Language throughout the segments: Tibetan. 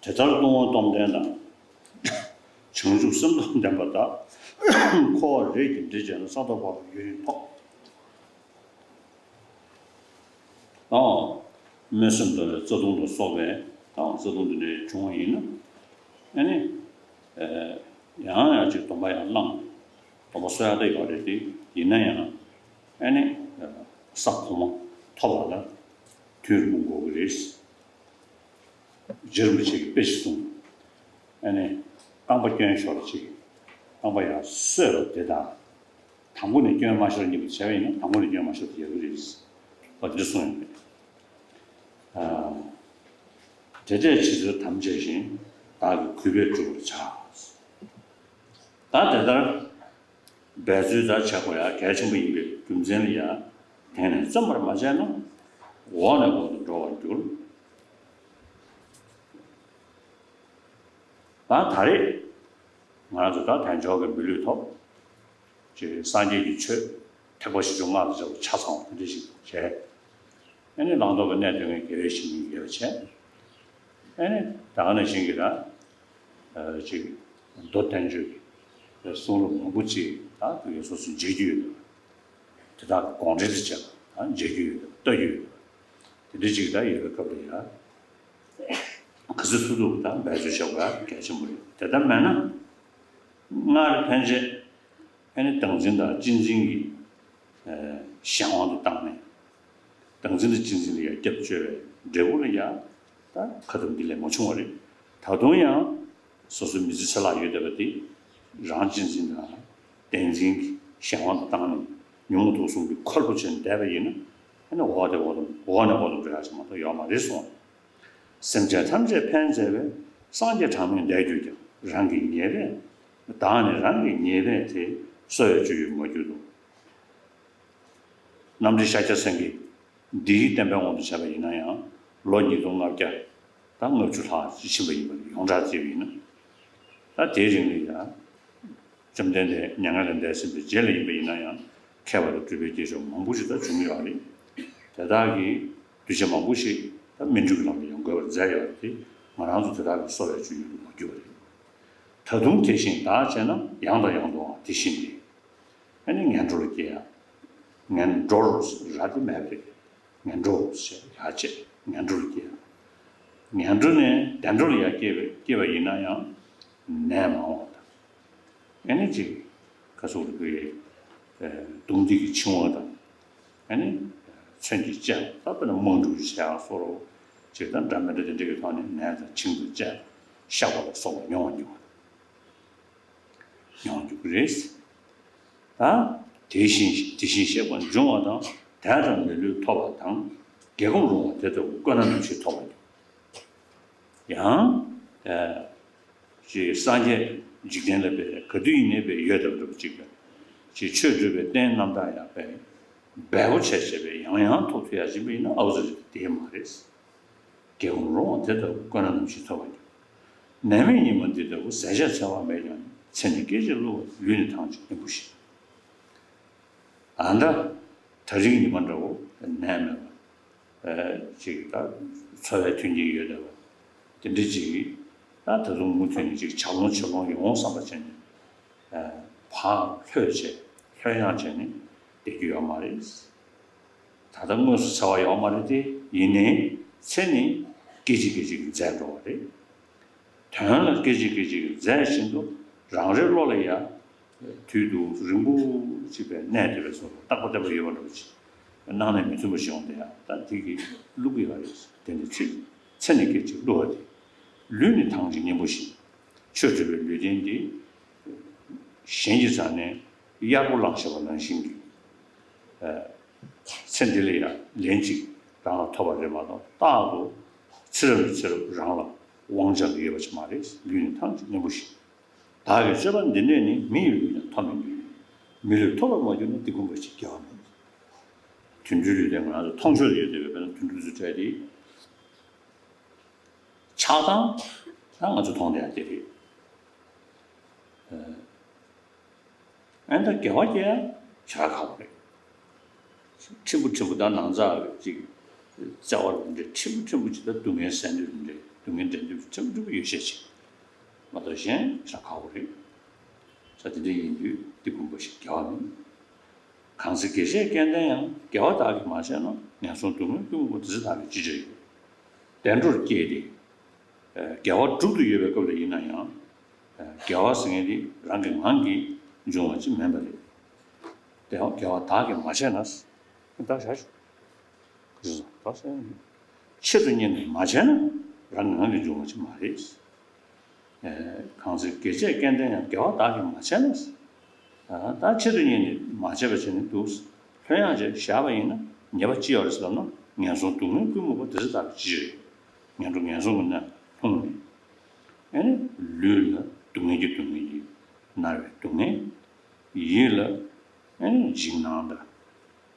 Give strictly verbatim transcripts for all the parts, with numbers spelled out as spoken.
དེ་ལྟར་ལྟུང་བ་སྟོབས་ལྡན་དང་། བྱང་ཆུབ་སེམས་སྟོབས་ལྡན་པ་དག། འཁོར་བ་རིགས་ཀྱི་འདྲེ་བྱས་ན། ས་ཐོབ་འཕགས་པའི་ཡུན་རིང་ཐོབ། ཨོ། སྨོན་སེམས་འདོར་བའི་རྩ་ལྟུང་ལ་སོགས་པའི་དང་། རྩ་ལྟུང་འདི་འདྲའི་བྱུང་བ་ཡིན་ན། ཨ་ནི། ཨེ། ཡང་ཡང་ཅིག་སྡོམ་པ་ཡང་བླངས། སྡོམ་པ་གསོ་ཡག་ད་ཡོད་རེད་དེ། ཡིན་ན་ཡང་། ཨ་ནི། ས་གོང་མ་ཐོབ་པ་ལ་དུས་རིང་པོ་འགོར་གི་རེད། རྗེ་རིན་པོ་ཆེ་གིས་དཔེ་ཞིག་གསུངས། ཨ་ནི། རྐང་པ་སྐྱོན་ཤོར་ཅིག་རྐང་པ་ཡར་གསོས་པ་དེ་དང་། དང་པོ་ནས་སྐྱོན་མ་ཤོར་གཉིས་པ་བྱས་པ་ཡིན་ན། དང་པོ་ནས་སྐྱོན་མ་ཤོར་དེ་ཡག་གི་རེད། ཨོ། དེ་གསུངས་ཡོད་རེད། ཨ། དེ་འདྲས་བྱེད་ཚུལ་དམ་བཅས་ཤིང་། བདག་གིས་གུས་པས་བསྒྲུབ་པར་བྱ། ད་དེ་ལྟར་འབད་ཚུལ་དང་བྱེད་སྒོ་ཡང་གལ་ཆེན་པོ་ཡིན་པའི་རྒྱུ་མཚན་ལ་ཡང་དེང་ནས་བརྩོན་པར་མ་བྱས་ན། འོག་ནས་འོག་ཏུ་འགྲོ་བར་འགྱུར། ད་ད་རེས་ང་རང་ཚོ་ད་དལ་འབྱོར་གྱི་མི་ལུས་ཐོབ། ཅེས་སངས་རྒྱས་ཀྱི་ཆོས་ཐེག་པ་བཞི་བཅུ་ལྔ་དང་བཅས་པ་ཆ་ཚང་བ་དེ་འདྲ་ཞིག་བྱས། ཨ་ནི་བླང་དོར་གྱི་གནས་སྟོན་མཁན་དགེ་བའི་བཤེས་གཉེན་ཡོད་པ་བྱས། ཨ་ནི་ད་ག་ནང་བཞིན་གྱི་ད་ཅིག་མདོ་བསྟན་བཅོས་ཀྱི་གསུང་རབ་མང་པོ་ཅིག་ད་དེ་གའི་སོ་སོས་མཇལ་རྒྱུ་ཡོད་པ། དེ་དག་གི་དགོངས་འགྲེལ་དུ་བྱས་པ་ད་མཇལ་རྒྱུ་ཡོད་པ། ལྟ་རྒྱུ་ཡོད་པ། དེ་འདྲ་ཅིག་ད་ཡོད་པའི་སྐབས་ལ་ཡང་། ག་ཚོད་ཐུབ་ཐུབ་ད་འབད་རྩོལ་བྱེད་དགོས་གལ་ཆེན་པོ་རེད། དེ་ལྟར་མེད་ན། སྔར་ཕན་ཆད་ཨ་ནི་བདག་འཛིན་དང་གཅེས་འཛིན་གྱི་གཞན་དབང་དུ་བཏང་ནས། བདག་འཛིན་དང་གཅེས་འཛིན་ལ་ཡང་སྐྱབས་བཅོལ་བའི་འབྲས་བུ་ལ་ཡང་ད་ཁ་ཐུག་འདི་ལས་མ་བྱུང་བ་རེད། ད་དུང་ཡང་སོ་སོའི་མི་ཚེ་ཆ་ལག་ཡོད་བསྡད་པ་དེ། རང་གཅེས་འཛིན་དང་བདེན་འཛིན་གྱི་གཞན་དབང་དུ་བཏང་ནས། ཉོན་མོངས་དུག་གསུམ་གྱིས་ཁོལ་པོ་བྱས་ནས་བསྡད་པ་ཡིན་ན། ཨ་ནི་འོག་ནས་འོག་ཏུ་འོག་ནས་འོག་ཏུ་འགྲོ་ཡག་ཅིག་མ་གཏོགས་ཡོད་མ་རེད་གསུངས། སེམས་ཅན་ཐམས་ཅད་ཕན་མཛད་པའི། སངས་རྒྱས་གྲངས་མེད་འདས་གྱུར་ཀྱང་། རང་གི་ཉེས་པས། བདག་ནི་རང་གི་ཉེས་པས་དེ། གསོ་བའི་སྤྱོད་ཡུལ་མ་གྱུར་ཏོ། རྣམ་འདྲེན་ཤཱཀྱ་སེང་གེ་འདིའི་བསྟན་པའི་དབང་དུ་བྱས་པ་ཡིན་ན་ཡང་། ལོ་ཉིས་སྟོང་ལྔ་བརྒྱ་དང་ལྔ་བཅུ་ལྷག་ཅིག་ཕྱིན་པ་ཡིན་པ་ཡོངས་གྲགས་བརྩིས་པ་ཡིན་ན། ད་དེའི་རིང་ལ་ཡང་། བཅོམ་ལྡན་འདས་མྱ་ངན་ལས་འདས་ཟིན་པའི་རྗེས་ལ་ཡིན་པ་ཡིན་ན་ཡང་། མཁས་པ་དང་གྲུབ་པའི་སྐྱེས་མཆོག་མང་པོ་ཞིག་ད་བྱུང་ཡོད་རེད། དེ་དག་གིས་གདུལ་བྱ་མང་པོ་ཞིག་ད་སྨིན་གྲོལ་གྱི་ལམ་ལ་ཡང་འགོད་པར་མཛད་ཡོད་རེད་དེ། ང་རང་ཚོ་དེ་དག་གི་གསོ་བའི་སྤྱོད་ཡུལ་དུ་མ་གྱུར་པ་རེད། ད་དུང་དེ་བཞིན་བདག་བྱས་ན། ཡང་དང་ཡང་དུའང་དེ་བཞིན་ཏེ། ཨ་ནི་ངན་འགྲོར་སྐྱེ་ཡང་། ངན་འགྲོར་ར་དེ་མེད་པ་རེད། ངན་འགྲོ་ཞེས་ཡར་བཅད། ངན་འགྲོར་སྐྱེ་ཡང་། ངན་འགྲོ་ནས་བདེ་འགྲོ་ལ་ཡང་སྐྱེ་བ་སྐྱེ་བ་ཡིན་ན་ཡང་ནད་མང་བ་དང་། ཨ་ནི་ཅིག་ག་ཟེར་དགོས་རེད། གདུང་འདེགས་ཀྱི་འཆིང་བ་དང་། ཨ་ནི་མཚོན་གྱིས་བཅད་པ། ད་དཔེར་ན་དམངས་ཕྲུག་བྱས་པ་སོགས་ཅིག་དང་འདྲ་མི་འདྲ་དེ་འདྲ་གི་ཐོག་ནས་ནད་དང་འཆིང་དུ་བཅད། གཤགས་པ་ལ་སོགས་པ་མྱོང་བ་མྱོང་བ་དང་། མྱོང་རྒྱུ་རེད། ད་དེ་བཞིན་དེ་བཞིན་གཤེགས་པ་འབྱུང་བ་དང་། དད་དང་མི་ལུས་ཐོབ་པ་དང་། དགེ་སྒོམ་རུང་བ་དེ་ལྟ་བུ་དཀོན་ན་ནམ་ཞིག་ཐོབ་པ་ཡང་། ཨ། ཅེས་སངས་རྒྱས་འཇིག་རྟེན་ལ་འབད་ག་དུས་ཡིན་ནའི་འབད་ཡོད་དམ་འདྲ་བ་ཅིག་དང་། ཅེས་ཆོས་སྒྲུབ་པའི་རྟེན་རྣམ་དག་ཡང་འབད་འབད་པོ་བྱས་བྱས་པས་ཡང་ཡང་ཐོབ་ཐུབ་ཡ་ཅིག་ཡིན་ན་ཨའུ་ཙི་རེད། དེ་མ་རེད། དགེ་སྒོམ་རུང་བ་དེ་ལྟ་བུ་དཀོན་ན་ནམ་ཞིག་ཐོབ་པ་ཡིན། ནད་མེད་ཉི་མ་འདི་ལྟ་བུ། ཟས་བཅད་འཚེ་བ་མེད་ཀྱང་ནི། ཚེ་ནི་སྐད་ཅིག་བསླུ་བ་ལུས་ནི་ཐང་ཅིག་གཉེན་པོ་ཞིག་ཨ་ད་ད་རིང་ཉི་མ་འདྲ་བོ་ནད་མེད་པ། ཨ། ཅིག་ད་འཚོ་བའི་མཐུན་རྐྱེན་ཡོད་བསྡད་པ། དེ་འདྲ་ཅིག་ད་ད་དུང་མུ་མཐུད་ནས་ཅིག་ཆར་ལོངས་ཆུ་ལོངས་ཡོང་བསམ་པ་བྱས་ནས། ཨ། ཕར་ལྷོད་བྱས་ལྷོད་ཡངས་བྱས་ནས་བསྡད་རྒྱུ་ཡོད་མ་རེད། ད་ལྟ་དངོས་སུ་འཚེ་བ་ཡོད་མ་རེད་དེ། ཡིན་ནའི་ཚེ་ནི་སྐད་ཅིག་སྐད་ཅིག་འཛད་འགྲོ་བ་རེད། དོན་ལ་སྐད་ཅིག་སྐད་ཅིག་འཛད་བཞིན་དུ་རང་རེའི་བློ་ལ་ཡང་དུས་དུ་རིང་པོ་ཅིག་པའི་གནས་དེ་བས་སོ་རྟག་པ་བརྟན་པོ་ཡོད་པ་འདྲ་པོ་ཅིག་སྣང་ནས་མི་མཐུན་པ་ཞིག་ཡོང་དེ་ཡང་ད་དེ་གི་བསླུ་གི་ཡོད་རེད། དེ་ནི་ཚེ་ཚེ་ནི་སྐད་ཅིག་བསླུ་བ་དེ། ལུས་ནི་ཐང་ཅིག་གཉེན་པོ་ཞིག་ཆོས་སྒྲུབ་པའི་ལུས་རྟེན་འདི་གཞན་གྱི་རྩ་ནས་གཡར་པོ་བླངས་བཞག་པ་ནང་བཞིན་གྱི། ཨ། ཚེ་འདི་ལ་ཡང་ལན་གཅིག་རང་ལ་ཐོབ་པ་རེད་མ་གཏོགས། རྟག་ཏུ་ཚེ་རབས་ནས་ཚེ་རབས་རང་ལ་དབང་བྱ་གི་ཡོད་པ་ཅིག་མ་རེད། ལུས་ནི་ཐང་ཅིག་གཉེན་པོ་ཞིག་བདག་གི་སྤྱོད་པ་འདི་འདྲས་ནི། མི་ཡི་ལུས་ཀྱང་ཐོབ་མི་ནུས། མི་ལུས་ཐོབ་པར་མ་གྱུར་ན། འདི་ཀུན་པ་ཞིག་དགེ་བ་མེད། དུད་འགྲོའི་ལུས་དེ་ང་རང་ཚོ་མཐོང་ཆོས་ལ་ཡོད་བསྡད་པའི་དཔེར་ན་དུད་འགྲོ་ཚོའི་གྲས་དེ། ཆགས་སྡང་ད་ང་ཚོ་མཐོང་བསྡད་ཡ་དེ་རེད། ཨ་ནི་ད་དགེ་བ་སྐྱེ་ཡ་ཞེ་དྲག་ཁག་པོ་རེད། ཕྲན་བུ་ཕྲན་བུ་ད་ནང་ཚགས་ཅིག་བཙལ་བ་རེད་འདྲ། ཕྲན་བུ་ཕྲན་བུ་ཅིག་ད་སྡུག་བསྔལ་སེལ་འདོད་རེད་འདྲ། སྡུག་བསྔལ་འདྲེན་འདོད་ཁྲིམས་འགྲུབ་ཡོད་ཤས་ཅིག་མ་གཏོགས་གཞན་ཞེ་དྲག་ཁག་པོ་རེད། ས་དེ་འདྲ་ཡིན་དུས་འདི་དགོངས་པ་ཞིག་འགལ་བ་མིན། གང་ཚེ་དགེ་བྱས་སྐལ་ལྡན་ཡང་། དགེ་བ་བདག་གིས་མ་བྱས་ན། ངན་སོང་སྡུག་བསྔལ་ཀུན་མུག་པ། དེ་ཚེ་བདག་གིས་ཅི་བྱ་ཡོད། བདེ་འགྲོར་སྐྱེས་ཏེ། དགེ་བ་སྒྲུབ་ཏུ་ཡོད་པའི་སྐབས་ལ་ཡིན་ན་ཡང་། དགེ་བ་ཟེར་མཁན་དེ་རང་གི་ངང་གིས་འབྱུང་བ་ཅིག་མིན་པ་རེད། དེ་ཡང་དགེ་བ་བདག་གིས་མ་བྱས་ན། བདག་བྱ་ཆོག་ཆེད་དུ་གཉེར་ནས་མ་བྱས་ན་རང་གི་ངང་གིས་འབྱུང་བ་ཅིག་མ་རེད། གང་ཚེ་དགེ་བྱས་སྐལ་ལྡན་ཡང་། དགེ་བ་བདག་གིས་མ་བྱས་ན། ད་ཆེད་དུ་གཉེར་ནས་མ་བྱས་པ་བྱས་ནས་འདུག་ལྷོད་ཡངས་བྱས་བཞག་པ་ཡིན་ན་ཉེས་པ་ཅི་ཡོད་རེད་ཟེར་ལབ་ན། ངན་སོང་སྡུག་བསྔལ་ཀུན་མུག་པ། དེ་ཚེ་བདག་གིས་ཅི་བྱ་ཡོད། ངན་འགྲོ་ངན་སོང་གི་ནང་ལྷུང་ནས། ཨ་ནི་ལུས་ལ་སྡུག་བསྔལ་གྱི་སྡུག་བསྔལ་གྱིས་མནར་བའི་སྡུག་བསྔལ། ཡིད་ལ་ཨ་ནི་འཇིགས་སྣང་དང་།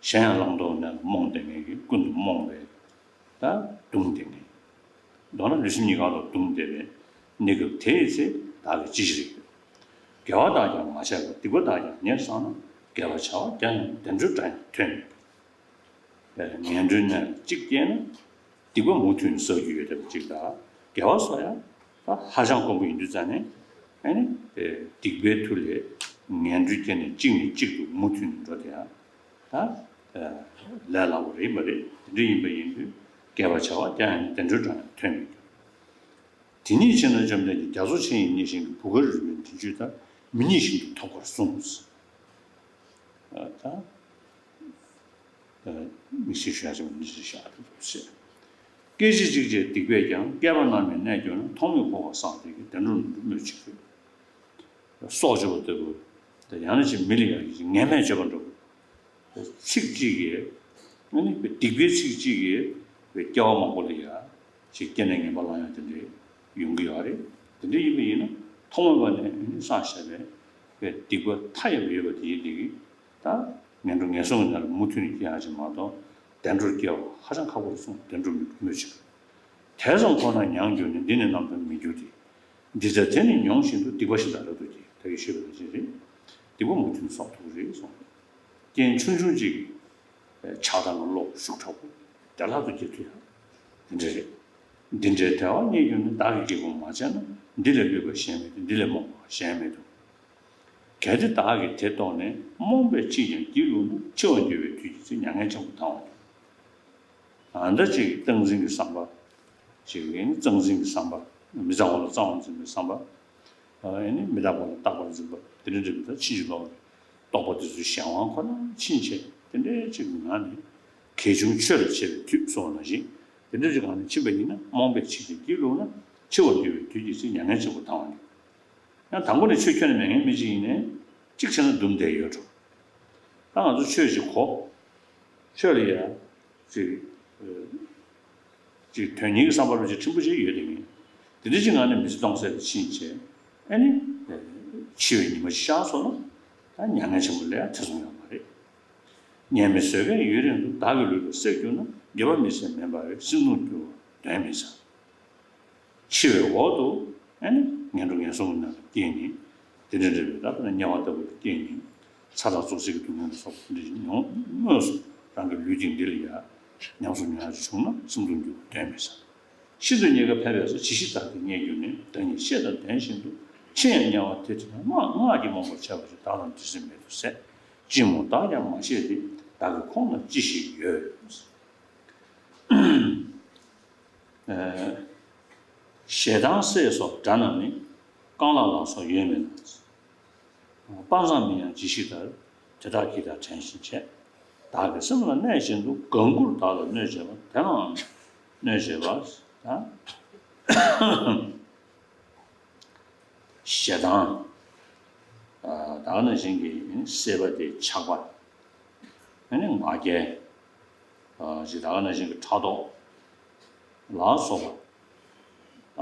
གཞན་ཡང་བླང་དོར་ནས་རྨོངས་བསྡད་མཁན་གྱི་ཀུན་ཏུ་རྨོངས་པའི་ད་གདུང་བསྡད་མཁན། མདོར་ན་ལུས་སེམས་གཉིས་ཀ་ལ་གདུང་བསྡད་པའི་གནས་སྐབས་དེའི་ཚེ་བདག་གིས་ཅི་ཞིག་རིག་དགེ་བ་དག་ཀྱང་མ་བྱས་པར། སྡིག་པ་དག་ཀྱང་ཉེར་བསགས་ན། དགེ་བ་བྱ་བ་བརྒྱ་ཡིན་བདེ་འགྲོའི་སྒྲ་ཡང་ཐོས་མི་ཕོད། ངན་འགྲོའི་གནས་ལ་གཅིག་སྐྱེས་ན། སྡིག་པ་མུ་མཐུད་ནས་བསགས་རྒྱུ་ཡོད་བསྡད་པ་གཅིག་དང་། དགེ་བ་སོགས་ཡང་ད་ཧ་ཅང་དཀོན་པོ་ཡིན་དུས་ཙང་ནས། ཨ་ནི་སྡིག་པའི་མཐུ་ལས་ངན་འགྲོའི་སྐྱེ་གནས་གཅིག་ནས་གཅིག་ཏུ་མུ་མཐུད་ནས་འགྲོ་དེ་ཡང་ད་ལས་སླ་པོ་རེད་མ་རེད། དེ་འདྲ་ཡིན་པ་ཡིན་དུས་དགེ་བ་བྱ་བ་བརྒྱ་ཡིན་བདེ་འགྲོའི་སྒྲ་ཡང་ཐོས་མི་ཕོད། དེ་ཉིད་ཕྱིར་ན་བཅོམ་ལྡན་གྱིས། རྒྱ་མཚོ་ཆེ་ཡི་གནས་བཞིན་དུ། བུ་གར་རི་བོའི་མདུན་བསྐྱོད་ལྟར། མི་གཉིད་ཤིན་ཏུ་ཐོབ་དཀར་གསུངས། ད་མིག་ཤེལ་ཞུ་ཡག་ཅིག་མ་ནི་ཅི་བཞག་ཐུབ་ཟེར། སྐད་ཅིག་གཅིག་བྱས་སྡིག་པས་ཀྱང་། བསྐལ་པ་རྣམས་ནི་གནས་གྱུར་ན། ཐོག་མེད་འཁོར་བ་བསགས་བསྡད་ཀྱི། བདེ་འགྲོར་མི་འགྲོ་སྨོས་ཅི་དགོས། སྲོག་གཅོད་པ་ལྟ་བུ། དེ་ཡང་ན་ཅིག་མི་ལ་ཡང་ངན་སྨྲས་བྱེད་པ་འདྲ་བོ། ཚིག་གཅིག་གིས་ཨ་ནི་སྡིག་པའི་ཚིག་གཅིག་གིས་སྐྱེ་བ་མང་པོ་ལ་ཡང་ཅིག་སྐྱེ་གནས་ངན་པ་བླང་ཡག་དེ་འདྲ་ཡོང་གི་ཡོད་རེད། དེ་འདྲ་ཡིན་པ་ཡིན་ན་ཐོག་མེད་པ་ནས་ཨ་ནི་བསགས་བཞག་པའི་སྡིག་པ་མཐའ་ཡས་པ་ཡོད་པ་དེ་ཡིན་དེ་གིས། ད་ངན་འགྲོ་ངན་སོང་གི་ནང་ལ་མུ་མཐུད་ནས་སྐྱེ་ཡག་ཅིག་མ་གཏོགས་བདེ་འགྲོར་སྐྱེ་བ་ཧ་ཅང་ཁག་པོ་རེད་གསུངས། བདེ་འགྲོར་མི་འགྲོ་སྨོས་ཅི་དགོས། དེ་ཙམ་ཁོ་ན་མྱང་གྱུར་ནས། འདི་ནི་ནམ་དུ་མི་འགྱུར་ཏེ། འདི་ལྟར་དེ་ནི་མྱོང་བཞིན་དུ། སྡིག་པ་གཞན་དག་རབ་ཏུ་སྐྱེ། ད་གིན་ཤོད་པ་ནང་བཞིན་རེད། སྡིག་པ་མུ་མཐུད་ནས་གསོག་ཐུབ་ཀྱི་རེད་གསུངས། རྐྱེན་ཆུང་ཆུང་གཅིག་ཆགས་སྡང་གི་བློ་ཤུགས་དྲག་པོ་བདེ་བླག་ཏུ་སྐྱེ་ཐུབ་ཡག་འདི་འདྲ་རེད། འདི་འདྲའི་བདེ་བ་རྙེད་གྱུར་ནས། བདག་གིས་སྒེག་པ་མ་བྱས་ན། འདི་ལས་བསླུས་པ་གཞན་མེད་དོ། འདི་ལས་རྨོངས་པ་གཞན་མེད་དོ། གལ་ཏེ་བདག་གིས་དེ་རྟོགས་ནས། རྨོངས་པས་ཕྱིས་ཀྱང་སྐྱིད་བླུགས་ན། འཆི་བ་འདོད་པའི་དུས་ཀྱི་ཚེ། མྱ་ངན་ཆེན་པོ་ལྡང་བར་འགྱུར། ཨ་ནི་ཅིག་སྟངས་འཛིན་གྱི་བསམ་པ། ཅིག་ཡིན་སྟངས་འཛིན་གྱི་བསམ་པ། མི་རྟག་པ་ལ་རྩ་བ་འཛིན་པའི་བསམ་པ། ཨ་ནི་མི་རྟག་པ་ལ་རྟག་པར་འཛིན་པ། དེ་འདྲ་འདྲ་བའི་ད་ཕྱིན་ཅི་ལོག་གི་རྟོག་པ་དེ་ཚོའི་གཞན་དབང་ཁོ་ན་ཕྱིན་ཆད་དེ་འདྲའི་ཅིག་ངང་ནས་གལ་ཆུང་ཆོས་ལ་བྱེད་པའི་དུས་སོགས་ནང་བཞིན་དེ་འདྲ་ཅིག་གང་ནས་ཕྱིན་པ་ཡིན་ན། རྨོངས་པས་ཕྱིས་ཀྱང་སྐྱིད་བླུགས་ན། འཆི་བ་འདོད་པའི་དུས་ཀྱི་ཚེ། མྱ་ངན་ཆེན་པོ་ལྡང་བར་འགྱུར། ཡང་དང་པོ་ནས་ཆོས་ཁྱོན་ནས་མེད་མཁན་མི་གཅིག་ཡིན་ནའི་གཅིག་བྱས་ན་འདུམ་བསྡད་ཡོད་འགྲོ། ད་ང་ཚོ་ཆོས་ཅིག་གོ། ཆོས་ལ་ཡ། ཅིག་ཅིག་དོན་གཉེར་གྱི་བསམ་པ་རུ་ཅིག་ཕྲན་བུ་ཅིག་ཡོད་དེ་ངས། དེ་འདྲ་ཅིག་ངང་ནས་མི་ཚེ་སྟོང་ཟད་དུ་ཕྱིན་བྱས། ཨ་ནི། འཆི་བའི་ཉི་མ་ཅིག་ཤར་སོང་ན། ད་མྱ་ངན་ཆེན་པོ་ལས་ཐེ་ཚོམ་ཡོད་མ་རེད། ཉེས་དམིགས་བཟོད་པས་ཡུན་རིང་དུ། བདག་གི་ལུས་ལ་བསྲེགས་གྱུར་ན། འགྱོད་པ་མི་བྱེད་མེད་པར་འོད། སྲིད་མཚོར་འགྱུར་བ་གདོན་མི་ཟ། འཆི་བའི་འོག་ཏུ་ཨ་ནི་ངན་འགྲོ་ངན་སོང་གི་ནང་ལ་སྐྱེས་ནས། དེ་འདྲ་འདྲ་བའི་ད་དཔེར་ན་དམྱལ་བ་ལྟ་བུ་ལ་སྐྱེས་ནས་ཚ་གྲང་བཙོག་བསིལ་གྱི་སྡུག་བསྔལ་ལ་སོགས་པ་དེ་འདྲ་ཞིག་མྱོང་དངོས་སུ་རང་གི་ལུས་ཐེངས་འདི་ལ་ཡ་ཉམས་སུ་མྱོང་ཡག་ཅིག་བྱུང་ན་སྲིད་མཚོར་འགྱུར་བ་གདོན་མི་ཟ། ཤིན་ཏུ་རྙེད་དཀའ་ཕལ་པས་སོ། ཇི་ཞིག་བདག་གིས་རྙེད་གྱུར་ནས། བདག་ཉིད་ཤེས་དང་ལྡན་བཞིན་དུ། ཕྱིར་ཡང་དམྱལ་བ་དེ་འདྲ་ན། སྔགས་སྔགས་ཀྱིས་རྨོངས་པར་བྱས་པ་ཞིག། བདག་ལ་འདྲེ་སྲིན་མེད་དོ་ཟེར། ཅི་སྨོ་བདག་ཀྱང་མ་ཤེས་ཏེ། བདག་གི་ཁོང་ན་ཅི་ཞིག་ཡོད། ཞེ་སྡང་སྲེད་སོགས་དགྲ་རྣམས་ནི། རྐང་ལག་ལ་སོགས་ཡོད་མིན་ལ། སྤང་བཟང་མིན་ཡང་ཇི་ཞིག་ལྟར། དེ་དག་གིས་ཀྱང་བྲན་བཞིན་བྱས། བདག་གི་སེམས་ལ་གནས་བཞིན་དུ། དགའ་མགུར་བདག་ལ་གནོད་བྱེད་པ། དེ་ལའང་གནོད་བྱེད་པ། ཞེ་སྡང་། ད་ག་ནང་བཞིན་གྱི་སྲེད་པ་དེ་ཆགས་པ། ཨ་ནི་ང་རྒྱལ། ཅིག་ད་ག་ནང་བཞིན་གྱི་ཕྲག་དོག་ལ་སོགས་པ། ད་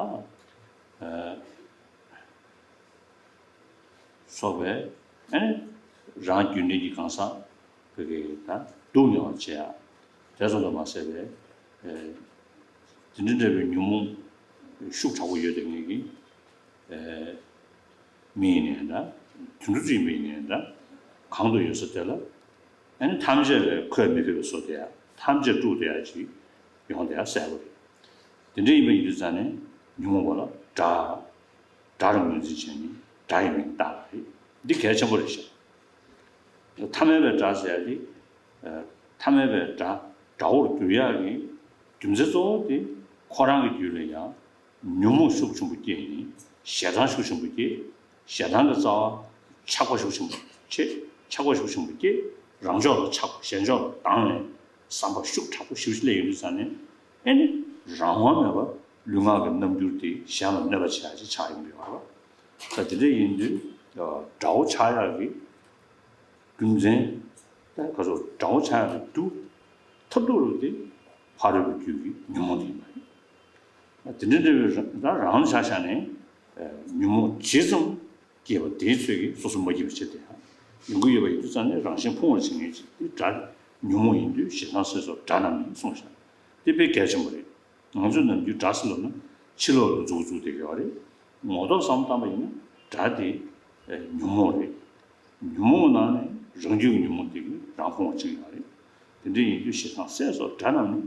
སོགས་པའི་ཨ་ནི་རང་རྒྱུད་འབྲེལ་གྱི་གང་ཟག་གི་ད་སྡུག་བསྔལ་བ་བྱེད་ཡ། དེ་ཙམ་དུ་མ་ཟད་པའི་དེ་འདྲ་འདྲ་བའི་ཉོན་མོངས་ཤུགས་དྲག་པོ་ཡོད་དེ་ངེད་ཀྱི་མི་ཡིན་ནའི་འདྲ། དུད་འགྲོ་ཅིག་ཡིན་པ་ཡིན་ནའི་འདྲ། གང་དུ་ཡོད་ས་དེ་ལ་ཨ་ནི་ཐམས་ཅད་ལ་ཁོས་མི་ཕོད་པའི་བཟོ་དེ་ཡ། ཐམས་ཅད་དཀྲུགས་དེ་ཡ་ཅིག་ཡོང་དེ་ཡ་གསལ་པོ་རེད། དེ་འདྲ་ཡིན་པ་ཡིན་དུས་ཙང་ནས་ ཉོན་མོངས་པ་ལ་དགྲ། དགྲ་རུ་ངོས་འཛིན་བྱས་ནས་དགྲ་ཡི་མིང་བཏགས་པ་རེད། འདི་གལ་ཆེན་པོ་རེད་ཤག་ཐ་མལ་པའི་དགྲ་ཟེར་ཡ་དེ། ཐ་མལ་པའི་དགྲ། དགྲ་བོར་འགྱུར་ཡག་གི་རྒྱུ་མཚན་གཙོ་བོ་དེ་ཁོ་རང་གི་རྒྱུད་ལ་ཡང་ཉོན་མོངས་ཤུགས་ཆེན་པོ་སྐྱེས་ནས་ཞེ་སྡང་ཤུགས་ཆེན་པོ་སྐྱེས། ཞེ་སྡང་གི་རྩ་བ་ཆགས་པ་ཤུགས་ཆེན་པོ་སྐྱེས། ཆགས་པ་ཤུགས་ཆེན་པོ་སྐྱེས། རང་ཕྱོགས་ལ་ཆགས་པ་གཞན་ཕྱོགས་ལ་སྡང་ནས་བསམ་པ་ཤུགས་དྲག་པོ་ཞེ་པོ་ཅིག་སླེབས་ཡོང་དུས་ཙང་ནས་ཨེ་ནི་རང་དབང་མེད་པར་ལུས་ངག་གི་རྣམ་འགྱུར་དེ་གཞན་ལ་གནོད་པ་བྱེད་ཡག་ཅིག་ཆགས་ཡོང་གི་ཡོད་རེད། ད་དེ་འདྲ་ཡིན་དུས་དགྲ་བོ་ཆགས་ཡག་གི་རྒྱུ་མཚན། ད་ག་ཚོད་དགྲ་བོ་ཆགས་ཡག་གི་རྒྱུ་མཐར་ཐུག་ལ་དེ་ཕ་རོལ་པོའི་རྒྱུད་ཀྱི་ཉོན་མོངས་དེ་ཡིན་པ་རེད། དེ་འདྲ་འདྲ་བའི་རང་རང་ཆ་བཞག་ནས་ཉོན་མོངས་ཇི་ཙམ་སྐྱེས་པ་དེའི་ཚོད་ཀྱིས་སོ་སོ་མ་སྐྱིད་པ་བྱེད་དེ་ཡང་ཡོང་གི་ཡོད་པ་ཡིན་དུས་ཙང་ནས་རང་གཞན་ཕུང་བར་བྱེད་མཁན་ཅིག་དེ་དགྲ། ཉོན་མོངས་ཡིན་དུས་ཞེ་སྡང་སྲེད་སོགས་དགྲ་རྣམས་ཡིན་གསུངས་ཤག་དེ་དཔེ་གལ་ཆེན་པོ་རེད། ང་ཚོས་ནམ་རྒྱུན་དགྲ་ཟེར་ལབ་ན་ཕྱི་ལོགས་ལ་མཛུབ་བཙུགས་བསྡད་ཀྱི་ཡོད་རེད། ངོ་ཐོག་བསམ་བློ་བཏང་པ་ཡིན་ན་དགྲ་དེ་ཉོན་མོངས་རེད། ཉོན་མོངས་ནང་ནས་རང་རྒྱུད་ཀྱི་ཉོན་མོངས་དེ་གིས་རང་ཁོང་བ་ཅིག་ཡོད་རེད། དེ་འདྲ་ཡིན་དུས་ཞེ་སྡང་སྲེད་སོགས་དགྲ་རྣམས་ནི།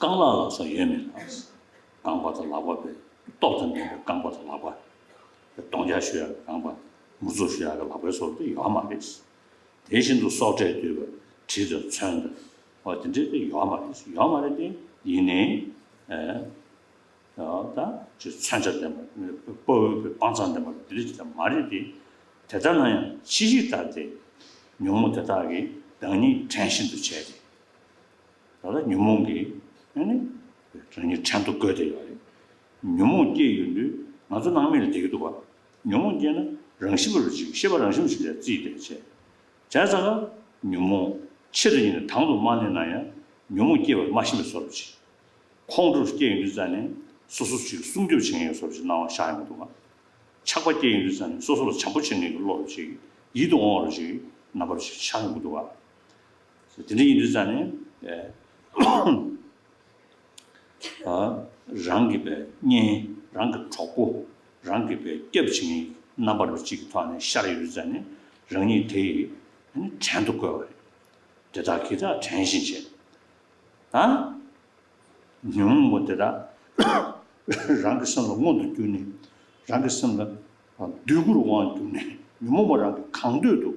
རྐང་ལག་ལ་སོགས་ཡོད་མེད་ལ། རྐང་པ་དང་ལག་པ་བས་སྟོབས་དང་ལྡན་པའི་རྐང་པ་དང་ལག་པ། གདོང་རྒྱག་ཞུ་ཡག་གི་རྐང་པ། མུ་ཚུགས་ཞུ་ཡག་གི་ལག་པའི་བཟོ་འདྲ་དེ་ཡོད་མ་རེད། དེ་བཞིན་དུ་སྲོག་གྲས་འདུས་པ་དྲི་དང་ཚོན་དང་། འོ་དེ་འདྲ་དེ་ཡོད་མ་རེད། ཡོད་མ་རེད་དེ་ཡིན་ནའི། ཨེ། ད་ཅིག་མཚོན་ཆ་ལྡན་པ། དཔའ་བོའི་དཔའ་མཛངས་ལྡན་པ་དེ་འདྲ་ཅིག་ད་མ་རེད་དེ། དེ་ལྟར་ན་ཡང་ཕྱི་བཤིག་ལྟར་ཏེ། ཉོན་མོངས་དེ་དག་གིས་བདག་ཉིད་བྲན་བཞིན་དུ་བྱས་ཏེ། ད་ལྟ་ཉོན་མོངས་ཀྱིས་ཨ་ནི་རང་ཉིད་བྲན་དུ་བཀོལ་ཏེ་ཡོད་རེད། ཉོན་མོངས་སྐྱེས་ཡོང་དུས་ང་ཚོ་སྣང་མེད་ལ་བསྡད་ཀྱི་འདུག་ག་ཉོན་མོངས་སྐྱེས་ན་རང་ཤི་བ་རུ་ཅིག་ཤེས་པ་རང་བཞིན་ཞིག་ལ་བརྩིས་ཏེ་བྱས། བྱས་ཙང་ཀ་ཉོན་མོངས་ཆེད་དུ་གཉེར་ནས་དང་དུ་མ་སླེབས་ན་ཡང་ཉོན་མོངས་སྐྱེས་པར་མ་ཤེས་པའི་བཟོ་འདྲ་ཅིག་ཁོང་ཁྲོ་སྐྱེས་ཡོང་དུས་ཙ་ནས་སོ་སོ་ཅིག་སྲུང་སྐྱོབ་བྱེད་མཁན་ཡོད་བཟོ་འདྲ་ཅིག་སྣང་བ་ཤར་ཡོང་གི་འདུག་ག་ཆགས་པ་སྐྱེས་ཡོང་དུས་ཙ་ནས་སོ་སོ་ལ་བྱམས་པོ་བྱེད་མཁན་གྱི་བློ་རུ་ཅིག་ཡིད་དུ་འོང་བ་རུ་ཅིག་རྣམ་པ་རུ་ཅིག་ཤར་ཡོང་གི་འདུག་ག་དེ་འདྲ་ཡིན་དུས་ཙ་ནས། རང་གི་པའི་གཉེན། རང་གི་གྲོགས་པོ། རང་གི་པའི་སྐྱབས་བྱེད་མཁན་རྣམ་པ་རུ་གཅིག་གི་ཐོག་ནས་ཤར་ཡོད་དུས་ཙ་ནས་རང་ཉིད་དེ་ཡི་བྲན་དུ་བཀོལ་བ་རེད། དེ་དག་གིས་ད་བྲན་བཞིན་བྱས། ད་ཉོན་མོངས་པ་དེ་དག་རང་གི་སེམས་ལ་མངོན་དུ་གྱུར་ནས་རང་གི་སེམས་ལ་འདོད་དགུར་དབང་བསྒྱུར་ནས་ཉོན་མོངས་པ་རང་གི་གང་འདོད་དུ།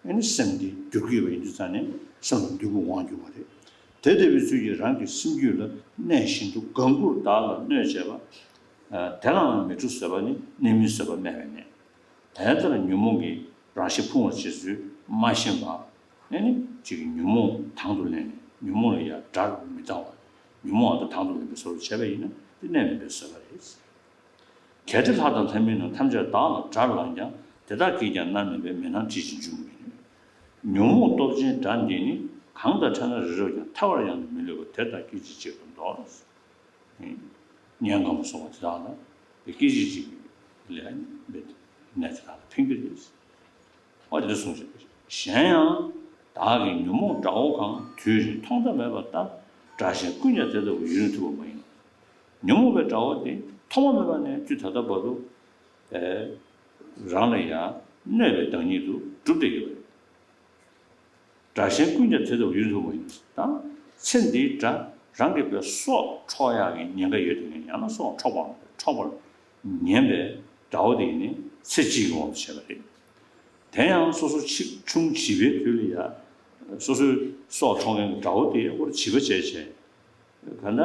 ཨེ་ནི་སེམས་འདི་འགྱུར་གྱི་ཡོད་པ་ཡིན་དུས་ཙང་ནས་སེམས་ལ་འདོད་དགུ་དབང་བསྒྱུར་བ་རེད། དེ་ལྟ་བུའི་ཚུལ་གྱིས་རང་གི་སེམས་རྒྱུད་ལ་གནས་བཞིན་དུ་གང་བཀུར་བདག་ལ་གནོད་བྱེད་པ། དེ་ལའང་མི་འཁྲུགས་བཟོད་པ་ནི་གནས་མིན་བཟོད་པ་སྨྲས་པའི་གནས། དེ་ལྟར་ཉོན་མོངས་ཀྱིས་རང་གཞན་ཕུང་བར་བྱེད་ཚུལ་མ་ཤེས་པ། ཨེ་ནི་གཅིག་གིས་ཉོན་མོངས་དང་དུ་ལེན་ནས་ཉོན་མོངས་ལ་ཡང་དགྲར་མི་ལྟ་བར་ཉོན་མོངས་པ་དང་དང་དུ་ལེན་པའི་བཟོ་འདྲ་བྱས་པ་ཡིན་ན་དེ་གནས་མིན་པའི་བཟོད་པ་རེད། གལ་ཏེ་ལྷ་དང་ལྷ་མིན་རྣམས་ཐམས་ཅད་བདག་ལ་དགྲར་ལངས་ཀྱང་། དེ་དག་གིས་ཀྱང་མནར་མེད་པའི་མེ་ནང་མཆེད་ཅིང་འཇུག་མི་ནུས། ཉོན་མོངས་སྟོབས་ཆེན་དགྲ་འདིས་ནི། གང་དང་ཕྲད་ན་རི་རབ་ཀྱང་། ཐལ་བར་ཡང་དུ་མི་ལུས་པ། དེ་དག་སྐད་ཅིག་གཅིག་ཏུ་འདོར། ཉེན་ཁ་མ་སོང་བ་དེ་དག་ལ་སྐད་ཅིག་གཅིག་ལས་ནད་དེ་དག་ལ་ཕན་གྱི་རེད། འོ་དེ་འདྲ་གསུངས་ཤིང་། གཞན་ཡང་། བདག་གིས་ཉོན་མོངས་དགྲ་བོ་གང་། དུས་རིང་མཐོང་ཐབས་མེད་པ་ལྟར། དགྲ་གཞན་ཀུན་ཀྱང་དེ་ལྟ་བུ། ཡུན་རིང་ཐུབ་པ་མ་ཡིན་ནོ། ཉོན་མོངས་པའི་དགྲ་བོ་དེ་ཐོག་མ་མེད་པ་ནས་དུས་ད་ལྟ་བར་དུ། ཨེ། རང་ལ་ཡང་གནོད་པའི་བདག་ཉིད་དུ་གྲུབ་བསྡད་ཡོད་པ་རེད། དགྲ་གཞན་ཀུན་ཀྱང་དེ་ལྟ་བུ་ཡུན་ཐུང་བ་ཡིན། དང་། ཚེ་འདིའི་དགྲ་རང་གི་པའི་སྲོག་འཕྲོག་ཡག་གི་ཉེན་ཁ་ཡོད་དེ་ཡང་ན་སྲོག་འཕྲོག་པ་འཕྲོག་པར་ཉེན་པའི་དགྲ་བོ་དེ་ནི་ཚེ་གཅིག་གི་དབང་དུ་བྱས་པ་རེད། དེ་ཡང་སོ་སོ་ཆེ་ཆུང་བྱིས་པའི་དུས་ལ་ཡ། སོ་སོའི་སྲོག་འཕྲོག་མཁན་གྱི་དགྲ་བོ་དེ་ཁོར་བྱིས་པ་བྱས་བྱས། གང་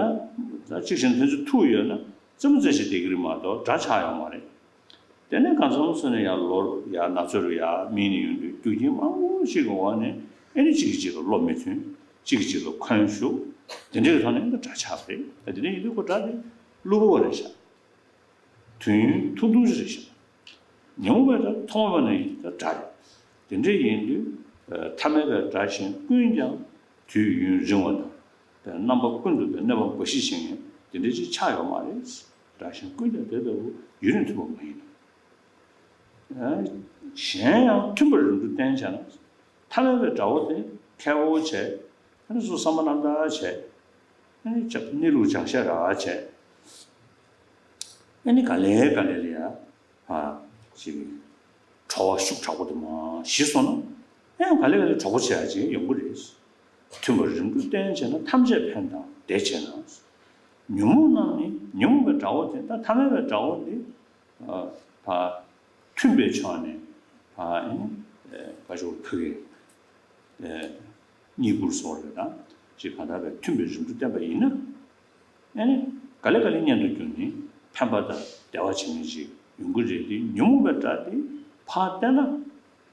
ལྟར་གཅིག་བྱས་ན་ཕན་ཚུན་ཐུག་ཡོད་ན་རྩེད་མོ་རྩེ་བྱས་བསྡད་ཀྱི་རེད་མ་གཏོགས་དགྲ་ཆགས་ཡོད་མ་རེད། དེ་ནས་གང་འཚམ་སོང་ནས་ཡར་ལོ་ཡར་ན་ཚོད་རུ་ཡར་སྨིན་ནས་ཡོང་དུས་རྒྱུ་རྐྱེན་མང་པོ་ཞིག་གི་འོག་ནས་ཨེ་ནི་གཅིག་གིས་གཅིག་ལ་བློ་མི་མཐུན། གཅིག་གིས་གཅིག་ལ་འཁོན་ཞུགས། དེ་འདྲའི་ཐོག་ནས་ཨེ་ནི་དགྲ་ཆགས་པ་རེད། དེ་འདྲ་ཡིན་དུས་ཁོ་དགྲ་དེ་གློ་བུར་བ་རེད་ཤག་དུས་ཡུན་ཐུང་ཐུང་ཞིག་རེད་ཤག་ཉོན་མོངས་པའི་དགྲ་ཐོག་མ་ནས་ཀྱི་དགྲ་རེད། དེ་འདྲ་ཡིན་དུས་ཐ་མལ་པའི་དགྲ་གཞན་ཀུན་ཀྱང་དུས་ཡུན་རིང་བ་དང་། རྣམ་པ་ཀུན་ཏུ་གནོད་པ་འབའ་ཞིག་བྱེད་མཁན་དེ་འདྲ་ཅིག་ཆགས་ཡོད་མ་རེད། དགྲ་གཞན་ཀུན་ཀྱང་དེ་ལྟ་བུ་ཡུན་རིང་ཐུབ་པ་མ་ཡིན་ནོ། གཞན་ཡང་མཐུན་པར་རིམ་གྲོ་བསྟེན་བྱས་ན། ཐ་མལ་པའི་དགྲ་བོ་དེ་ཁེ་བོ་བྱས། ཨ་ནི་སོ་བསམ་པ་རྣམ་དག་བྱས། ཨ་ནི་ཅག་གནས་ལུགས་སྦྱང་བཤད་ར་བྱས། ཨ་ནི་ག་ལེ་ག་ལེ་ལ་ཡ། ཨ། ཅིག་གྲོགས་པོ་ཤུགས་དྲག་པོ་དེ་མ་ཞི་སོང་ན། ཨེ་ག་ལེ་ག་ལེ་གྲོགས་པོ་བྱེད་ཡ་ཅིག་ཡོང་གི་རེད། མཐུན་པར་རིམ་གྲོ་བསྟེན་བྱས་ན། ཐམས་ཅད་ཕན་དང་བདེ་བྱེད་ན། ཉོན་མོངས་རྣམས་ནི་ཉོན་མོངས་པའི་དགྲ་བོ་སྟེ། ད་ཐ་མལ་པའི་དགྲ་བོ་འདི་ཨ་ཕར་མཐུན་པའི་ཕྱོགས་ནས་ཕར་ཨེ་ནི་ཨེ་ག་ཞུ་ཕུག་གི་ཨེ་གཉིས་བཀུར་སོགས་རེད་དང་ཅིག་གང་ལྟར་བའི་མཐུན་པའི་རིམ་གྲོ་བསྟན་པ་ཡིན་ན། ཨེ་ནི་ག་ལེ་ག་ལེ་གཉེན་དུ་གྱུར་ནས་ཕན་པ་དང་བདེ་བ་བྱེད་མཁན་ཞིག་ཡོང་གི་རེད་དེ། ཉོན་མོངས་པའི་དགྲ་དེ་ཕར་བལྟས་ན།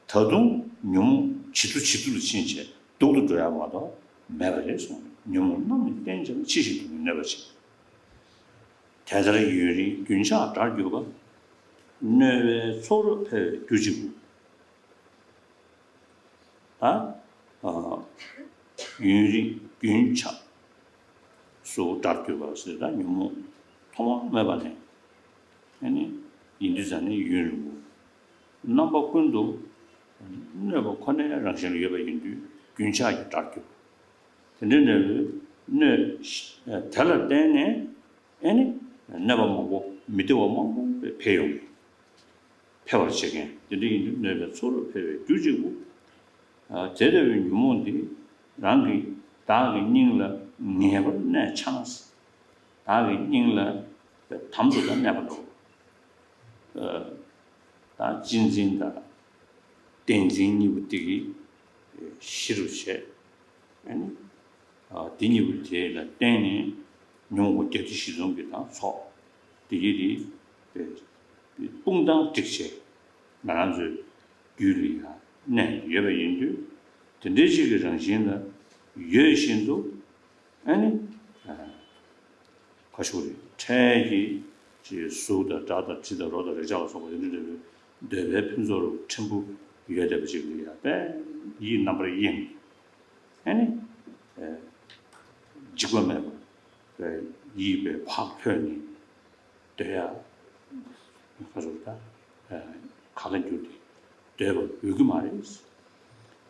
ད་དུང་ཉོན་མོངས་ཇེ་སྡུག་ཇེ་སྡུག་ལ་ཕྱིན་བྱས་སྡུག་ཏུ་འགྲོ་ཡ་མ་གཏོགས་མེད་པ་རེད་གསུངས། ཉོན་མོངས་རྣམས་ནི་རྟེན་ཅིང་། ཕྱིས་ཕྱིན་སྡུག་བསྔལ་གནོད་པ་ཆེ། དེ་ལྟར་ཡུན་རིང་རྒྱུན་ཆགས་དགྲར་གྱུར་པ། གནོད་པའི་ཚོགས་རབ་འཕེལ་བའི་རྒྱུ་གཅིག་པུ། ད་ཨ་ཡུན་རིང་རྒྱུན་ཆགས་སུ་དགྲར་གྱུར་པ་ཟེར། ད་ཉོན་མོངས་ཐོག་མ་མེད་པ་ནས་ཨ་ནི་ཡིན་དུས་ཙང་ནས་ཡུན་རིང་པོ། རྣམ་པ་ཀུན་ཏུ་གནོད་པ་ཁོ་ནའི་རང་བཞིན་ལ་ཡོད་པ་ཡིན་དུས་རྒྱུན་ཆགས་ཀྱི་དགྲར་གྱུར། དེ་འདྲའི་འབྲས་བུའི་གནོད་དེ་ལ་བརྟེན་ནས་ཨེ་ནི་གནོད་པ་མང་པོ་མི་བདེ་བ་མང་པོ་འཕེལ་ཡོང་གི། འཕེལ་བར་བྱེད་མཁན་དེ་འདྲ་ཡིན་དུས་གནོད་པའི་ཚོགས་རབ་འཕེལ་བའི་རྒྱུ་གཅིག་པུ། ཨ་དེ་ལྟ་བུའི་ཉོན་མོངས་འདི་རང་གི་བདག་གི་སྙིང་ལ་ངེས་པར་གནས་འཆའ་ན། བདག་གི་སྙིང་ལ་དམ་དུ་ད་གནས་པ་ལོ། ད་གཅེས་འཛིན་དང་བདེན་འཛིན་གཉིས་པོ་དེ་གི་གཞི་རུ་བྱས། ཨ་ནི་དེ་གཉིས་པོ་དེ་ལ་བརྟེན་ནས་ཉོན་མོངས་པ་བརྒྱད་ཁྲི་བཞི་སྟོང་གི་དང་ཚོགས་དེ་གི་དེ་དཔུང་གདང་བསྒྲིགས་བྱས་ང་རང་ཚོའི་རྒྱུད་ལ་ཡང་གནས་ཡོད་པ་ཡིན་དུས། དེ་འདྲའི་ཅིག་གི་རང་བཞིན་ལ་ཡོད་བཞིན་དུ། ཨ་ནི་ཁ་ཤུགས་རེད། འཕྲལ་གྱི་ཅིག་གཟུགས་དང་སྒྲ་དང་དྲི་དང་རོ་དང་རེག་བྱ་ལ་སོགས་པ་དེ་འདྲ་འདྲ་བའི་འདོད་པའི་ཕུན་ཚོགས་རུ་ཕྲན་བུ་ཡོད་བསྡད་པ་ཅིག་ལ་ཡ་དཔེ་ཡིད་རྣམ་པར་གཡེང་། ཨ་ནི་འཇིགས་པ་མེད་པ་དཔེ་ཡིད་དཔེ་ཕར་འཕོས་ནས་སྡོད་ཡ་ཁ་ཤུགས་ད་ག་ལ་འགྱུར་ཏེ་སྡོད་པར་འོས་ཀྱི་མ་རེད།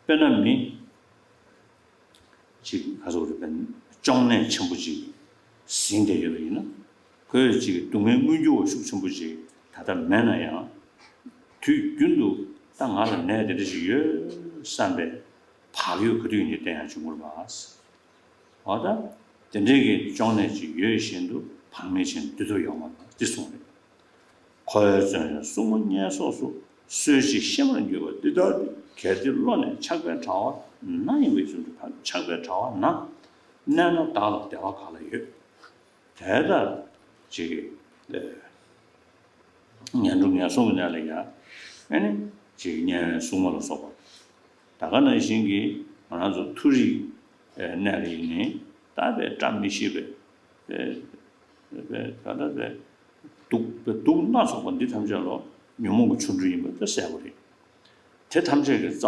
དཔེར་ན་མི། ཅིག་ག་ཚོད་རེད་པས། གཅོང་ནད་ཆེན་པོ་ཅིག་ཟིན་བསྡད་ཡོད་པ་ཡིན་ན། ཁོས་ཅིག་སྡུག་བསྔལ་མངོན་གྱུར་བ་ཤུགས་ཆེན་པོ་ཅིག་ད་ལྟ་མེད་ན་ཡང་། དུས་རྒྱུན་དུ་ད་ང་ལ་ནད་དེ་འདྲ་ཞིག་ཡོད་བསམ་པའི་བག་ཡོད་ག་དུས་ཡིན་ནའི་བསྟེན་ཡག་བྱུང་དགོས་པ། འོ་ད་དེ་འདྲའི་གི་གཅོང་ནད་ཅིག་ཡོད་བཞིན་དུ་བག་མེད་ཅན་འདུལ་ཐབས་ཡོད་མ་རེད་འདི་གསུངས་རེད། ཁོ་བོས་བརྩོན་ཡང་སྲུང་མ་བསྙེན་སོགས་སུ། གསོད་བྱེད་གཤེད་མར་འགྱུར་བ་འདི་ལྟར་ཏེ། གལ་ཏེ་བློ་ནི་ཆགས་པའི་དྲ་བ་ན་ཡིན་པའི་ཚུལ་དུ་ཕར་ཆགས་པའི་དྲ་བ་ན་གནས་ན་བདག་ལ་བདེ་བ་ག་ལ་ཡོད། དེ་ལྟར་ཅིག་ངན་འགྲོ་ངན་སོང་གི་གནས་ལ་ཡང་ཨ་ནི་ཅིག་དམྱལ་བའི་སྲུང་མ་ལ་སོགས་པ། ད་ག་ནང་བཞིན་གྱི་ང་རང་ཚོ་མཐོ་རིས་གནས་ལ་ཡིན་ནའི་ད་དཔེ་བཀྲ་མི་ཤིས་པའི་དཔེ་ད་ལྟ་དཔེ་སྡུག་དཔེ་སྡུག་སྣ་ཚོགས་པ་འདི་ཐམས་ཅད་ལ་ཉོན་མོངས་ཀྱི་ཆོ་འཕྲུལ་ཡིན་པ་དེ་གསལ་པོ་རེད། དེ་ཐམས་ཅད་ཀྱི་རྩ་བ་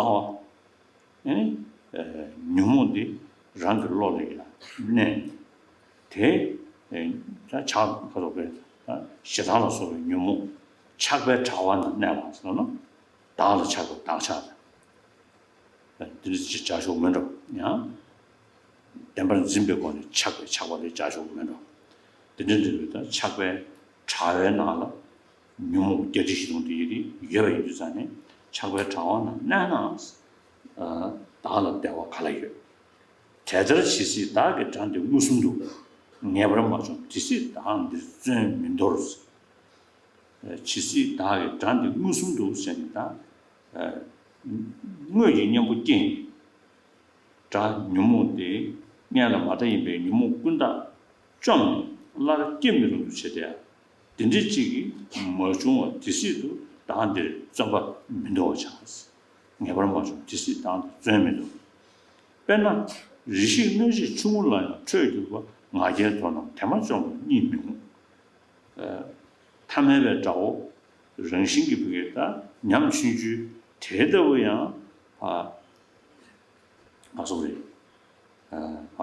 ཨ་ནི་ཉོན་མོངས་འདི་རང་གི་བློ་ལ་ཡང་གནས་ནས་དེ་ད་ཆགས་ཁ་དོག་པའི་ཞེ་སྡང་ལ་སོགས་པའི་ཉོན་མོངས་ཆགས་པའི་དྲ་བ་ན་གནས་པ་ཟེར་ན་བདག་ལ་ཆགས་པའི་བདག་ཆགས་དང་། འདི་འདྲ་ཅིག་བྱ་ཆོག་མེད་འགྲོ་ཡང་། བདེན་པར་འཛིན་པའི་སྒོ་ནས་ཆགས་པའི་ཆགས་པ་ལས་བྱ་ཆོག་མེད་འགྲོ། འདི་འདྲ་འདྲ་བའི་ད་ཆགས་པའི་དྲ་བའི་ནང་ལ་ཉོན་མོངས་བརྒྱད་ཁྲི་བཞི་སྟོང་དེ་ཡི་རིགས་ཡོད་པ་ཡིན་དུས་ཙང་ནས་ཆགས་པའི་དྲ་བ་ན་གནས་ན་བདག་ལ་བདེ་བ་ག་ལ་ཡོད། དེ་ལྟར་ཇི་སྲིད་བདག་གི་དགྲ་འདི་མངོན་སུམ་དུ། ངེས་པར་མ་བྱུང་དེ་སྲིད་བདག་འདིར་བརྩོན་མི་འདོར། ཇི་སྲིད་བདག་གི་དགྲ་འདི་མངོན་སུམ་དུ་ཟེར་ནས་ད། དངོས་ཀྱི་གཉེན་པོ་སྐྱེས། དགྲ་ཉོན་མོངས་དེ་གཉེན་ལ་མ་དགྲ་ཡིན་པའི་ཉོན་མོངས་ཀུན་བཏགས་བཅོམ་ནས་སླར་སྐྱེ་མི་རུང་དུ་བྱེད་དེ། དེ་འདྲ་གཅིག་གིས་མ་བྱུང་བ་དེ་སྲིད་དུ་བདག་འདིར་བརྩོན་པ་མི་འདོར་བར་བྱ། ངེས་པར་མ་བྱུང་དེ་སྲིད་བདག་འདིར་བརྩོན་མི་འདོར། དཔེར་ན། རེ་ཞིག་གནོད་བྱེད་ཆུང་ངུ་ལ་ཡང་ཁྲོས་གྱུར་པ། ང་རྒྱལ་དོ་རྣམས་དེ་མ་བཅོམ་པར་གཉིད་མི་འོང་། ཐ་མལ་པའི་དགྲ་བོ་རང་བཞིན་གྱིས་བུ་གའི་ད་ཉམ་ཆུང་ཆུང་དེ་ལྟ་བུ་ཡང་ཕ་མ་སོང་རེད། ཕ་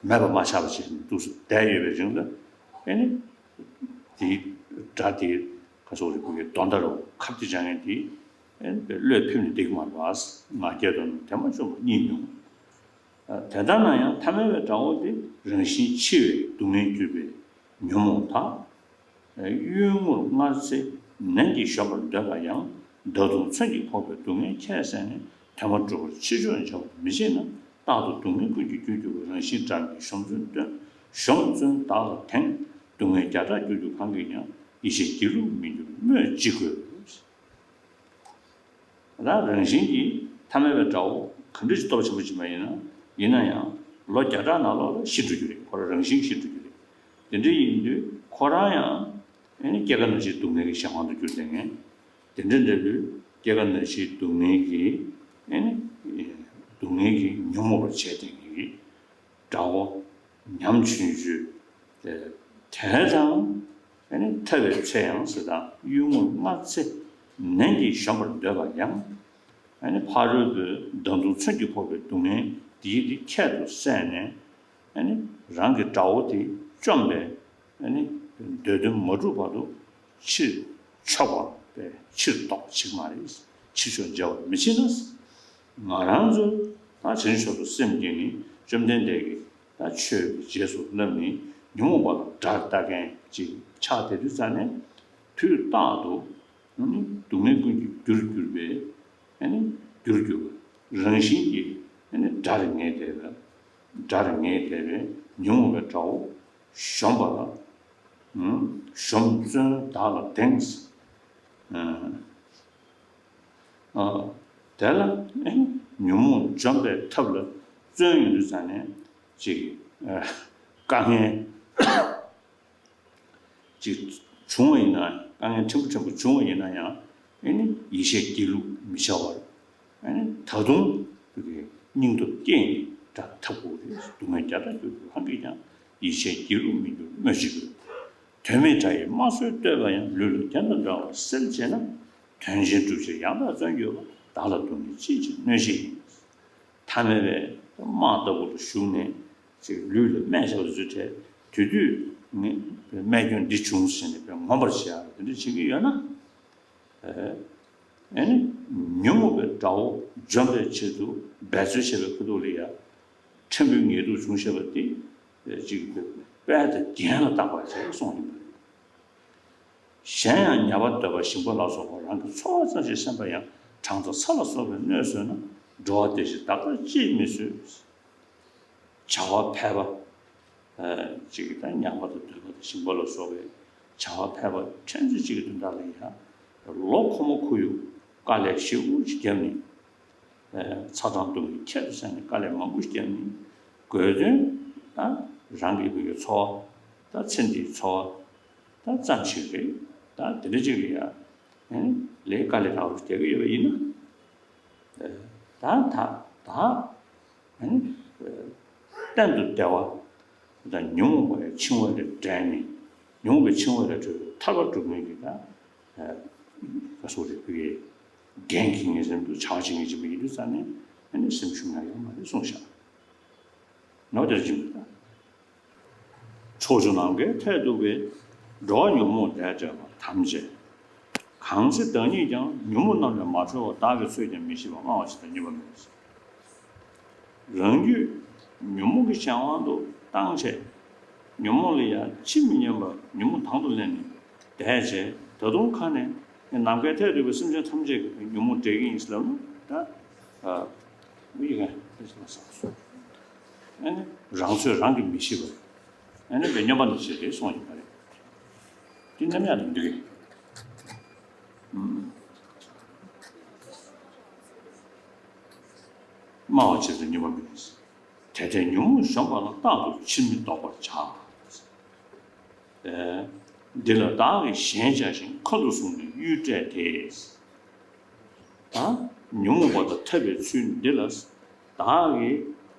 མེད་པར་མ་ཆགས་པ་བྱས་ནས་འདུག་སེ་བསྡད་ཡོད་པའི་རིང་ལ་ཨེ་ནི་དེའི་དགྲ་དེ་ག་སོགས་རེད་བུ་གའི་དོན་དག་རུ་ཁབ་དེ་སྦྱང་མཁན་དེ་ཨེ་ནི་བློས་ཕེབས་ནས་བསྡད་ཀྱི་མ་རེད་པ། ང་རྒྱལ་དོ་རྣམས་དེ་མ་བཅོམ་པར་གཉིད་མི་འོང་། དེ་ལྟར་ན་ཡང་ཐ་མལ་པའི་དགྲ་བོ་དེ་རང་བཞིན་འཆི་བས་སྡུག་བསྔལ་གྱུར་པའི་ཉོན་མོངས་དག་གཡུལ་ངོར་སྔར་ཚེ་ནན་གྱིས་གཞོམ་པར་འདོད་པ་ཡང་། ད་དུང་མཚོན་གྱིས་ཕོག་པའི་སྡུག་བསྔལ་ཁྱད་བསད་ནས། དེ་མ་གྲུབ་པར་ཕྱིར་བྱོན་བྱ་བར་མི་བྱེད་ན། རྟག་ཏུ་སྡུག་བསྔལ་ཀུན་གྱི་རྒྱུར་གྱུར་པ། རང་བཞིན་དགྲ་ཉིད་གཞོམ་བརྩོན་སྟོན། གཞོམ་བརྩོན་བདག་ལ་དེང་། སྡུག་བསྔལ་བརྒྱ་ཕྲག་གྱུར་གྱུར་གང་གིས་ཀྱང་། ཡེ་ཤེས་སྒྱིད་ལུག་མི་འགྱུར་སྨོས་ཅི་དགོས། ད་རང་བཞིན་གྱིས་ཐ་མལ་པའི་དགྲ་བོ་ག་འདྲ་ཞིག་སྟོབས་ཆེན་པོ་ཅིག་མ་ཡིན་ན་ཡིན་ན་ཡང་ལོ་བརྒྱ་ཕྲག་ནང་ལོགས་ལ་ཤི་འགྲོ་རྒྱུ་རེད། ཁོ་རང་རང་བཞིན་གྱིས་ཤི་འགྲོ་རྒྱུ་རེད། དེ་འདྲ་ཡིན་དུས་ཁོ་རང་ཡང་ཨ་ནི་སྐྱེ་རྒ་ན་འཆིའི་སྡུག་བསྔལ་གྱི་གཞན་དབང་དུ་གྱུར་བསྡད་མཁན། དེ་འདྲ་འདྲ་བོའི་སྐྱེ་རྒ་ན་འཆིའི་སྡུག་བསྔལ་གྱི་ཨ་ནི་སྡུག་བསྔལ་གྱིས་ཉོན་མོངས་པར་བྱས་བསྡད་མཁན་གྱི་དགྲ་བོ་ཉམ་ཆུང་ཆུང་དེ་དང་། ཨ་ནི་ཐར་པའི་ཚེ་ཡང་ཟེར་དང་གཡུལ་ངོར་སྔར་ཚེ་ནན་གྱིས་གཞོམ་པར་འདོད་པ་ཡང་། ཨ་ནི་ཕ་རོལ་པོའི་མདའ་མདུང་མཚོན་གྱིས་ཕོག་པའི་སྡུག་བསྔལ་འདིའི་འདི་ཁྱད་དུ་བསད་ནས། ཨ་ནི་རང་གི་དགྲ་བོ་དེ་བཅོམ་པའི་ཨ་ནི་འདོད་དོན་མ་འགྲུབ་བར་དུ་ཕྱིར་ཕྱོགས་པ་སྦེ་ཕྱིར་ལྡོག་ཅིག་མ་རེད། ཕྱིར་ཕྱོགས་འབྱེལ་བར་མི་བྱེད་ན། ང་རང་ཚོ་ད་བྱང་ཆུབ་མཆོག་ཏུ་སེམས་བསྐྱེད་ནི་བཅོམ་ལྡན་འདས་ཀྱིས་ད་ཆོས་ཀྱི་རྗེས་སུ་བསླབས་ནས་ཉོན་མོངས་པ་ལ་དགྲར་ལྟ་མཁན་ཅིག་ཆགས་བསྡད་དུས་ཙ་ནས། དུས་རྟག་ཏུ་ཨ་ནི་སྡུག་བསྔལ་ཀུན་གྱི་རྒྱུར་གྱུར་པའི་ཨ་ནི་རྒྱུར་གྱུར་པ་རང་བཞིན་གྱིས་ཨ་ནི་དགྲར་ངེས་བསྡད་པའི་དགྲར་ངེས་བསྡད་པའི་ཉོན་མོངས་པའི་དགྲ་བོ་གཞོམ་པ་ལ། ཨུམ། གཞོམ་བརྩོན་བདག་ལ་དེངས། ཨ། ཨ། དེ་ལ་ཨ་ནི་ཉོན་མོངས་འཇོམས་པའི་ཐབས་ལ་བརྩོན་ཡོང་དུས་ཙ་ནས་ཅིག་ཨ། དཀའ་ངལ་ཅིག་བྱུང་བ་ཡིན་ན། དཀའ་ངལ་ཕྲན་བུ་ཕྲན་བུ་བྱུང་བ་ཡིན་ན་ཡང་། ཨ་ནི་ཡེ་ཤེས་སྒྱིད་ལུག་མི་བྱ་བར། ཨ་ནི་ད་དུང་སྙིང་སྟོབས་བསྐྱེད་ནས་དགྲ་འཐབ་དགོས་རེད། སྡུག་བསྔལ་བརྒྱ་ཕྲག་གྱུར་གྱུར་གང་གིས་ཀྱང་། ཡེ་ཤེས་སྒྱིད་ལུག་མི་འགྱུར་སྨོས་ཅི་དགོས། དོན་མེད་དགྲ་ཡིས་དམར་གསོད་བསྟོད་པ་ཡང་། ལུས་ལ་རྒྱན་དང་འདྲ་བར་གསལ་བྱེད་ན། དོན་ཆེན་སྒྲུབ་ཕྱིར་ཡང་དག་བརྩོན་གྱུར་པ། བདག་ལ་སྡུག་བསྔལ་ཅིས་ཕྱིར་གནོད་བྱེད་ཡིན། ཐ་མལ་པའི་དམག་ལྟ་བུ་ལ་ཞུགས་ནས་ཅིག་ལུས་ལ་སྨན་ཞབས་བཟོས་བྱས། དེ་དུས་ངས་རྨས་སྐྱོན་འདི་བྱུང་ཟེར་ནས་དཔེ་ངོམ་པར་བྱེད་ཡག་དེ་འདྲ་བྱེད་ཀྱི་ཡོད་ན། ཨ་ནི་ཉོན་མོངས་པའི་དགྲ་བོ་འཇོམས་པའི་ཆེད་དུ་འབད་རྩོལ་བྱེད་པའི་ཁ་ཐུག་ལ་ཡ། ཕྲན་བུའི་ངལ་དུབ་བྱུང་ཤེས་པ་དེ་ཅིག་དཔལ་དང་རྒྱན་ལ་བཏགས་པ་ཞེས་གསུངས་ཡོད་པ་རེད། གཞན་ཡང་ཉ་པ་གདོལ་པ་ཞིང་པ་ལ་སོགས་པ་རང་གི་འཚོ་བ་ཙམ་ཞིག་སེམས་པ་ཡང་གྲང་ཚ་ཚྭ་ལ་སོགས་པའི་གནོད་བཟོས་ན། འགྲོ་བ་བདེ་ཞིང་བདག་ལྟ་ཅིས་མི་བཟོད། བྱ་བ་ཕལ་པ། ཅིག་ད་ཉ་པ་དང་གདོལ་པ་དང་ཞིང་པ་ལ་སོགས་པའི་བྱ་བ་ཕལ་པ་ཕྲན་ཚེགས་གཅིག་གི་དོན་དག་ལ་ཡང་ལོ་འཁོར་མོ་འཁོར་ཡུག་དཀའ་ལས་ཞེ་པོ་ཅིག་བརྒྱབ་ནས། ཚ་གྲང་སྡུག་བསྔལ་ཁྱད་དུ་བསད་ནས་དཀའ་ལས་མང་པོ་ཞིག་བརྒྱབ་ནས། དགོས་དོན་ད་རང་གི་བུ་གའི་འཚོ་བ། ད་ཚེ་འདིའི་འཚོ་བ་ད་ཙམ་ཞིག་རེད། ད་དེ་འདྲ་ཅིག་ལ་ཡང་ལས་དཀའ་ལས་ཁག་པོ་ཞིག་རྒྱག་གི་ཡོད་པ་ཡིན་ན། ད་ད་ད་གཏན་དུ་བདེ་བ་དང་ཉོན་མོངས་པའི་འཆིང་བ་ལས་བྲལ་ནས། ཉོན་མོངས་པའི་འཆིང་བ་ལས་གྲོལ་བའི་ཐར་པ་སྒྲུབ་མཁན་གྱི་ད་ག་སོགས་རེད། བུ་གའི་འགན་འཁྱེར་མཁན་ཟེར་དུས་བྱ་བ་བྱེད་མཁན་ཅིག་མ་ཡིན་དུས་ཙ་ནས་ཨ་ནི་སེམས་ཤུགས་ཉག་ཡོད་མ་རེད་གསུངས་བཞག་ནོ། དེར་ཅིག་ད། ཕྱོགས་བཅུ་ནམ་མཁའི་མཐས་གཏུགས་པའི། འགྲོ་བ་ཉོན་མོངས་དང་བྲལ་བ་ཐམས་ཅད། གང་ཚེ་བདག་ཉིད་ཀྱང་། ཉོན་མོངས་རྣམས་ལས་མ་གྲོལ་བར། བདག་གིས་ཚོད་ཀྱང་མི་ཤེས་པ། སྨྲ་བ་ཇི་ལྟར་མྱོང་བ་མིན། རང་རྒྱུད་ཉོན་མོངས་ཀྱི་གཞན་དབང་དུ་བཏང་བྱས། ཉོན་མོངས་ལ་ཡང་ཅི་མི་སྙམ་པར་ཉོན་མོངས་དང་དུ་ལེན་ནས་བསྡད་བྱས། ད་དུང་ཁ་ནས་ནམ་མཁའི་མཐས་གཏུགས་པའི་སེམས་ཅན་ཐམས་ཅད་ཀྱི་ཉོན་མོངས་བྲལ་གྱི་ཡིན་ཟེར་ལབ་ན། ད་ཨ་མི་ཡི་ག་ཨ་ནི་རང་ཚོད་རང་གིས་མི་ཤེས་པ་རེད། ཨ་ནི་བའི་སྨྱོན་པ་འདི་བྱེད་རེད་གསུངས་ཡོད་པ་རེད། དེ་རྣམ་གཡེང་དུ་འདུག་གི། སྨྲ་བ་ཇི་ལྟར་མྱོང་བ་མིན། དེ་ལྟས་ཉོན་མོངས་གཞོམ་པ་ལ། རྟག་ཏུ་ཕྱིར་མི་ལྡོག་པར་བྱ། འདི་ལ་བདག་གིས་ཞེན་བྱ་ཞིང་། འཁོན་དུ་བཟུང་ནས་གཡུལ་བཀྲལ་ཏེ། ད་ཉོན་མོངས་པ་དང་འཐབ་པའི་ཚུལ་འདི་ལ། བདག་གིས་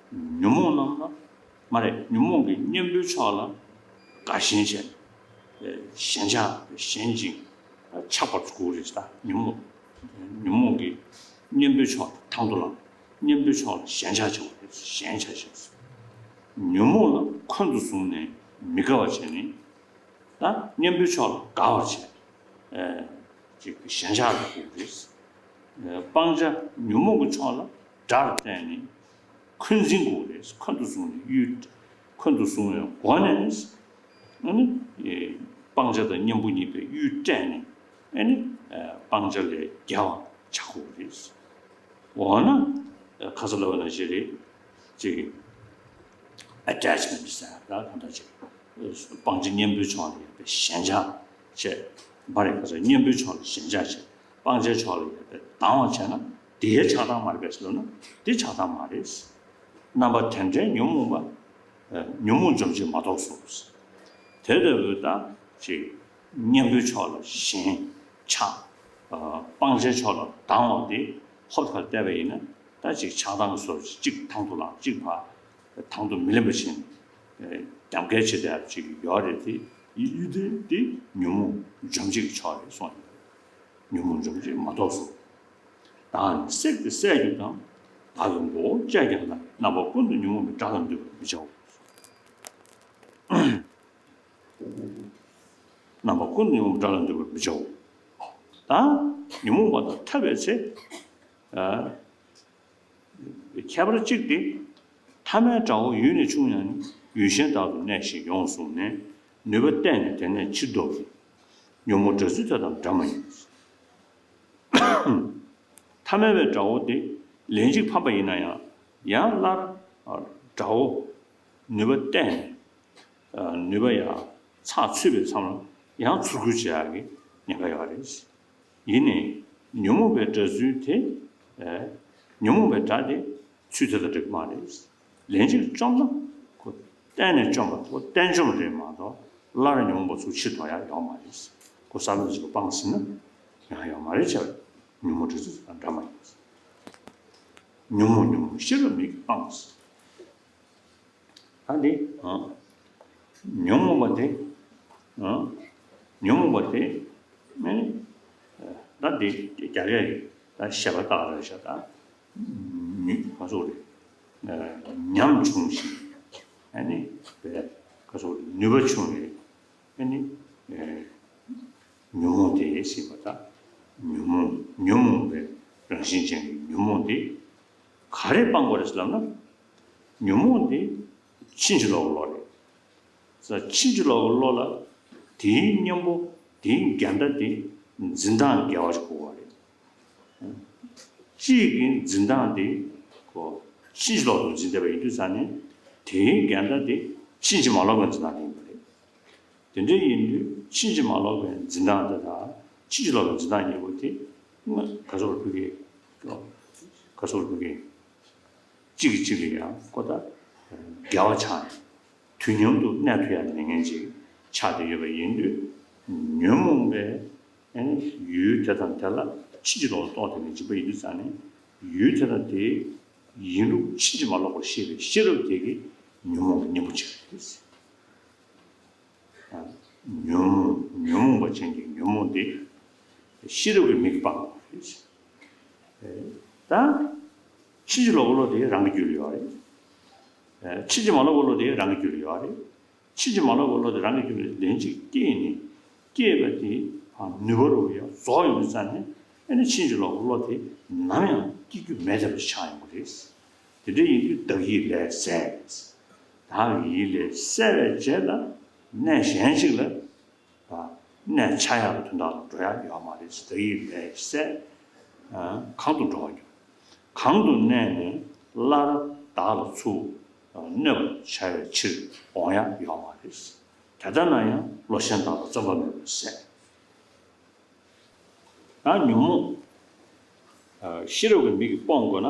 ཉོན་མོངས་རྣམས་ལ་མ་རེད། ཉོན་མོངས་ཀྱི་གཉེན་པོའི་ཕྱོགས་ལ་དགའ་ཞེན་བྱས། ཞེན་ཆགས་ཞེན་ཅིང་ཆགས་པར་གྱུར་རེད། ད་ཉོན་མོངས་ཉོན་མོངས་ཀྱི་གཉེན་པོའི་ཕྱོགས་ལ་དང་དུ་བླངས། གཉེན་པོའི་ཕྱོགས་ལ་ཞེན་ཆགས་བྱས་པ་རེད། ཞེན་ཆགས་བྱས། ཉོན་མོངས་ལ་འཁོན་དུ་བཟུང་ནས་མི་དགའ་བར་བྱས་ནས། ད་གཉེན་པོའི་ཕྱོགས་ལ་དགའ་བར་བྱས། ཨེ། ཅིག་ཞེན་ཆགས་ལ་གོ་དགོས་རེད། ཨེ། སྤང་བྱ་ཉོན་མོངས་ཀྱི་ཕྱོགས་ལ་དགྲར་བལྟས་ནས་འཁོན་འཛིན་དགོས་རེད། འཁོན་དུ་བཟུང་ནས་གཡུལ། འཁོན་དུ་བཟུང་བའི་སྒོ་ནས་ཨ་ནི། ཨེ། སྤང་བྱ་དང་གཉེན་པོ་གཉིས་པོའི་གཡུལ་བཀྲལ་ནས་ཨ་ནི། ཨེ། སྤང་བྱ་ལས་རྒྱལ་བར་བྱ་དགོས་རེད། འོ་ན་ཁ་སང་ལབ་པ་ནང་བཞིན་རེད། ཅིག་ཨེ་ཊེཆ་མེན་ཊི་ཟེར་ཡ་ད་གང་ལྟར་ཅིག་སྤང་བྱ་གཉེན་པོའི་ཕྱོགས་ལ་ཡོད་པའི་ཞེན་ཆགས་བྱས། བར་ཡ་ག་ས་གཉེན་པོའི་ཕྱོགས་ལ་ཞེན་ཆགས་བྱས། སྤང་བྱའི་ཕྱོགས་ལ་ཡོད་པའི་སྡང་བ་བྱས་ན་དེའི་ཆགས་སྡང་མ་རེད་པས་ཟེར་ན་འདི་ཆགས་སྡང་མ་རེད། རྣམ་པ་དེ་འདྲའི་ཉོན་མོངས་པ། ཉོན་མོངས་འཇོམས་བྱེད་མ་གཏོགས་སོ། དེ་ལྟ་བུའི་ད་ཅིག་གཉེན་པོའི་ཕྱོགས་ལ་ཞེན་ཆགས། སྤང་བྱའི་ཕྱོགས་ལ་སྡང་བ་དེ་ཧོབ་ཁ་བལྟས་པ་ཡིན་ན་ད་ཅིག་ཆགས་སྡང་གི་བཟོ་གཅིག་དང་དུ་ལངས་གཅིག་ཕར་དང་དུ་མི་ལེན་པ་བྱས་ནས་རྒྱབ་འགལ་བྱེད་བསྡད་ཅིག་ཡོད་རེད་དེ། ཡུལ་དེ་དེ་ཉོན་མོངས་འཇོམས་བྱེད་ཀྱི་ཕྱོགས་རེད་གསུངས་ཡོད་རེད། ཉོན་མོངས་འཇོམས་བྱེད་མ་གཏོགས་སོ། བདག་ནི་བསྲེགས་ཏེ་བསད་གྱུར་ཏམ། བདག་གི་མགོ་བོ་བཅད་ཀྱང་ན། རྣམ་པ་ཀུན་ཏུ་ཉོན་མོངས་པའི་དགྲ་ལ་འདུད་པར་མི་བྱའོ། རྣམ་པ་ཀུན་ཏུ་ཉོན་མོངས་པའི་དགྲ་ལ་འདུད་པར་མི་བྱའོ། ད་ཉོན་མོངས་པ་དང་ཐར་པའི་ཚེ། ཨ། ཁྱད་པར་གཅིག་སྟེ། ཐ་མལ་དགྲ་བོ་ཡུལ་ནས་ཕྱུང་ཡང་ནི། ཡུལ་གཞན་དག་ཏུ་གནས་ཤིང་ཡོངས་བཟུང་ནས། ནུས་པ་གཏད་ནས་དེ་ནས་ཕྱིར་ལྡོག་གི། ཉོན་མོངས་དགྲ་ཚུལ་དེ་དང་འདྲ་མ་ཡིན། ཐ་མལ་པའི་དགྲ་བོ་དེ་ལན་གཅིག་ཕམ་པ་ཡིན་ན་ཡང་ཡང་སླར་དགྲ་བོ་ནུས་པ་གཏད་ནས་ནུས་པ་ཡང་ཚགས་ཚུད་པའི་མཚམས་ལ་ཡང་ཚུར་རྒོལ་བྱེད་ཡག་གི་ཉེན་ཁ་ཡོད་རེད། ཡིན་ནའི་ཉོན་མོངས་པའི་དགྲ་ཚུལ་དེ། ཉོན་མོངས་པའི་དགྲ་དེ་ཚུལ་དེ་དང་འདྲ་གི་མ་རེད། ལན་གཅིག་བཅོམ་ན་ཁོ་གཏན་ནས་བཅོམ་པ་ཁོ་གཏན་བཅོམ་རེད་མ་གཏོགས་སླར་ཉོན་མོངས་པ་ཚུར་ཕྱིར་ལྡོག་ཡག་ཡོད་མ་རེད། ཁོ་བསམ་བློ་ཞིག་སྤངས་ཟིན་ན་ཡང་ཡོད་མ་རེད་བྱས་པ་ཉོན་མོངས་དགྲ་ཚུལ་དང་འདྲ་མ་ཡིན། ཉོན་མོངས་ཉོན་མོངས་ཤེས་རབ་མིག་གིས་སྤངས། ད་འདི། ཉོན་མོངས་པ་དེ། ཉོན་མོངས་པ་དེ། ཨ་ནི། ད་འདི་རྒྱ་སྐད་ཀྱི་ད་བཤད་པ་ལྟར་རེད་ཤག་ད། ཉོན་ག་ཚོད་རེད། ཉམ་ཆུང་ཞིང་། ཨ་ནི། བས་ག་ཚོད་རེད་ནུས་པ་ཆུང་བའི། ཨ་ནི། ཉོན་མོངས་དེ་ཟེར་བ་དང་། ཉོན་མོངས་ཉོན་མོངས་པའི་རང་བཞིན་ཅན་གྱི་ཉོན་མོངས་དེ་ག་རེ་སྤང་དགོས་རེད་ཟེར་ལབ་ན། ཉོན་མོངས་དེ་ཕྱིན་ཅི་ལོག་གི་བློ་རེད། ས་ཕྱིན་ཅི་ལོག་གི་བློ་ལ་དེའི་གཉེན་པོ་དེའི་འགལ་ཟླ་དེ་འཛིན་སྟངས་འགལ་བ་ཞིག་དགོས་པ་རེད། གཅིག་གི་འཛིན་སྟངས་དེ་ཁོ་ཕྱིན་ཅི་ལོག་ཏུ་འཛིན་བསྡད་པ་ཡིན་དུས་ཙང་ནས་དེའི་འགལ་ཟླ་དེ་ཕྱིན་ཅི་མ་ལོག་པའི་འཛིན་སྟངས་དེ་ཡིན་པ་རེད། དེ་འདྲ་ཡིན་དུས་ཕྱིན་ཅི་མ་ལོག་པའི་འཛིན་སྟངས་དེ་དང་ཕྱིན་ཅི་ལོག་པའི་འཛིན་སྟངས་གཉིས་པོ་དེ་ག་ཚོད་ཕུག་གི་ག་ཚོད་ཕུག་གི་གཅིག་གིས་གཅིག་ལ་ཡང་ཁོ་ད་འགལ་བ་ཆགས་ནས་དུས་མཉམ་དུ་གནས་ཐུབ་ཡ་མེད་མཁན་ཅིག་ཆགས་བསྡད་ཡོད་པ་ཡིན་དུས། ཉོན་མོངས་པའི་ཡུལ་དེ་དང་དེ་ལ་ཕྱིན་ཅི་ལོག་ཏུ་རྟོག་བསྡད་མཁན་ཅིག་པ་ཡིན་དུས་ཙང་ནས་ཡུལ་དེ་དང་དེའི་ཡིན་ལུགས་ཕྱིན་ཅི་མ་ལོག་པར་ཤེས་པའི་ཤེས་རབ་དེ་གིས་ཉོན་མོངས་ལ་གཉེན་པོ་བྱེད་པ་རེད། ཉོན་མོངས་ཉོན་མོངས་པ་ཅན་གྱི་ཉོན་མོངས་དེ་ཤེས་རབ་ཀྱི་མིག་གིས་སྤང་དགོས་རེད། ད་ཕྱིན་ཅི་ལོག་པའི་བློ་དེ་རང་གི་རྒྱུད་ལ་ཡོད་རེད། ཕྱིན་ཅི་མ་ལོག་པའི་བློ་དེ་རང་གི་རྒྱུད་ལ་ཡོད་རེད། ཕྱིན་ཅི་མ་ལོག་པའི་བློ་དེ་རང་གི་རྒྱུད་ལ་ལན་གཅིག་སྐྱེས་ནས་སྐྱེས་པ་དེ་ནུས་པ་རུ་ཡང་རྫོགས་ཡོང་དུས་ཙང་ནས་ཨ་ནི་ཕྱིན་ཅི་ལོག་པའི་བློ་དེ་ནམ་ཡང་སྐྱེ་རྒྱུ་མེད་བསྡད་པ་ཞིག་ཆགས་ཡོང་གི་རེད། དེ་འདྲ་ཡིན་དུས་བདག་ཡིད་ལས་ཟད། བདག་གི་ཡིད་ལས་གསལ་བའི་རྗེས་ལ་གནས་གཞན་ཞིག་ལ་གནས་འཆའ་ཡག་གི་དོན་དག་ལ་འགྲོ་ཡག་ཡོད་མ་རེད། བདག་ཡིད་ལས་གསལ། གང་དུ་འགྲོ་བ་ཡོད། གང་དུ་གནས་ནས་སླར་བདག་ལ་ཚུར་གནོད་པར་བྱ་བའི་ཕྱིར་འོང་ཡག་ཡོད་མ་རེད། དེ་ལྟ་ན་ཡང་བློ་གཞན་དག་ལ་བརྩོན་པ་མེད་པར་ཟད། ད་ཉོན་མོངས་ཤེས་རབ་ཀྱི་མིག་གིས་སྤོང་དགོས་ན་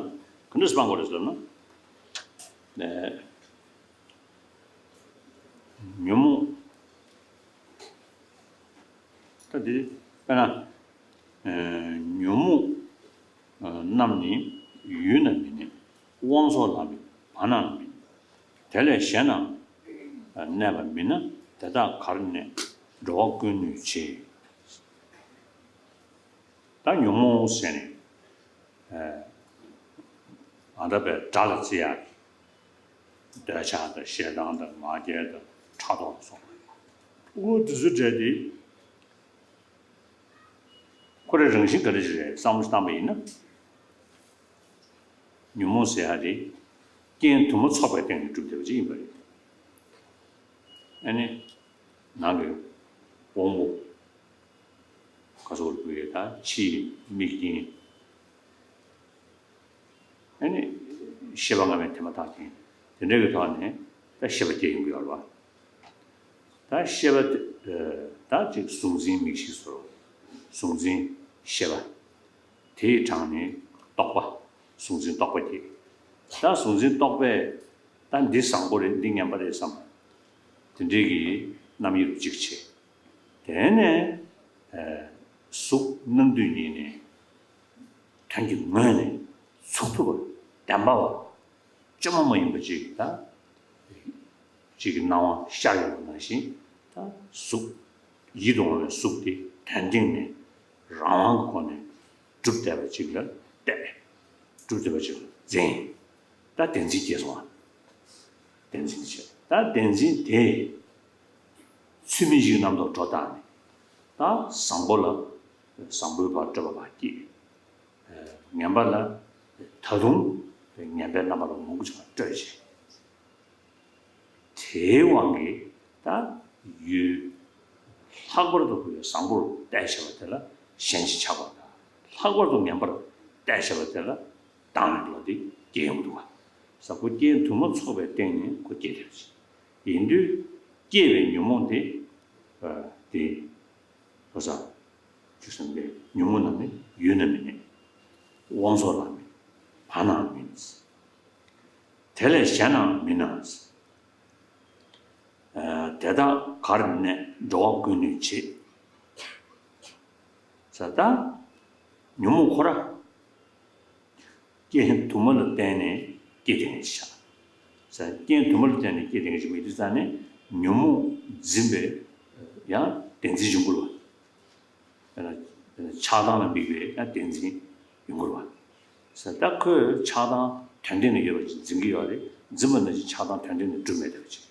ག་འདྲས་སྤང་དགོས་རེད་ཟེར་ན། ཉོན་མོངས། ད་འདི་དཔེར་ན། ཉོན་མོངས་རྣམས་ནི་ཡུལ་ན་མི་གནས། དབང་ཚོགས་ལ་མིན་བར་སྣང་ན་མིན། དེ་ལས་གཞན་ན་གནས་པ་མིན་ན་དེ་དག་གར་གནས་འགྲོ་བ་ཀུན་གནོད་བྱེད། ད་ཉོན་མོངས་ཟེར་ནས་ཨ་ད་པའི་དགྲ་ལ་བརྩི་ཡག་གི་འདོད་ཆགས་དང་ཞེ་སྡང་དང་ང་རྒྱལ་དང་ཕྲག་དོག་སོགས་ཨོ་དེ་ཚོ་འདྲ་དེ་ཁོ་རའི་རང་བཞིན་ག་འདྲ་ཞིག་རེད་བསམ་བློ་བཏང་པ་ཡིན་ན། ཉོན་མོངས་ཟེར་ཡག་དེ་རྐྱེན་དུ་མ་ཚོགས་པའི་སྟེང་ནས་གྲུབ་བསྡད་པ་ཅིག་ཡིན་པ་རེད། ཨ་ནི། ནང་གི་དབང་པོ། ག་ཚོད་རེད་ད་ཕྱིའི་མིག་རྐྱེན། ཨ་ནི། ཤེས་པ་སྔ་མའི་དེ་མ་ཐག་རྐྱེན། དེ་འདྲ་གི་ཐོག་ནས། ད་ཤེས་པ་སྐྱེ་ཡོང་གི་ཡོད་རེད་བ། ད་ཤེས་པ་དེ་ད་ཅིག་གཟུང་འཛིན་མིག་ཤེས་སོ། གཟུང་འཛིན་ཤེས་པ། དེའི་གྲངས་ནི་རྟོག་པ། གཟུང་འཛིན་རྟོག་པ་སྐྱེ། ད་གཟུང་འཛིན་རྟོག་པས་ད་འདི་བཟང་པོ་རེད། འདི་ངན་པ་རེད་བསམ། དེ་འདྲའི་གི་རྣམ་དབྱེ་རུ་གཅིག་བྱས། དེ་ནས་གཟུགས་སྣང་དུས་ཉིད་ནས་དོན་གྱི་ངོས་ནས་ཚུགས་ཐུབ་པ། བདེན་པ་བ། བཅོས་མ་མ་ཡིན་པ་ཅིག་ད། ཅིག་གི་སྣང་བ་ཤར་ཡོང་བ་ནང་བཞིན། ད་གཟུགས། ཡིད་དུ་འོང་བའི་གཟུགས་དེ་དོན་སྟེང་ནས་རང་དབང་གི་སྒོ་ནས་གྲུབ་བསྡད་པ་ཅིག་ལ་བལྟས། གྲུབ་བསྡད་པ་ཅིག་ལ་འཛིན། ད་བདེན་འཛིན་སྐྱེས་སོང་བ། བདེན་འཛིན་བྱས། ད་བདེན་འཛིན་དེ་ཚུལ་མིན་གཞིའི་རྣམ་རྟོག་སྒྲོ་བཏགས་ནས། ད་བཟང་པོ་ལ་བཟང་པོའི་བར་སྤྲོས་པ་བག་སྐྱེས། ངན་པ་ལ་ད་དུང་ངན་པའི་རྣམ་པ་ལ་མང་པོ་ཅིག་སྤྲོས་བྱས། དེའི་དབང་གིས་ད་ཡུལ། ལྷག་པར་དུ་བཟང་པོར་བལྟས་བཞག་པ་དེ་ལ་ཞེན་ཅིང་ཆགས་པ་དང་། ལྷག་པར་དུ་ངན་པར་བལྟས་བཞག་པ་དེ་ལ་སྡང་བའི་བློ་དེ་སྐྱེ་ཡོང་གི་འདུག་བ། ས་ཁོ་རྐྱེན་དུ་མ་ཚོགས་པའི་སྟེང་ནས་ཁོ་སྐྱེ་བསྡད་པ་ཅིག་ཡིན་དུས། སྐྱེས་པའི་ཉོན་མོངས་དེ། ཨ། དེ། ལྷོ་ས། ཅུ་སེམས་པའི་ཉོན་མོངས་རྣམས་ནི་ཡུལ་ན་མི་གནས། དབང་ཚོགས་ལ་མིན། བར་ན་མིན། དེ་ལས་གཞན་ན་མིན་ན། ཨ། དེ་དག་གར་གནས་འགྲོ་བ་ཀུན་ནས་བྱེད། ས་ད། ཉོན་མོངས་ཁོ་ར། རྐྱེན་དུ་མ་ལ་བརྟེན་ནས་སྐྱེ་དེ་ངེས་ཤ། ས་རྐྱེན་དུ་མ་ལ་བརྟེན་ནས་སྐྱེ་དེ་ངེས་ཤ་མི་དུས་ཙང་ནས་ཉོན་མོངས་འཛིན་པའི་ཡང་བདེན་འཛིན་འབྱུང་གི་རེད་བ། ཆགས་སྡང་ལ་དམིགས་པའི་ཡང་བདེན་འཛིན་ཡོང་གི་རེད་བ། ས་ད་ཁོས་ཆགས་སྡང་དོན་སྟེང་ནས་ཡོད་པ་ཅིག་འཛིན་གྱི་ཡོད་རེད། འཛིན་པ་ནང་བཞིན་ཆགས་སྡང་དོན་སྟེང་ནས་གྲུབ་མེད་བསྡད་པ་ཅིག་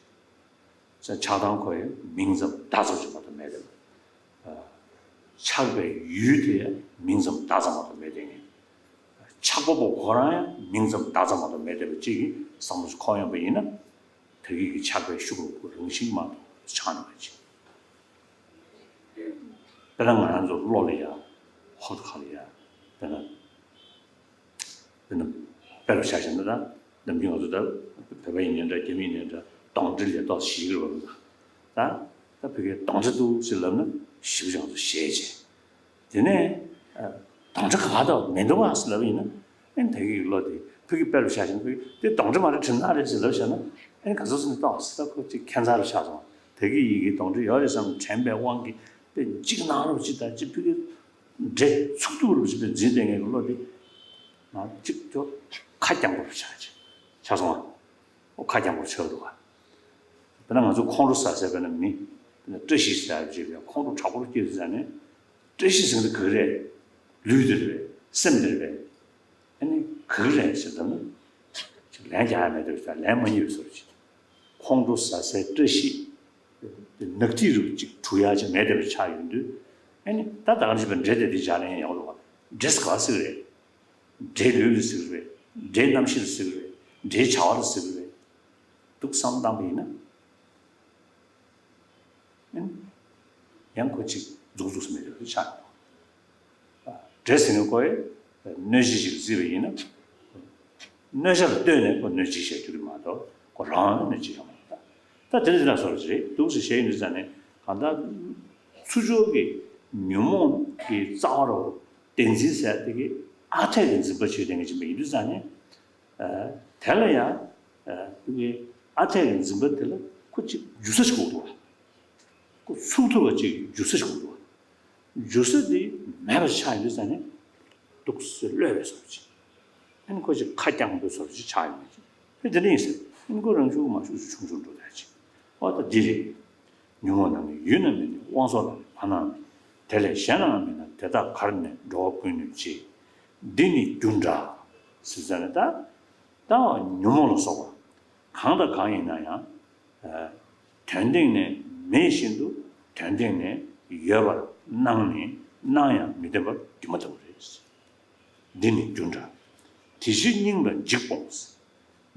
ཆགས་སྡང་ཁོ་ཡི་མིང་ཙམ་བརྡ་ཙམ་ཞིག་མ་གཏོགས་མེད་དེ། ཆགས་པའི་ཡུལ་དེ་མིང་ཙམ་བརྡ་ཙམ་མ་གཏོགས་མེད་དེ། ཆགས་པ་པོ་ཁོ་རང་ཡང་མིང་ཙམ་བརྡ་ཙམ་མ་གཏོགས་མེད་བསྡད་པ་གཅིག་གི་བསམ་བློ་ཞིག་འཁོར་ཡོང་པ་ཡིན་ན། ད་གིན་གྱི་ཆགས་པའི་ཤུགས་ལ་ཁོ་རང་བཞིན་མ་གཏོགས་ཆགས་ནི་མ་བྱེད། དཔེར་ན་ང་རང་ཚོ་གློ་ལ་ཡ། ཧོབ་ཁ་ལ་ཡ། དཔེར་ན། དཔེར་ན། དཔེ་རུ་ཆ་བཞག་ན་ད། ནམ་རྒྱུན་ང་ཚོ་ད། བོད་པ་ཡིན་ནའི་འདྲ། རྒྱ་མི་ཡིན་ནའི་འདྲ། གདོན་འདྲེ་ལས་ཏོག་ཙམ་ཞི་གི་རེད་བ། ད། ད་ཕ་གིར་གདོན་འདྲེ་འདུག་ཟེར་ལབ་ན་ཞེ་པོ་ཅིག་ང་ཚོ་ཞེད་བྱེད། དེ་ནས། གདོན་འདྲེ་ག་པར་འདུག་མི་འདུག་ཨ་ཟེར་ལབ་ཡིན་ན། ཨེ་ད་གིན་གློ་དེ་ཕ་གིར་དཔེ་རུ་ཆ་བཞག་ན་ཕ་གིར་དེ་གདོན་འདྲེ་མ་རེད། དྲན་ན་རེད་ཟེར་ལབ་བཞག་ན། ཨེ་ག་ཚོད་ཟེར་ན་ཏོག་ཙམ་ཁོ་ཅིག་ཁྱད་མཚར་རུ་ཆགས་སོང་། ད་གིན་ཡིན་གྱི་གདོན་འདྲེ་ཡོད་རེད་བསམ་དྲན་པའི་དབང་གིས་དཔེ་འཇིགས་སྣང་རུ་ཅིག་དང་ཅིག་ཕ་གིར། འདྲེ་ཚུགས་ཐུབ་རུ་ཅིག་དཔེ་འཛིན་བསྡད་མཁན་གྱི་བློ་དེ། ང་གཅིག་ཀྱང་ཁ་རྐྱང་པོ་རུ་ཆགས་ཆགས་སོང་ང་། ཨོ་ཁ་རྐྱང་པོ་རུ་ཆགས་འདུག་ག་དཔེར་ན་ང་ཚོ་ཁོང་ཁྲོ་ཟ་ཟེར་བས་ན་མི། དཔེར་ན་བཀྲ་ཤིས་ཟེར་ཡག་ཅིག་ལ་ཁོང་ཁྲོ་དྲག་པོ་རུ་སྐྱེས་ཟེར་ནས། བཀྲ་ཤིས་ཟེར་འདི་ག་རེད། ལུས་འདི་རེད། སེམས་འདི་རེད། ཨ་ནི་ག་རེད་ཟེར་ད་ནི། ཅིག་ལན་རྒྱག་ཡ་མེད་དུས་ལན་མ་རྙེད་པའི་བཟོ་འདྲ་ཅིག་ཁོང་ཁྲོ་ཟ་སའི་བཀྲ་ཤིས། ནག་ཐིག་རུ་ཅིག་གྲུ་ཡ་ཅིག་མེད་བསྡད་པ་ཆགས་ཡོང་དུས། ཨ་ནི་ད་ད་ག་ནང་བཞིན་པའི་འདྲེ་དེ་དེ་འཇགས་ནས་ཡོང་རུང་བ། འདྲེ་ཟེར་ག་ཟེར་གི་རེད། འདྲེ་ལུས་ལ་ཟེར་གི་རེད། འདྲེ་རྣམ་ཤེས་ལ་ཟེར་གི་རེད། འདྲེ་བྱ་བ་ལ་ཟེར་གི་རེད། འདུག་བསམ་བཏང་པ་ཡིན་ན། ཨ་ནི་ཡང་ཁོ་ཅིག་འཛུགས་འཛུགས་སུ་མེད་པའི་ཆགས་འདུག་འདྲེ་ཟེར་ནས་ཁོ་ཡི་གནོད་གཞི་ཞིག་བརྩིས་པ་ཡིན་ན། གནོད་བྱ་ལ་ལྟོས་ནས་ཁོ་གནོད་བྱེད་བཤད་རྒྱུ་རེད་མ་གཏོགས་ཁོ་རང་ལ་གནོད་བྱེད་ཡོང་མ་རེད་ད། ད་དེ་འདྲ་དེ་འདྲ་བཟོ་འདྲ་ཅིག་རེད་འདུག་ཟེར་བཤད་ཡོང་དུས་ཙང་ནས་གང་ལྟར། ཚུར་ཕྱོགས་ཀྱི་ཉོན་མོངས་ཀྱི་རྩ་བ་རུ་བདེན་འཛིན་ཟེར་དེ་གི་ཨ་འཐས་ཀྱི་འཛིན་པ་ཆོས་ལྡན་གྱི་འཛིན་པ་ཡིན་དུས་ཙང་ནས། དེ་ལ་ཡང་། ཨ་འཐས་ཀྱི་འཛིན་པ་དེ་ལ་ཁོ་ཅིག་འཇུ་ས་ཞིག་དགོས་འདུག་བ། ཁོ་ཚུགས་ཐུབ་པ་ཅིག་འཇུ་ས་ཞིག་དགོས་འདུག་བ། འཇུ་ས་དེ་མེད་པ་ཆགས་ཡོང་དུས་ཙང་ནས། འདུག་སེ་གློད་པའི་བཟོ་འདྲ་ཅིག་ཨ་ནི་ཁོ་ཅིག་ཁ་རྐྱང་པོའི་བཟོ་འདྲ་ཅིག་ཆགས་ཡོང་གི་ཅིག་ཕེ་དེ་འདྲ་ཡིན་ཟེར། ཨ་ནི་ཁོ་རང་ཤུགས་མ་ཤུགས་ཆུང་ཆུང་འགྲོ་ད་ཅིག་ཨོ་ད་འདི་རེད། ཉོན་མོངས་རྣམས་ནི་ཡུལ་ན་མི་གནས། དབང་ཚོགས་རྣམས་ནི་བར་ན་མེད། དེ་ལས་གཞན་ལའང་མིན་ན། དེ་དག་གར་གནས་འགྲོ་བ་ཀུན་ནས་བྱེད། འདི་ནི་རྒྱུ་འདྲ། ཟེར་ཙང་ནས་ད། ད་ཉོན་མོངས་ལ་སོགས་པ། གང་དང་གང་ཡིན་ན་ཡང་། དོན་སྟེང་ནས་མེད་བཞིན་དུ་དོན་སྟེང་ནས་ཡོད་པར་སྣང་ནས་སྣང་ཡང་མི་བདེན་པར་སྒྱུ་མ་ལྟ་བུ་རེད། འདི་ནི་རྒྱུ་འདྲ། དེ་ཕྱིར་སྙིང་ལ་འཇིགས་སྤོངས།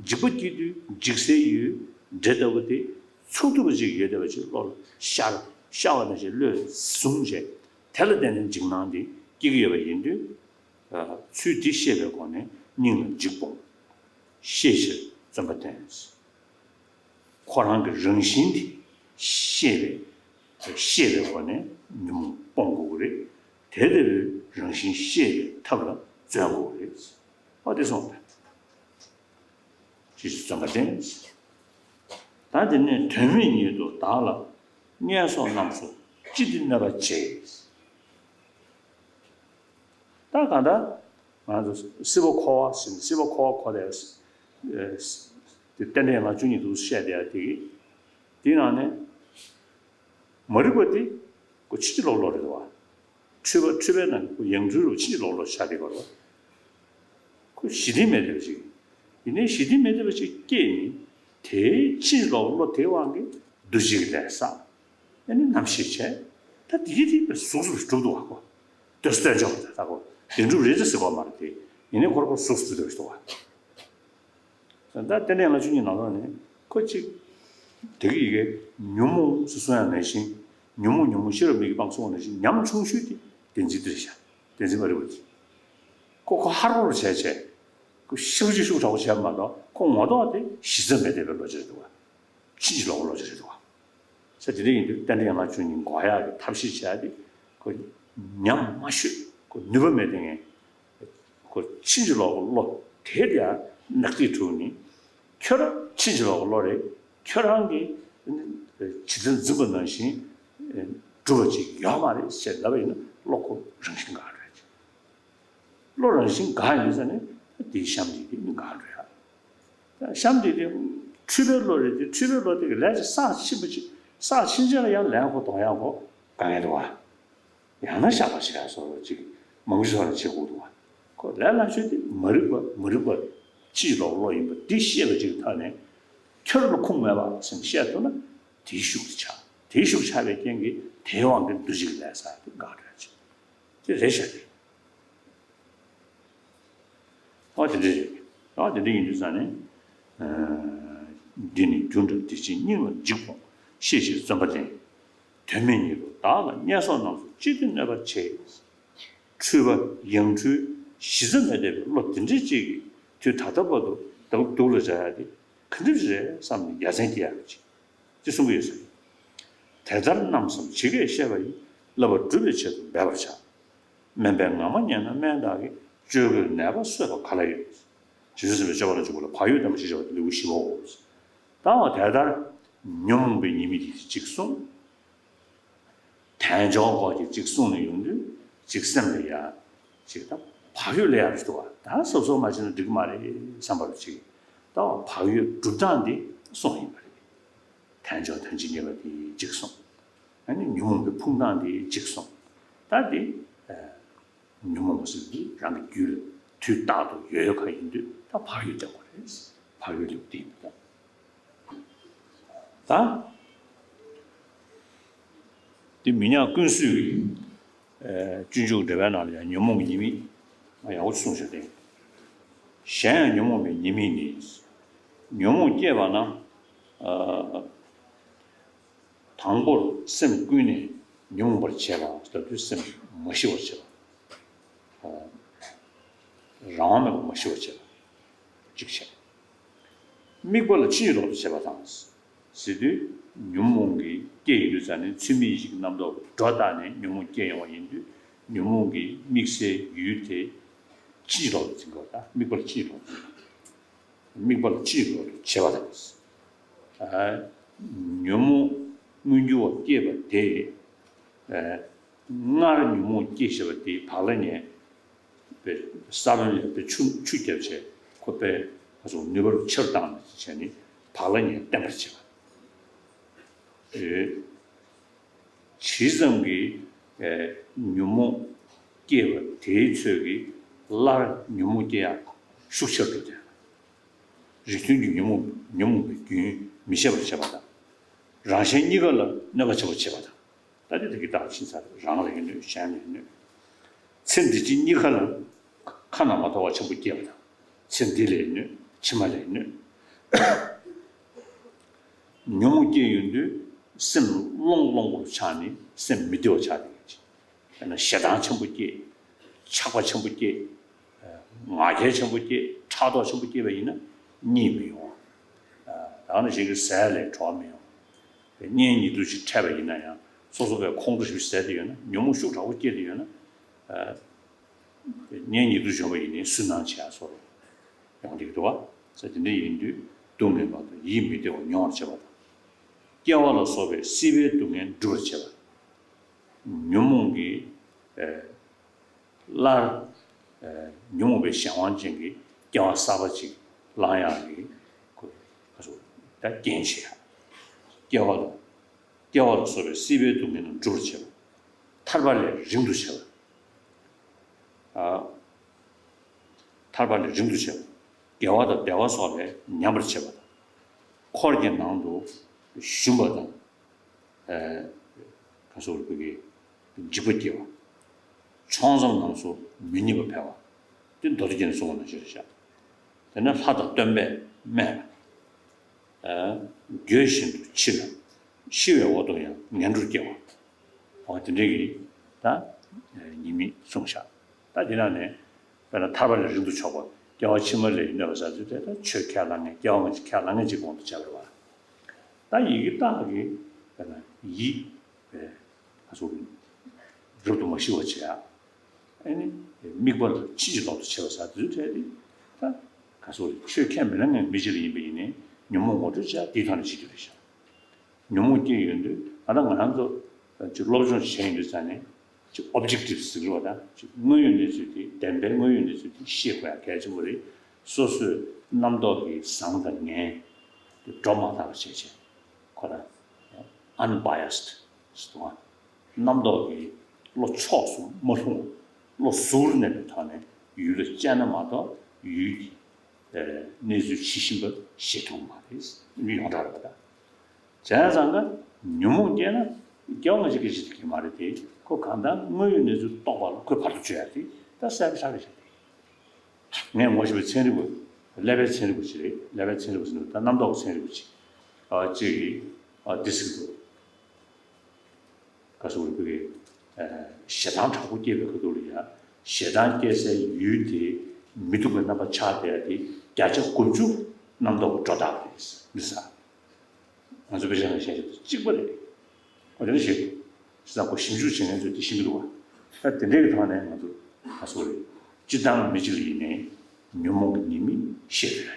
འཇིགས་པ་སྐྱེ་དུས་འཇིགས་སའི་ཡུལ་འདྲེ་ལྟ་བུ་དེ་ཚུགས་ཐུབ་པ་ཅིག་ཡོད་བསྡད་པ་ཅིག་བློ་ལ་ཤར་ཤར་བ་ནང་བཞིན་བློས་བཟུང་བྱས་དེ་ལ་བརྟེན་ནས་འཇིགས་སྣང་དེ་སྐྱེ་གི་ཡོད་པ་ཡིན་དུས། ཚུལ་འདི་ཤེས་པའི་སྒོ་ནས་སྙིང་ལ་འཇིགས་སྤོངས། ཤེས་ཕྱིར་བརྩོན་པ་བསྟེན། ཁོ་རང་གི་རང་བཞིན་དེ་ཤེས་པའི་ཤེས་པའི་སྒོ་ནས་ཉོན་མོངས་སྤོང་དགོས་ཀྱི་རེད། དེ་ལྟ་བུའི་རང་བཞིན་ཤེས་པའི་ཐབས་ལ་བརྩོན་དགོས་ཀྱི་རེད། ཨོ་དེ་སོང་པས། ཅེས་བརྩོན་པ་བསྟེན། ད་དེ་ནས་དོན་མེད་ཉིད་དུ་བདག་ལ་བརྙས་སོགས་རྣམས་སུ་ཅི་སྟེ་གནོད་པ་བྱེད། ད་གང་ལྟར་ང་ཚོ་སྲིད་པ་འཁོར་བ་ཟེར་ནས་སྲིད་པ་འཁོར་བ་འཁོར་བའི་དེ་རྟེན་འབྲེལ་ཡན་ལག་བཅུ་གཉིས་འདུག་བཤད་བསྡད་ཡ་དེ་གི་དེའི་ནང་ནས་མ་རིག་པ་དེ་ཁོ་ཕྱིན་ཅི་ལོག་ལོག་རེད་བ། འཁྲུལ་པ་འཁྲུལ་པའི་ནང་གི་ཡང་འཁྲུལ་རུ་ཕྱིན་ཅི་ལོག་ལོག་ཆགས་བསྡད་པ་རེད་བ། ཁོ་གཞི་རྟེན་མེད་བསྡད་པ་ཅིག་ཡིན་ནའི་གཞི་རྟེན་མེད་བསྡད་པ་ཅིག་སྐྱེས་ནས་དེའི་ཕྱིན་ཅི་ལོག་ལོག་དེའི་དབང་གིས་འདུ་བྱེད་ཀྱི་ལས་བསགས། ཨ་ནི་རྣམ་ཤེས་བྱས། ད་དེ་གི་དེ་གཟུགས་སུ་གྲུབ་འདུག་བ་ཁོ། དེ་སྟོན་ཆོག་ད་ཁོ་བདེན་གྲུབ་རེད་ཟེར་གོ་མ་རེད་དེ། ཡིན་ནའི་ཁོ་ར་ཁོ་གཟུགས་སུ་གྲུབ་འདུག་བ། ད་རྟེན་འབྲེལ་ཡན་ལག་བཅུ་གཉིས་ནང་ལོགས་ནས་ཁོ་གཅིག་དེ་གི་ཡི་གེ་ཉོན་མོངས་སུ་གསུང་ཡ་ནང་བཞིན། ཉོན་མོངས་ཉོན་མོངས་ཤེས་རབ་མིག་གིས་སྤངས་གསུང་བ་ནང་བཞིན་ཉམ་ཆུང་ཤོས་དེ་བདེན་འཛིན་དེ་རེད་ཤག་བདེན་འཛིན་མ་རིག་པ་དེ། ཁོ་ཁོ་ཧར་པོ་རུ་བྱས་བྱས། ཁོ་ཤུགས་ཀྱིས་ཤུགས་དྲག་པོ་བྱས་མ་གཏོགས་ཁོ་ངོ་ཐོག་དེ་གཞི་རྩ་མེད་བསྡད་པའི་བློ་ཅིག་རེད་འདུག་བ། ཕྱིན་ཅི་ལོག་པའི་བློ་ཅིག་རེད་འདུག་བ། ས་དེ་འདྲ་ཡིན་དུས་རྟེན་འབྲེལ་ཡན་ལག་བཅུ་གཉིས་འགོག་ཡག་གི་ཐབས་ཤེས་བྱས་ཏེ་ཁོ་ཉམས་མ་ཤོད། ཁོ་ནུས་པ་མེད་དེ་ངས། ཁོ་ཕྱིན་ཅི་ལོག་པའི་བློ་དེ་ལ་ནག་ཐིག་བྲུས་ནས། ཁྱོད་རང་ཕྱིན་ཅི་ལོག་པའི་བློ་རེད། ཁྱོད་རང་གིས་ཇི་ལྟར་འཛིན་པ་ནང་བཞིན་སྒྲུབ་པ་ཅིག་ཡོད་མ་རེད་ཅེས་ལབ་པ་ཡིན་ན་བློ་ཁོ་རང་བཞིན་འགག་རེད། བློ་རང་བཞིན་འགག་ཡིན་ཟེར་ནས་དེའི་གཤམ་འདི་དེ་མི་འགག་འགྲོ་ཡ། གཤམ་འདི་དེ་འཁྲུལ་པའི་བློ་རེད་དེ། འཁྲུལ་པའི་བློ་དེ་གི་ལས་ཅིག་བསགས་ཕྱིན་པ་ཅིག་བསགས་ཕྱིན་ཆད་ལ་ཡང་ལན་ཁོ་གཏོང་ཡ་ཁོ་དཀའ་ངལ་འདུག་བ། ཡང་ན་བཤགས་པ་བྱེད་ཡ་སོགས་ཅིག་མང་ཆེ་ཤོས་ལ་བྱེད་དགོས་འདུག་བ། ཁོ་ལས་སླ་ཤོས་དེ་མ་རིག་པ་མ་རིག་པ་ཕྱིན་ཅི་ལོག་པའི་བློ་ཡིན་པ་འདི་ཤེས་པ་ཅིག་ཐོག་ནས་ཁྱོད་རང་ལ་ཁུངས་མེད་པ་ཟེར་ནས་བཤད་ཐུབ་ན་དེའི་ཤུགས་དེ་ཆགས། དེའི་ཤུགས་ཆགས་པའི་རྐྱེན་གྱིས་དེའི་དབང་གིས་འདུ་བྱེད་ཀྱི་ལས་བསགས་དེ་འགག་འགྲོ་ཡ་ཅིག་དེ་རེད་ཤག་རེད། ཨ་དེ་འདྲ་རེད། ཨ་དེ་འདྲ་ཡིན་དུས་ཙང་ནས། འདི་ནི་རྒྱུ་འབྲས་དེ་བཞིན་སྙིང་ལ་འཇིགས་པ་ཤེས་ཤིང་བརྩོན་པ་ལྡན། དོན་མེད་ཉིད་དུ་བདག་ལ་བརྙས་སོགས་རྣམས་སུ་ཅི་སྟེ་གནོད་པ་བྱེད། འཁྲུལ་པ་ཡང་འཁྲུལ་གཞི་རྩ་མེད་བསྡད་པའི་བློ་དེ་འདྲ་ཅིག་གིས་དུས་ད་ལྟ་བར་དུ་སྡུག་སྡུག་ལ་བྱ་ཡ་དེ་ག་འདྲ་རེད་བསམ་ནས་ཡ་མཚན་སྐྱེ་ཡ་ཅིག་ཅེས་གསུང་གི་ཡོད་ཟེར། དེ་ལྟར་རྣམ་གསུམ་ཇི་སྐད་བཤད་པ་ཡི། བསླབ་པ་སྒྲུབ་པའི་ཆེད་དུ་འབད་པར་བྱ། སྨན་པས་ངག་མ་ཉན་ན་སྨན་བདག་གིས། བཅོས་དགོས་ནད་པ་གསོས་པ་ག་ལ་ཡོད། རྗེ་བཙུན་མའི་སྤྱོད་པ་ལ་འཇུག་པ་ལ་བག་ཡོད་བསྟེན་པ་ཞེས་བྱ་བ་དེ་ལེའུ་བཞི་པའོ། ད་འོ་དེ་ལྟར་ཉོན་མོངས་པའི་ཉེས་དམིགས་དེ་གཅིག་གསུངས། དལ་འབྱོར་སྐོར་གྱི་གཅིག་གསུངས་ནས་ཡོང་དུས་གཅིག་སེམས་ལ་ཡ། གཅིག་ད་བག་ཡོད་ལ་ཡ་རེད་འདུག་བ། ད་སོ་སོ་མ་བྱས་ན་འགྲིག་གི་མ་རེད་བསམ་པ་རུ་གཅིག་ད་བག་ཡོད་སྒྲུབ་སྟངས་འདི་གསུངས་ཡིན་པ་རེད། དལ་འབྱོར་དོན་ཆེན་གཉེར་བ་དེ་གཅིག་གསུངས། ཨ་ནི་ཉོན་མོངས་ཀྱི་ཕུང་སྟངས་དེ་གཅིག་གསུངས། ད་དེ་ཉོན་མོངས་པ་ཟེར་དུས་རང་གི་རྒྱུད་ལ་དུས་རྟག་ཏུ་ཡོད་ཡོད་ཁ་ཡིན་དུས་ད་བག་ཡོད་ལྡན་དགོས་རེད། བག་ཡོད་ལེའུ་དེ་ཡིན་པ་ད། ད་དེ་མི་ཉག་ཀུན་བཟོད་ཀྱི་སྤྱོད་འཇུག་འགྲེལ་པའི་ནང་ལ་ཡང་ཉོན་མོངས་ཀྱི་ཉེས་དམིགས་ཡག་པོ་གསུངས་བཞག་སྟེ། གཞན་ཡང་ཉོན་མོངས་པའི་ཉེས་དམིགས་ནི། ཉོན་མོངས་སྐྱེས་པ་ན། དང་པོར་སེམས་ཀུན་ནས་ཉོན་མོངས་པར་བྱེད་པ་ལྟ་དུས་སེམས་མ་ཞི་བར་བྱེད་པ། རང་དབང་མེད་པར་མ་ཞི་བར་བྱེད་པ། གཅིག་བྱས། དམིགས་པ་ལ་ཕྱིན་ཅི་ལོག་ཏུ་བྱེད་པ་དང་། ཟེར་དུས་ཉོན་མོངས་ཀྱི་སྐྱེ་ཡོང་དུས་ཙ་ནས་ཚུལ་མིན་ཡིད་བྱེད་ཀྱི་རྣམ་རྟོག་སྒྲོ་བཏགས་ནས་ཉོན་མོངས་སྐྱེ་ཡོང་བ་ཡིན་དུས་ཉོན་མོངས་ཀྱི་དམིགས་སའི་ཡུལ་དེ་ཕྱིན་ཅི་ལོག་ཏུ་འཛིན་དགོས། ད་དམིགས་པ་ལ་ཕྱིན་ཅི་ལོག་ཏུ། དམིགས་པ་ལ་ཕྱིན་ཅི་ལོག་ཏུ་བྱེད་པ་དང་། ཉོན་མོངས་མངོན་གྱུར་བ་སྐྱེས་པ་དེ། སྔར་ཉོན་མོངས་སྐྱེས་བྱས་པ་དེ་བག་ལ་ཉལ་བའི་ས་བོན་ལས་པའི་ཆུ་ཆུ་བརྒྱབ་བྱས་ཁོ་པས་ང་ཚོ་ནུས་པ་ཆེ་རུ་བཏང་ནས་བྱས་ནས་བག་ལ་ཉལ་བརྟན་པར་བྱེད་པ། ཇི་ཙམ་གྱིས་ཉོན་མོངས་སྐྱེས་པ་དེའི་ཚོད་ཀྱིས་སླར་ཉོན་མོངས་སྐྱེ་ཡག་ཤུགས་ཆེར་འགྲོ་དེ། རིགས་མཐུན་གྱི་ཉོན་མོངས་ཉོན་མོངས་པའི་རྒྱུན་མི་ཤེས་པར་བྱེད་པ་དང་། རང་གཞན་གཉིས་ཀ་ལ་གནོད་པ་ཆེན་པོ་བྱེད་པ་དང་། ད་དེ་དེ་གི་རྟགས་ཕྱིན་ཚར། རང་ལ་ཡང་གནོད། གཞན་ལ་ཡང་གནོད། ཚེ་འདི་ཕྱི་གཉིས་ཀ་ལ་ཁ་ན་མ་ཐོ་བ་ཆེན་པོ་སྐྱེ་བ་དང་། ཚེ་འདི་ལ་ཡང་གནོད། ཕྱི་མ་ལ་ཡང་གནོད། ཉོན་མོངས་སྐྱེ་ཡོང་དུས་སེམས་བློང་བློང་པོར་ཆགས་ནས་སེམས་མི་བདེ་བ་ཆགས་བསྡད་ཀྱི། དཔེར་ན་ཞེ་སྡང་ཆེན་པོ་སྐྱེ། ཆགས་པ་ཆེན་པོ་སྐྱེ། ང་རྒྱལ་ཆེན་པོ་སྐྱེ། ཕྲག་དོག་ཆེན་པོ་སྐྱེས་པ་ཡིན་ན་གཉིད་མི་ཡོང་བ། ད་ནི་གཞན་གྱི་ཟས་ལས་བྲོ་བ་མི་ཡོང་། གཉེན་ཉེ་དུ་ཞིག་འཕྲད་པ་ཡིན་ན་ཡང་སོ་སོ་བས་ཁོང་ཁྲོ་ཞིག་ཟས་དེ་ཡོད་ན། ཉོན་མོངས་ཤུགས་དྲག་པོ་སྐྱེས་དེ་ཡོད་ན། གཉེན་ཉེ་དུ་བྱོན་པ་ཡིན་ནའི་སུན་སྣང་བྱེད་ཡ་སོགས་ཡོང་གི་འདུག་པ། ས་དེ་འདྲ་ཡིན་དུས་སྡུག་བསྔལ་མ་གཏོགས་ཡིད་མི་བདེ་བ་མྱོང་བར་བྱེད་པ་དང་། སྐྱེ་བ་ལ་སོགས་པའི་སྲིད་པའི་སྡུག་བསྔལ་འགྲུབ་པར་བྱེད་པ། ཉོན་མོངས་ཀྱི་སླར་ཉོན་མོངས་པའི་གཞན་དབང་ཅན་གྱི་སྐྱེ་བ་གསར་པ་ཅིག་བླང་ཡག་གི་ཁོ་ཁ་སོ་ད་རྐྱེན་བྱེད་ཡག་སྐྱེ་བ་དང་། སྐྱེ་བ་ལ་སོགས་པའི་སྲིད་པའི་སྡུག་བསྔལ་རྣམས་འགྲུབ་པར་བྱེད་པ། ཐར་པ་ལས་རིང་དུ་བྱེད་པ། ཐར་པ་ལས་རིང་དུ་བྱེད་པ། དགེ་བ་དང་བདེ་བ་སོགས་ལས་ཉམས་པར་བྱེད་པ་དང་། འཁོར་གྱི་ནང་དུ་ཞུམ་པ་དང་། ག་སོགས་ཀྱི་འཇིགས་པ་སྐྱེ་བ། ཕྱོགས་མཚམས་རྣམས་སུ་མི་གནས་པ་འཕེལ་བ། དེ་མདོ་སྡེ་རྒྱན་ནས་གསུངས་པ་ནང་བཞིན་རེད་ཤག་དེ་ནས་ལྷ་དང་སྟོན་པས་སྨྲས་པ། འགྱོད་བཞིན་དུ་འཆི་ལ། འཆི་བའི་འོག་ཏུ་ཡང་ངན་འགྲོར་སྐྱེ་བ། འོ་དེ་འདྲའི་གི་ད་ཉེས་དམིགས་གསུངས་ཤག་ད་དེ་ནང་ནས་དཔེར་ན་ཐར་པ་ལས་རིང་དུ་ཕྱོགས་པ། སྐྱེ་བ་ཕྱི་མ་ལས་གནོད་པ་ཟ་དུས་དེ་ད་ཆོས་ཁས་བླངས་མཁན། སྐྱེ་བ་སྔ་ཕྱི་ཁས་བླངས་མཁན་ཅིག་གོང་དུ་བྱ་བར་བ། ད་ཡི་གེ་རྟགས་ཀྱི་དཔེར་ན་ཡིད་པའི་ཁ་སོགས་རབ་ཏུ་མ་ཞི་བར་བྱེད་ཡ། ཨ་ནི་དམིགས་པ་ལ་ཕྱིན་ཅི་ལོག་ཏུ་བྱེད་པ་ཟ་དུས་དེ་ད་ཁ་སོགས་ཆོས་ཁས་མི་བླངས་མཁན་མི་གཅིག་ལ་ཡིན་པ་ཡིན་ནའི་ཉོན་མོངས་ངོ་སྤྲོད་བྱ་དེའི་ཐོག་ནས་བྱེད་རྒྱུ་རེད་ཤག་ཉོན་མོངས་སྐྱེ་ཡོང་དུས་ད་ལྟ་ང་རང་ཚོ་ཅིག་སློབ་སྦྱོང་བྱས་ཡོང་དུས་ཙང་ནས་ཅིག་ཨོབ་ཇེག་ཊིབ་ཟེར་གྱི་རེད་པ། ད་ཅིག་དངོས་ཡོད་གནས་ཚུལ་དེ། བདེན་པའི་དངོས་ཡོད་གནས་ཚུལ་དེ་ཤེས་དགོས་ཡ་གལ་ཆེན་པོ་རེད། སོ་སོའི་རྣམ་རྟོག་གི་བཟང་དང་ངན་དེ་སྒྲོ་མ་བཏགས་པ་བྱས་བྱས་ཁོ་རང་ཨན་བྷ་ཡ་སི་ཌི་ཟེར་དུས། རྣམ་རྟོག་གི་བློ་ཕྱོགས་སུ་མ་ལྷུང་བ། བློ་གཟུར་གནས་པའི་ཐོག་ནས་ཡུལ་ལ་དཔྱད་ན་མ་གཏོགས་ཡུལ་གྱི་གནས་ཚུལ་ཇི་བཞིན་པ་ཤེས་ཐུབ་མ་རེད། མི་ཡོངས་གྲགས་རེད་པ། ད་བྱས་ཙང་ཀ་ཉོན་མོངས་སྐྱེས་ན་སྐྱེ་བ་སྔ་ཕྱི་སྐད་ཆ་དེ་གི་མ་རེད་དེ། ཁོ་གང་ལྟར་དངོས་ཡོད་གནས་ཚུལ་རྟོགས་པ་ལ་ཁོས་བར་དུ་གཅོད་ཡ་དེ་ད་གསལ་པོ་ཆགས་ཀྱི་རེད་དེ། ངས་ངོ་ཤེས་པའི་ཚན་རིག་པ། ཀླད་པའི་ཚན་རིག་པ་ཅིག་རེད། ཀླད་པའི་ཚན་རིག་པ་ཟེར་ན་ད་རྣམ་རྟོག་གི་ཚན་རིག་པ་ཅིག་ཨ་ཅིག་གིས་ཨ་འདི་ཟེར་གྱི་འདུག་ག་སོགས་རིག་པའི་ཞེ་སྡང་དྲག་པོ་སྐྱེས་པའི་ཁ་ཐུག་ལ་ཡ། ཞེ་སྡང་སྐྱེ་སའི་ཡུལ་དེ་མི་སྡུག་པའི་རྣམ་པ་ཆགས་བསྡད་ཡ་དེ་བརྒྱ་ཆ་དགུ་བཅུ་རྣམ་རྟོག་གི་སྒྲོ་བཏགས་རེད། མི་ཟ། ང་ཚོ་དཔེ་ཆ་ནང་བཤད་ཀྱི་འདུག་གཅིག་པ་རེད། ཨོ་དེ་འདྲ་ཞིག་རེད། བྱས་ཙང་ཁོ་ཞིབ་འཇུག་བྱེད་མཁན་ཚོས་དེ་ཤེས་ཀྱི་འདུག་བ། ད་དེ་འདྲའི་གི་ཐོག་ནས་ང་ཚོ་ད་སོ་རེད། སྤྱིར་བཏང་མི་གཅིག་ལ་ཡིན་ནའི་ཉོན་མོངས་ཀྱི་ཉེས་དམིགས་ཤེས་ཐུབ་ཡ་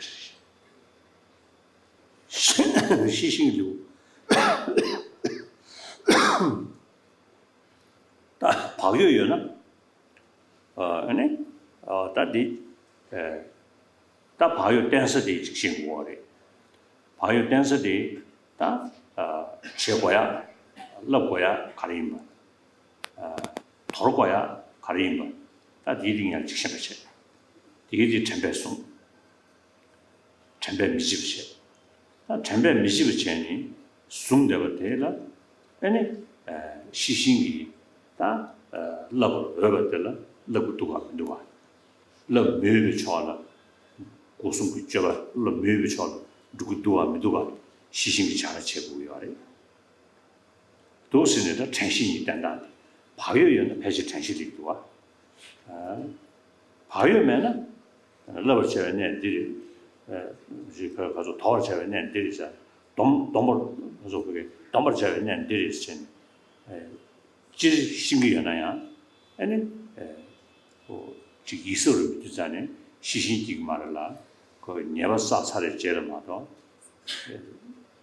ཞིག་རེད། ཤེས་ཤིང་འདུག་ད་བག་ཡོད་ཡོད་ན། ཨ་ནི་ཨ་ད་འདི་ཨ་ད་བག་ཡོད་བསྟེན་ས་དེ་ཅིག་ཤེས་དགོས་པ་རེད། བག་ཡོད་བསྟེན་ས་དེ་ད་ཨ་བྱེད་དགོས་ཡ། བསླབ་དགོས་ཡ་ག་རེ་ཡིན་པ། ཨ་དོར་དགོས་ཡ་ག་རེ་ཡིན་པ། ད་དེའི་སྟེང་ཡང་ཅིག་ཤེས་པ་བྱེད། དེའི་དེ་དྲན་པས་བཟུང་། དྲན་པས་མི་བརྗེད་པར་བྱེད། ད་དྲན་པས་མི་བརྗེད་པར་བྱས་ནས་བཟུང་བསྡད་པ་དེ་ལ་ཨ་ནི་ཤེས་བཞིན་གྱིས་ད་བསླབ་པར་འོས་པ་དེ་ལ་བསླབ་ཀྱི་འདུག་གམ་མི་འདུག་གམ། བསླབ་མི་འོས་པའི་ཕྱོགས་ལ། སྒོ་གསུམ་གྱི་སྤྱོད་པ་བསླབ་མི་འོས་པའི་ཕྱོགས་ལ་འགྲོ་གི་འདུག་གམ་མི་འདུག་གམ་ཤེས་བཞིན་གྱིས་བྱ་ར་བྱེད་དགོས་ཀྱི་ཡོད་རེད། འདུག་ཟེར་ནས་ད་དྲན་ཤེས་གཉིས་བསྟེན་སྟངས་དེ། བག་ཡོད་ཡོད་ན་ཕལ་ཆེར་དྲན་ཤེས་སླེབས་ཀྱི་འདུག་བ། བག་ཡོད་མེད་ན། བསླབ་པར་བྱ་བའི་གནས་འདི་རེད། རིགས་ཁ་ཁ་ཚོ་དོར་བར་བྱ་བའི་གནས་འདི་རེད་ཟེར། སྡོམ་སྡོམ་པར་ཁ་ཚོ་ཁ་གི་སྡོམ་པར་བྱ་བའི་གནས་འདི་རེད་ཟེར་ནས། སྤྱིར་ཤེས་ཀྱི་ཡོད་ན་ཡང་། ཨ་ནི། ཅིག་ཡིད་གཟབ་རུ་མི་དུས་ཙང་ནས་ཤེས་བཞིན་གྱིས་མ་རེད་ལ། ཁོ་ཉེས་པ་བསགས་ཚར་རེད་བྱས་ལ་མ་གཏོགས།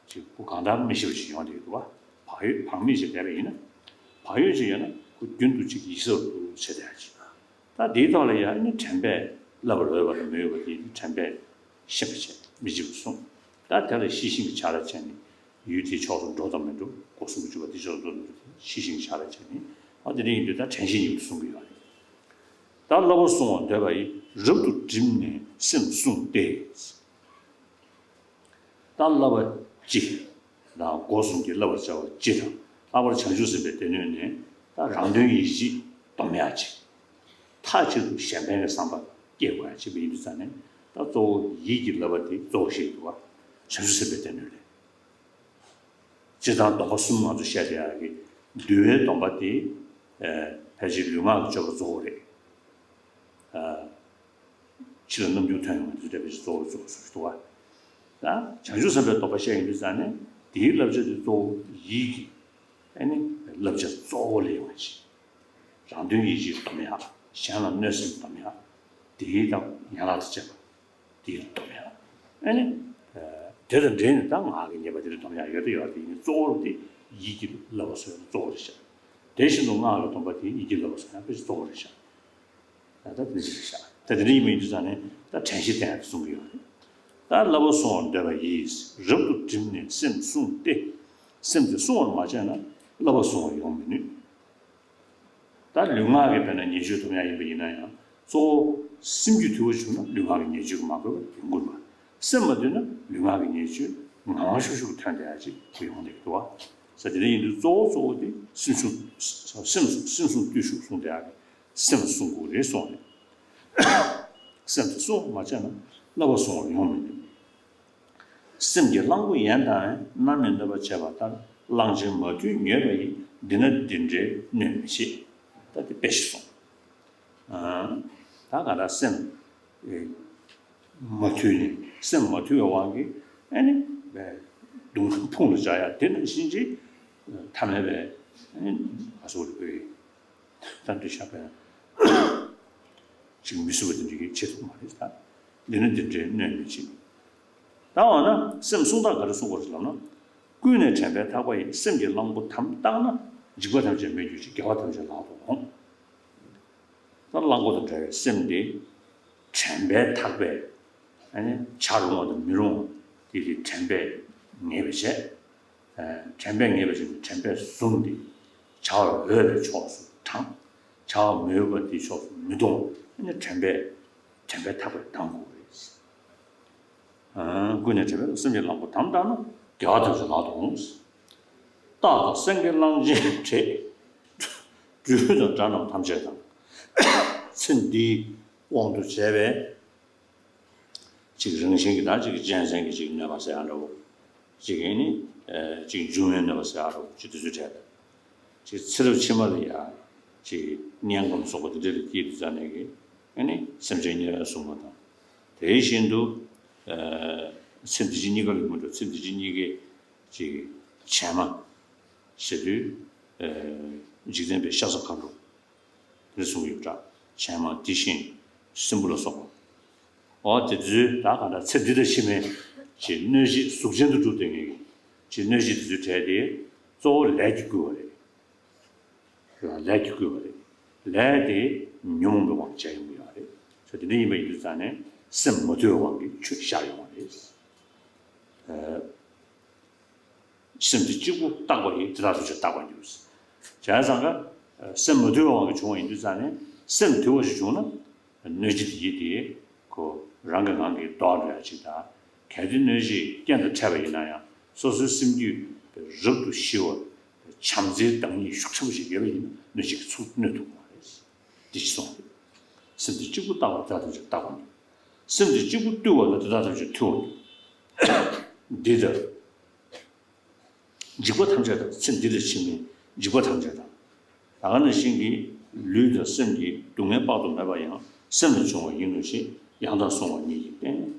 ཅིག་ཁོ་གང་ལྟར་མི་ཤེས་པ་ཞིག་ཡོང་བསྡད་ཡོད་འདུག་བ། བག་ཡོད་བག་མེད་ཅིག་བསྡད་པ་ཡིན་ན། བག་ཡོད་ཅིག་ཡོད་ན་ཁོ་རྒྱུན་དུ་ཅིག་ཡིད་གཟབ་རུ་བྱེད་བསྡད་ཡ་ཅིག་ད་དེའི་ཐོག་ལ་ཡང་ནི་དྲན་པས་བསླབ་པར་འོས་པ་དང་མི་འོས་པ་དེ་དྲན་པས་ཤེས་པར་བྱེད། མི་བྱེད་པར་གསུངས། ད་དེ་ལ་ཤེས་བཞིན་གྱིས་བྱ་ར་བྱས་ནས་ཡུལ་དེའི་ཕྱོགས་སུ་འགྲོ་དང་མི་འགྲོ། སྒོ་གསུམ་གྱི་སྤྱོད་པ་དེའི་ཕྱོགས་སུ་འགྲོ་དང་མི་འགྲོ། ཤེས་བཞིན་གྱིས་བྱ་ར་བྱས་ནས། ཨ་དེ་འདྲ་ཡིན་དུས་ད་དྲན་ཤེས་གཉིས་ཀྱིས་བསྲུང་གི་ཡོད་རེད། ད་བསླབ་པ་བསྲུང་བར་འདོད་པ་ཡིས། རབ་ཏུ་བསྒྲིམས་ནས་སེམས་བསྲུངས་ཏེ། ད་བསླབ་པ་སྤྱི་དང་སྒོ་གསུམ་གྱི་བསླབ་པར་བྱ་བ་སྤྱི་དང་། ལྷག་པར་བྱང་ཆུབ་སེམས་དཔའི་སྡེ་སྣོད་ནས་ད་རང་དོན་ཡིད་བྱེད་སྡོམ་ཡག་ཅིག་མཐའ་གཅིག་ཏུ་གཞན་ཕན་གྱི་བསམ་པ་སྐྱེ་དགོས་ཡག་ཅིག་ཡིན་དུས་ཙང་ནས། ད་གཙོ་བོ་ཡིད་ཀྱི་བསླབ་པ་དེ་གཙོ་བོ་ཞིག་འདུག་བ། བྱང་ཆུབ་སེམས་དཔའི་སྡེ་སྣོད་ལས། སྤྱིར་བཏང་སྡོམ་པ་གསུམ་ང་ཚོ་བཤད་བསྡད་ཡག་གི་འདུལ་བའི་སྡོམ་པ་དེ། ཨ་ཕལ་ཆེར་ལུས་ངག་གི་སྤྱོད་པ་གཙོ་བོ་རེད། ཨ་ཕྱི་ལ་རྣམ་འགྱུར་ཐོན་ཡོང་བ་དེ་ཚོ་དཔེ་ཆ་གཙོ་བོ་གཙོ་བོ་སུ་ཞིག་འདུག་བ། ད་བྱང་ཆུབ་སེམས་དཔའི་སྡོམ་པ་བཤད་ཡོང་དུས་ཙང་ནས་དེའི་བསླབ་བྱ་དེ་གཙོ་བོ་ཡིད་ཀྱི་ཨ་ནི་བསླབ་བྱ་གཙོ་བོ་ལ་ཡོང་བ་ཅིག་རང་དོན་ཡིད་བྱེད་སྡོམ་ཡག་གཞན་ལ་གནོད་སེམས་སྡོམ་ཡག་དེའི་དང་ཡན་ལག་དང་བཅས་པ་དེའི་སྡོམ་ཡག་ཨ་ནི་དེ་དང་འབྲེལ་ནས་ད་ངག་གི་ཉེས་པ་དེ་ལ་སྡོམ་ཡག་ཡོད་དོ་ཡོད་དེ་ཡིན་གཙོ་བོ་དེ་ཡིད་ཀྱི་བསླབ་པ་སོགས་གཙོ་བོ་རེད་ཤག་དེ་བཞིན་དུ་སྔགས་ལ་སྡོམ་པ་དེ་ཡིད་ཀྱི་བསླབ་པ་སོགས་ཡང་དཔེ་གཙོ་བོ་རེད་ཤག་ད་ལྟ་དེ་འདྲ་ཞིག་བཞག་ད་དེ་འདྲ་ཡིན་པ་ཡིན་དུས་ཙང་ནས་ད་དྲན་ཤེས་བསྟེན་ཡག་གསུང་གི་ཡོད་རེད། ད་བསླབ་པ་བསྲུང་བར་འདོད་པ་ཡིས། རབ་ཏུ་བསྒྲིམས་ནས་སེམས་བསྲུང་སྟེ། སེམས་དེ་བསྲུང་བར་མ་བྱས་ན་བསླབ་པ་བསྲུང་བར་ཡོང་མི་ནུས། ད་ལུས་ངག་གི་དཔེར་ན་ཉེས་སྤྱོད་སྡོམ་ཡག་ཡིན་པ་ཡིན་ན་ཡང་གཙོ་བོ་སེམས་རྒྱུད་དུལ་བ་བྱུང་ན་ལུས་ངག་གི་ཉེས་སྤྱོད་ཀྱིས་མ་གོས་པ་ཡོང་གི་མ་རེད། སེམས་མ་དུལ་ན་ལུས་ངག་གི་ཉེས་སྤྱོད་ངང་ངང་ཤུགས་ཤུགས་ཐོན་བསྡད་ཡག་ཅིག་ཡོང་བསྡད་ཀྱི་འདུག་བ། ས་དེ་འདྲ་ཡིན་དུས་གཙོ་བོ་གཙོ་བོ་དེ་སེམས་བསྲུང་སེམས་སེམས་བསྲུང་བརྟུལ་ཞུགས་བསྲུང་བསྡད་ཡག་གི་སེམས་བསྲུང་དགོས་རེད་གསུངས་རེད། སེམས་དེ་བསྲུང་བར་མ་བྱས་ན་བསླབ་པ་བསྲུང་བར་ཡོང་མི་ནུས། སེམས་ཀྱི་གླང་པོ་ཡན་དང་། ནམ་ཡང་གནོད་པར་བྱེད་པ་ལྟར། གླང་ཆེན་མ་ཐུལ་མྱོས་པ་ཡིས། འདི་ན་འདི་འདྲའི་གནོད་མི་བྱེད། ད་དེ་དཔེ་ཞིག་གསུངས། ཨ་ད་ག་ད་སེམས་ཨེ་མ་ཐུལ་ནས་སེམས་མ་ཐུལ་བའི་དབང་གིས་ཨ་ནི་སྡུག་བསྔལ་ཕུང་ལ་བྱ་ཡག་དེ་ནང་བཞིན་གྱི་ཐ་མལ་པའི་ཨ་ནི་ང་ཚོ་ལ་ཕུལ་ཡིན། ད་འདི་ཤ་པས་ཅིག་མི་སྲིད་པ་དེ་འདྲ་གི་བྱེད་ཐུབ་མ་རེད་ད། འདི་ནི་འདི་འདྲའི་གནོད་མི་བྱེད། ད་འོ་ན་སེམས་བསྲུང་སྟངས་ག་རེ་བསྲུང་དགོས་རེད་ལབ་ན། ཀུན་ནས་དྲན་པས་ཐག་པ་ཡིས། སེམས་ཀྱི་གླང་པོ་དམ་བཏགས་ན། འཇིགས་པ་ཐམས་ཅད་མེད་གྱུར་ཅིག་དགེ་བ་ཐམས་ཅད་ལག་ཏུ་འོང་། ད་གླང་པོ་དང་འདྲ་བའི་སེམས་དེ་དྲན་པས་ཐག་པས་ཨ་ནི་བྱ་རུང་བ་དང་མི་རུང་བ་དེ་དེ་དྲན་པས་ངེས་པར་བྱས། དྲན་པས་ངེས་པར་བྱས་ནས་དྲན་པས་བཟུང་སྟེ་བྱ་བ་འོས་པའི་ཕྱོགས་སུ་དྲངས། བྱ་བ་མི་འོས་པ་དེའི་ཕྱོགས་སུ་མི་ལྟུང་བ་ནི་དྲན་པས་དྲན་པས་ཐག་པས་གདང་དགོས་རེད། ཀུན་ནས་དྲན་པས་སེམས་ཀྱི་གླང་པོ་དམ་བཏགས་ན་དགེ་བ་ཐམས་ཅད་ལག་ཏུ་འོང་། རྟག་ཏུ་སེང་གེ་གླང་ཆེན་བྲེད། སྦྲུལ་དང་དགྲ་རྣམས་ཐམས་ཅད་དང་། ཚེ་འདིའི་དབང་དུ་བྱས་པའི་ཅིག་རང་བཞིན་གྱི་ད་ཅིག་གཅན་གཟན་གྱི་ཅིག་གནོད་པ་ཟེར་ཡག་འདྲ་བོ། ཅིག་ཨེ་ནི་ཅིག་འབྱུང་བའི་གནོད་པ་ཟེར་ཡག་འདྲ་བོ་ཅིག་དེ་ཚོའི་གྲས་དང་། ཅིག་ཚེ་རབས་ཕྱི་མ་ལ་ཡ་ཅིག་དམྱལ་ཁམས་སོགས་པ་དེ་འདྲ་ལ་སྐྱེས་དུས་ཙ་ནས་ཀྱི་ཨེ་ནི་སེམས་ཅན་དམྱལ་བའི་སྲུང་མ་དང་། དེ་བཞིན་དུ་ཚེ་འདི་ཕྱི་གཉིས་ཀ་ལ་མི་འགྲོ། ཚེ་འདི་ཕྱི་གཉིས་ཀའི་ཅིག་བྱད་མ་ཟེར་དུས་འཇིག་རྟེན་པའི་ཤ་ཟ་ཁ་འབྲུ། དེ་གསུངས་ཡོད་འདྲ། བྱད་མ་དེ་བཞིན་སྲིན་བུ་ལ་སོགས་པ། འོ་དེ་ཚོའི་ད་ག་འདྲ་ཚེ་འདི་དང་ཕྱི་མའི་ཅིག་གནོད་གཞི་གཟུགས་ཅན་དུ་གྲུབ་སྡོད་མཁན་གྱི་ཅིག་གནོད་གཞི་དེ་ཚོའི་གྲས་དེ་གཙོ་བོ་ལས་ཀྱིས་བསྐུལ་བ་རེད། ལས་ཀྱིས་བསྐུལ་བ་རེད། ལས་དེ་ཉོན་མོངས་པའི་དབང་གིས་བྱས་ཡོང་གི་ཡོད་རེད། ད་དེ་འདྲ་ཡིན་པ་ཡིན་དུས་ཙང་ནས་སེམས་མ་དུལ་བའི་དབང་གིས་ཆུད་ཤར་ཡོང་བ་རེད། སེམས་དེ་གཅིག་པུ་རྟག་པ་ཡིས། དེ་དག་ཐམས་ཅད་རྟག་པར་འགྱུར། བྱས་ཙང་ཀ་སེམས་མ་དུལ་བའི་དབང་གིས་བྱུང་བ་ཡིན་དུས་ཙང་ནས་སེམས་དུལ་བ་ཞིག་བྱུང་ན་གནོད་བྱེད་དེ་ཡིས་དེ་ཁོ་རང་གི་ངང་གིས་ལྡོག་འགྲོ་ཡ་ཅིག་དང་། གལ་ཏེ་གནོད་བྱེད་རྐྱེན་དང་འཕྲད་པ་ཡིན་ན་ཡང་སོ་སོའི་སེམས་རྒྱུད་རབ་ཏུ་ཞི་བ། བྱམས་བརྩེའི་བདག་ཉིད་ཤུགས་ཆེན་པོ་ཞིག་ཡོད་པ་ཡིན་ན་གནོད་བྱེད་ཀྱིས་ཚུར་གནོད་ཐུབ་ཀྱི་མ་རེད། འདི་ཅི་གསུངས་རེད། སེམས་དེ་གཅིག་པུ་རྟག་པར་དེ་དག་ཐམས་ཅད་རྟག་པར་འགྱུར། སེམས་དེ་གཅིག་པུ་བཏུལ་བ་ན་དེ་དག་ཐམས་ཅད་ཐུལ་བར་འགྱུར། འདི་ལྟར་འཇིགས་པ་ཐམས་ཅད་དང་། ཚེ་འདི་དང་ཕྱི་མའི་འཇིགས་པ་ཐམས་ཅད་དང་། ད་ག་ནང་བཞིན་གྱི་ལུས་དང་སེམས་ཀྱི་སྡུག་བསྔལ་དཔག་ཏུ་མེད་པ་ཡང་སེམས་ལས་བྱུང་བ་ཡིན་ནོ་ཞེས་ཡང་དག་གསུང་བ་ཉིད་ཀྱིས་བསྟན།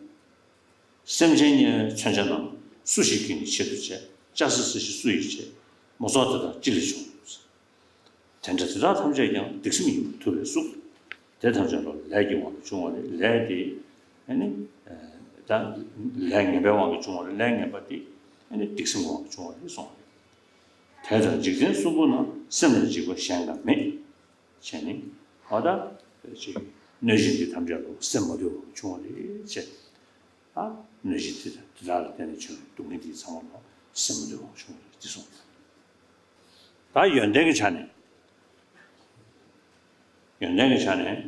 སེམས་ཅན་དམྱལ་བའི་མཚོན་ཆ་རྣམས། སུ་ཞིག་གིས་ནི་ཆེད་དུ་བྱས། ལྕགས་སྲེག་ས་གཞི་སུ་ཡིས་བྱས། མོ་ཚོགས་དེ་དག་ཅི་ལས་བྱུང་། དེ་འདྲ་དེ་དག་ཐམས་ཅད་ཀྱང་། སྡིག་སེམས་ཡིན་པར་ཐུབ་པས་སུ། དེ་ཐམས་ཅད་ལོ་ལས་ཀྱི་དབང་དུ་བྱུང་བ་རེད། ལས་དེ་ཨ་ནི་ད་ལས་ངན་པའི་དབང་གིས་བྱུང་བ་རེད། ལས་ངན་པ་དེ་ཨ་ནི་སྡིག་སེམས་ཀྱི་དབང་གིས་བྱུང་བ་རེད་གསུངས་པ་རེད། དེ་ལྟར་འཇིག་རྟེན་གསུམ་པོ་ན། སེམས་ལས་འཇིགས་པ་གཞན་འགའ་མེད། བྱས་ནས་འོ་ད་ཅིག་གནོད་སྦྱིན་འདི་ཐམས་ཅད་ལོ་སེམས་མ་དུལ་བ་བྱུང་བ་རེད་ཅེས། ད་གནོད་སྦྱིན་དེ་དང་དེ་དག་ལ་བརྟེན་ནས་བྱུང་བའི་སྡུག་བསྔལ་འདི་ཚང་མ་ལོ་སེམས་མ་དུལ་བ་བྱུང་བ་རེད་ཅེས་གསུངས། ད་ཡོན་ཏན་གྱི་ཆ་ནས། ཡོན་ཏན་གྱི་ཆ་ནས།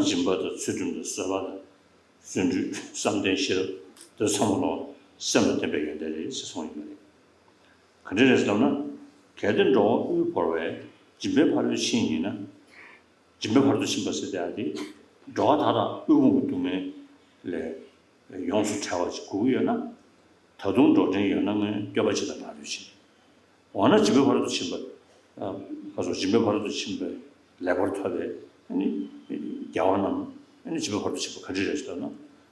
སྦྱིན་པ་དང་ཚུལ་ཁྲིམས་དང་བཟོད་པ་དང་། བརྩོན་འགྲུས་བསམ་གཏན་ཤེས་རབ་དེ་ཚང་མ་ལོ་སེམས་ལ་བརྟེན་པའི་ཡོན་ཏན་རེད་ཅེས་གསུངས་ཡོད་པ་རེད། ག་འདྲ་རེད་ཟེར་ལབ་ན། གལ་ཏེ་འགྲོ་བ་དབུལ་བོར་བས། སྦྱིན་པའི་ཕ་རོལ་ཕྱིན་ཡིན་ན། སྦྱིན་པའི་ཕ་རོལ་ཏུ་ཕྱིན་པ་ཟེར་ཡག་དེ། འགྲོ་བ་མཐའ་དག་དབུལ་ཕོངས་ཀྱི་སྡུག་བསྔལ་ལས་ཡོངས་སུ་བྲལ་བ་ཅིག་དགོས་ཀྱི་ཡོད་ན། ད་དུང་འགྲོ་འདྲེན་ཡོད་ན་སྔོན། སྐྱོབ་པ་ཅི་དང་ཕ་རོལ་ཕྱིན། འོ་ན་སྦྱིན་པའི་ཕ་རོལ་ཏུ་ཕྱིན་པ། ཁ་སོ་སྦྱིན་པའི་ཕ་རོལ་ཏུ་ཕྱིན་པའི་ལེགས་པར་ཐོབ་པའི་ཨ་ནི་རྒྱལ་བ་རྣམས་ཨ་ནི་སྦྱིན་པའི་ཕ་རོལ་ཏུ་ཕྱིན་པ་ག་འདྲ་རེད་ཟེར་ན།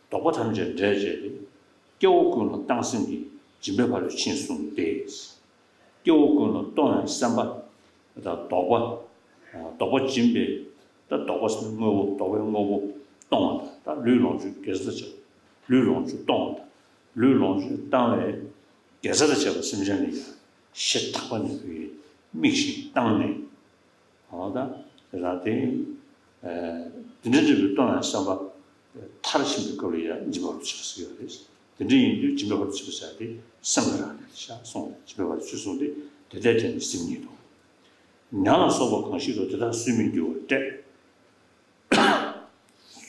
བདོག་པ་ཐམས་ཅད་འབྲས་བཅས་ཏེ། སྐྱེ་བོ་ཀུན་ལ་སྡང་སེམས་ཀྱིས། སྦྱིན་པའི་ཕ་རོལ་ཕྱིན་གསུངས་ཏེ། སྐྱེ་བོ་ཀུན་ལ་གཏོང་བའི་སེམས་པ་དང་ལྡོག་པ། ལྡོག་པ་སྦྱིན་པའི་ད་ལྡོག་པ་དངོས་པོ་ལྡོག་པའི་དངོས་པོ་གཏོང་བ་དང་། ད་ལུས་ལོངས་སྤྱོད་དགེ་རྩ་བྱ་བ། ལུས་ལོངས་སྤྱོད་གཏོང་བ་དང་། ལུས་ལོངས་སྤྱོད་བཏང་བའི་དགེ་རྩ་ལ་བྱས་པ་སེམས་ཅན་ལ་ཡང་ཞེ་ཐག་པ་ནས་ཁོའི་མིག་བཞིན་བཏང་ནས། འོ་ད་དེ་དང་དེ། དེ་འདྲ་འདྲ་བའི་གཏོང་བའི་བསམ་པ་མཐར་ཕྱིན་པའི་སྐབས་ལ་ཡང་འཇིགས་པ་རུ་ཆགས་སུ་ཡོད་རེད། དེ་འདྲ་ཡིན་དུས་སྦྱིན་པའི་ཕ་རོལ་ཕྱིན་པ་ཟེར་དེ་སེམས་ལ་རག་ལས་ཤག་གསུངས་ཏེ། སྦྱིན་པའི་ཕ་རོལ་ཕྱིན་གསུངས་ཏེ། དེ་ལྟར་དེ་ནི་སེམས་ཉིད་དོ། ཉ་ལ་སོགས་པ་གང་ཞིག་ཏུ། དེ་དག་སུན་མི་འགྱུར་བར་བསྐྲད།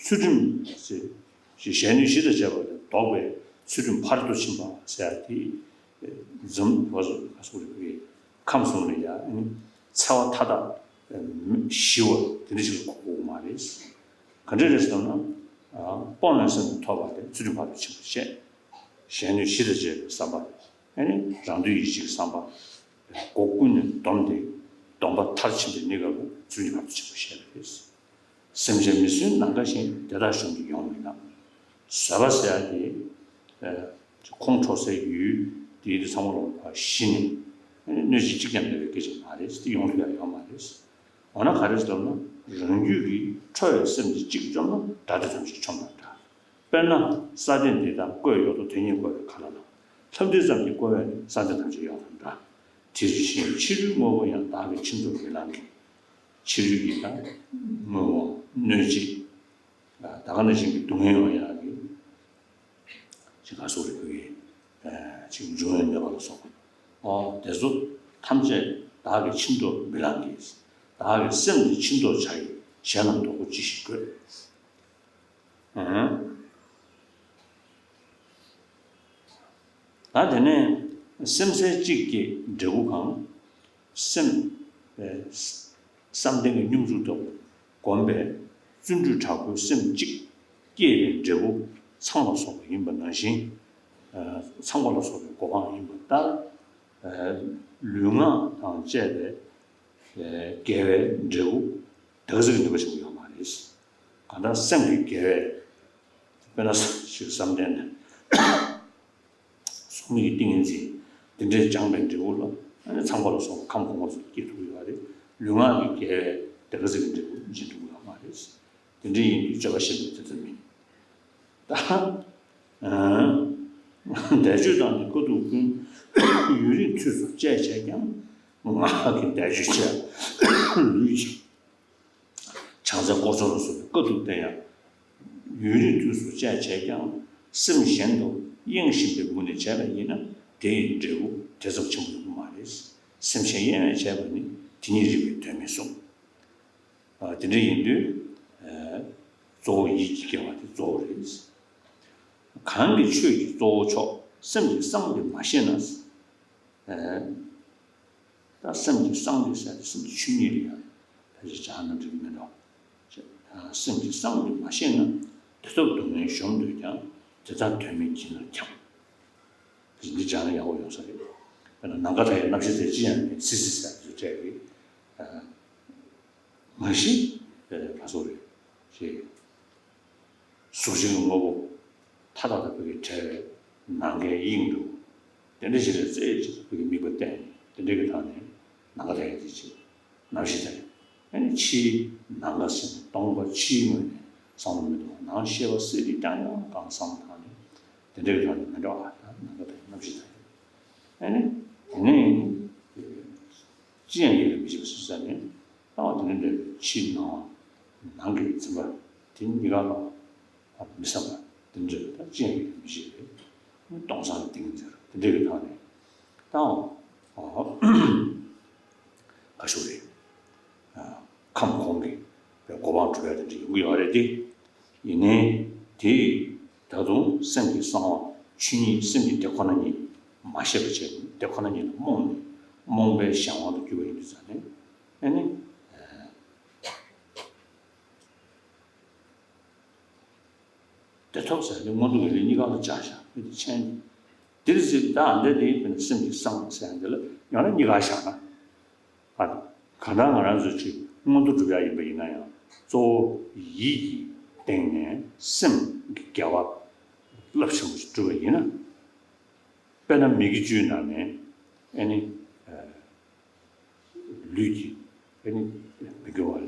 ཚུལ་ཁྲིམས་ཟེར། གཞན་གནོད་གཞི་དང་བཅས་པ་ལས་ལྡོག་པའི་ཚུལ་ཁྲིམས་ཕར་དུ་ཕྱིན་པ་ཟེར་ཡ་དེ། འཛམ་བུ་ག་སོགས་རིག་པའི་ཁམས་གསུམ་ལ་ཡང་འཚེ་བ་མཐའ་དག་ཞི་བ་དེ་འདྲ་ཞིག་ལ་གོ་དགོས་མ་རེད། ག་འདྲ་རེད་ཟེར་ན། སྤོང་བའི་སེམས་ཐོབ་པ་དེ་ཚུལ་ཁྲིམས་ཕར་དུ་ཕྱིན་པ་བཤད། གཞན་གནོད་གཞི་དང་བཅས་པའི་བསམ་པ། ཨ་ནི་རང་འདོད་ཡིད་བྱེད་ཀྱི་བསམ་པ། སྒོ་ཀུན་ནས་བསྡོམས་ཏེ་སྡོམ་པ་མཐར་ཕྱིན་པའི་གནས་སྐབས་ལ་ཚུལ་ཁྲིམས་ཕར་དུ་ཕྱིན་པ་བཤད་པ་རེད། སེམས་ཅན་མི་བསྲུན་ནམ་མཁའ་བཞིན། དེ་དག་གཞོམ་དུ་ཡོང་མི་ནུས། བཟོད་པ་ཟེར་ཡ་དེ། ཁོང་ཁྲོ་སའི་ཡུལ་དེའི་དེ་ཚང་མ་ལ་ཞི་ནས། གནོད་སྦྱིན་གཅིག་ཀྱང་མེད་པའི་སྐད་ཆ་མ་རེད། དེ་ཡོང་ཐུབ་ཡ་ཡོད་མ་རེད། འོ་ན་ག་རེ་ཟེར་ན། རང་རྒྱུད་ཀྱི་ཁྲོ་བའི་སེམས་དེ་གཅིག་བཅོམ་ན་དགྲ་དེ་ཐམས་ཅད་ཆོམས་དང་འདྲ། དཔེར་ན་ས་སྟེང་འདི་དག་བརྐོས་ཡོད་དོ། དེ་ཉིད་བརྐོ་བའི་ཁ་ལ་ལ། ལྷབ་འདུས་ཙམ་གྱིས་བརྐོ་བས་ནི། ས་སྟེང་ཐམས་ཅད་གཡོགས་དང་འདྲ། དེ་བཞིན་ཕྱི་རོལ་དངོས་པོ་ཡང་། བདག་གིས་ཕྱིར་འདོར་མི་ལང་གི། ཕྱི་རོལ་གྱི་ད་དངོས་པོ་གནོད་བྱེད། ད་ག་ནང་བཞིན་གྱི་སྡུག་བསྔལ་ཡོང་ཡག་གི་ཅིག་ག་སོགས་རིག་པའི་ཅིག་འབྱུང་བའི་ནད་པ་ལ་སོགས་པ། ཨོ་དེ་ཚོ་ཐམས་ཅད་བདག་གིས་ཕྱིར་འདོར་མི་ལང་གི། བདག་གི་སེམས་དེ་ཕྱིར་འདོར་བྱ་ཡི། གཞན་ལ་དོགས་པ་ཅི་ཞིག་དགོས། ད་དེ་ནས་སེམས་གསལ་གཅིག་སྐྱེས་འབྲས་བུ་གང་། སེམས། བསམ་གཏན་གྱི་སྙོམས་འཇུག་ལྟ་བུ་བསྒོམས་པས་བརྩོན་འགྲུས་དྲག་པོས་སེམས་གཅིག་སྐྱེས་པའི་འབྲས་བུ་ཚངས་པ་ལ་སོགས་པ་ཡིན་པ་ནང་བཞིན། ཚངས་པ་ལ་སོགས་པའི་གོ་འཕང་ཡིན་པ་ལྟར། ལུས་ངག་དང་བཅས་པའི་དགེ་བའི་འབྲས་བུ་དེ་ག་ཙམ་གྱི་ནུས་པ་ཆེན་པོ་ཡོད་མ་རེད། གང་ལྟར་སེམས་ཀྱི་དགེ་བའི། དཔེར་ན་ཞིག་བསམ་གཏན་ནས་སོམ་ཉི་ཏིང་ངེ་འཛིན་འདི་འདྲས་སྦྱངས་པའི་འབྲས་བུ་ལ་ཨ་ནི་ཚངས་པ་ལ་སོགས་པ་ཁམས་གོང་མ་ཚོ་སྐྱེ་ཐུབ་ཡོད་རེད། ལུས་ངག་གི་དགེ་བའི་དེ་ག་ཙམ་གྱི་འབྲས་བུ་འབྱིན་ཐུབ་ཡོད་མ་རེད། དེ་འདྲ་ཡིན་དུས་སྤྱོད་པ་ཞིག་ནི་དེ་ཙམ་མིན། ད། བཟླས་བརྗོད་དང་ནི་དཀའ་སྡུག་ཀུན། ཡུན་རིང་དུས་སུ་སྤྱད་བྱས་ཀྱང་། ངག་གིས་བཟླས་བརྗོད་བྱས། ལུས་ཀྱིས་ཕྱག་འཚལ་སྐོར་ཚོགས་ལ་སོགས་པའི་དཀའ་སྡུག་དེ་ཡང་ཡུན་རིང་དུས་སུ་སྤྱད་བྱས་ཀྱང་། སེམས་གཞན་དུ་གཡེང་བཞིན་པའི་ངོས་ནས་བྱས་པ་ཡིན་ན། དེ་ཡི་འབྲས་བུ་དེ་ཙམ་ཆེན་པོ་ཡོང་གི་མ་རེད། སེམས་གཞན་གཡེང་བས་བྱས་པ་ནི་དེ་ཉིད་རིག་པའི་དོན་མིན་གསུངས། དེ་འདྲ་ཡིན་དུས། གཙོ་བོ་ཡིད་ཀྱི་དགེ་བ་དེ་གཙོ་བོ་རེད། གང་གི་ཆོས་ཀྱི་གཙོ་བོ་མཆོག་སེམས་ཀྱི་གསང་དེ་མ་ཤེས་ན། ད་སེམས་ཀྱི་གསང་དེ་ཟེར་ཏེ་སེམས་ཀྱི་ཆོས་ཉིད་རེད་ཡ། ཕལ་ཆེར་སྦྱར་ན་འགྲིག་གི་མེད་འགྲོ། སེམས་ཀྱི་གསང་དེ་མ་ཤེས་ན། དེ་ཐོབ་སྡུག་བསྔལ་གཞོམ་འདོད་ཀྱང་། དེ་དག་དོན་མེད་ཀྱིས་ནི་འཁྱམས། འདི་སྦྱར་ན་ཡག་པོ་ཡོང་ས་རེད། དཔེར་ན་ནམ་མཁའ་མཐའ་ཡས་རྣམ་ཤེས་དེ་ཅི་ཡང་མེད། སི་སི་ཟེར་དེ་ཚོ་སྤྲད་རེད། མ་གཞི་ལ་སོགས་རེད་ཅེས། གཟུགས་ཅན་གྱི་དངོས་པོ་མཐའ་དག་དང་བོད་ཀྱི་བྲལ་བའི་ནམ་མཁའི་དབྱིངས་སུ། དེ་འདྲ་ཞིག་ལ་རྩེ་གཅིག་ཏུ་བོད་ཀྱི་དམིགས་པ་བསྟན། དེ་འདྲ་གི་ཐོག་ནས་ནམ་མཁའ་མཐའ་ཡས་དེ་ཅིག་རྣམ་ཤེས་དང་། ཨ་ནི་ཕྱིའི་ནམ་མཁའ་ཟེར་ནས་སྟོང་པ་ཕྱིའི་ངོས་ནས་བསམ་བློ་མི་གཏོང་། ནང་ཤེས་པ་གསལ་རིག་རྐྱང་རྐྱང་གང་བསམ་བློ་བཏང་ནས། དེ་འདྲ་གི་ཐོག་ནས་མི་འདྲ་བ་དང་ནམ་མཁའ་མཐའ་ཡས་རྣམ་ཤེས་མཐའ་ཡས། ཨ་ནི་དེ་ནས་ཅི་ཡང་ཡིད་ལ་མི་བྱེད་པ་སུ་ཟེར་ནས། ལྟ་བ་དེ་ནི་འདྲ་བའི་ཕྱི་ནང་ནང་གི་འཛིན་པ་དེ་གཉིས་ཀ་ལ་མི་བསམ་པ་དེ་འདྲ་བའི་ད་ཅི་ཡང་ཡིད་ལ་མི་བྱེད་པའི་སྟོང་སང་ཏིང་འཛིན་དེ་འདྲ་གི་ཐོག་ནས་ད་ག་ཞུ་རེད། ཁམས་གོང་གི་གོ་འཕང་སྒྲུབ་ཡ་དེ་འདྲ་ཡོང་གི་ཡོད་རེད་དེ། ཡིན་ནའི་དེ་ད་དུང་སེམས་ཀྱི་གསང་བ་ཆོས་ཉིད་སེམས་ཀྱི་དེ་ཁོ་ན་ཉིད་མ་ཤེས་པ་བྱས་ནས་དེ་ཁོ་ན་ཉིད་ལ་རྨོངས་ནས་རྨོངས་པའི་གཞན་དབང་དུ་གྱུར་པ་ཡིན་དུས་ཙང་ནས། ཨ་ནི། དེ་ཐོབ་ཟེར་ནས་མངོན་མཐོ་གི་ལས་གཉིས་ཀ་ལ་སྦྱར་བཞག་མི་དེ་ཆེན། འདིར་གཟིགས་ད་འདི་དེ་སེམས་ཀྱི་གསང་ཟེར་འདི་ལ་ཡང་ན་གཉིས་ཀ་བཞག་ན། ཨ། གང་ལྟར་ང་རང་ཚོ་ཅིག་མངོན་མཐོ་སྒྲུབ་ཡག་ཡིན་པ་ཡིན་ན་ཡང་གཙོ་བོ་ཡིད་ཀྱི་སྟེང་ནས་སེམས་ཀྱི་དགེ་བ་རླབས་ཆེན་པོ་ཞིག་སྒྲུབ་པ་ཡིན་ན། དཔེར་ན་མིག་གི་བཅུའི་ནང་ནས་ཨ་ནི་ལུས་ཀྱི་ཨ་ནི་མི་དགེ་བ་རེད།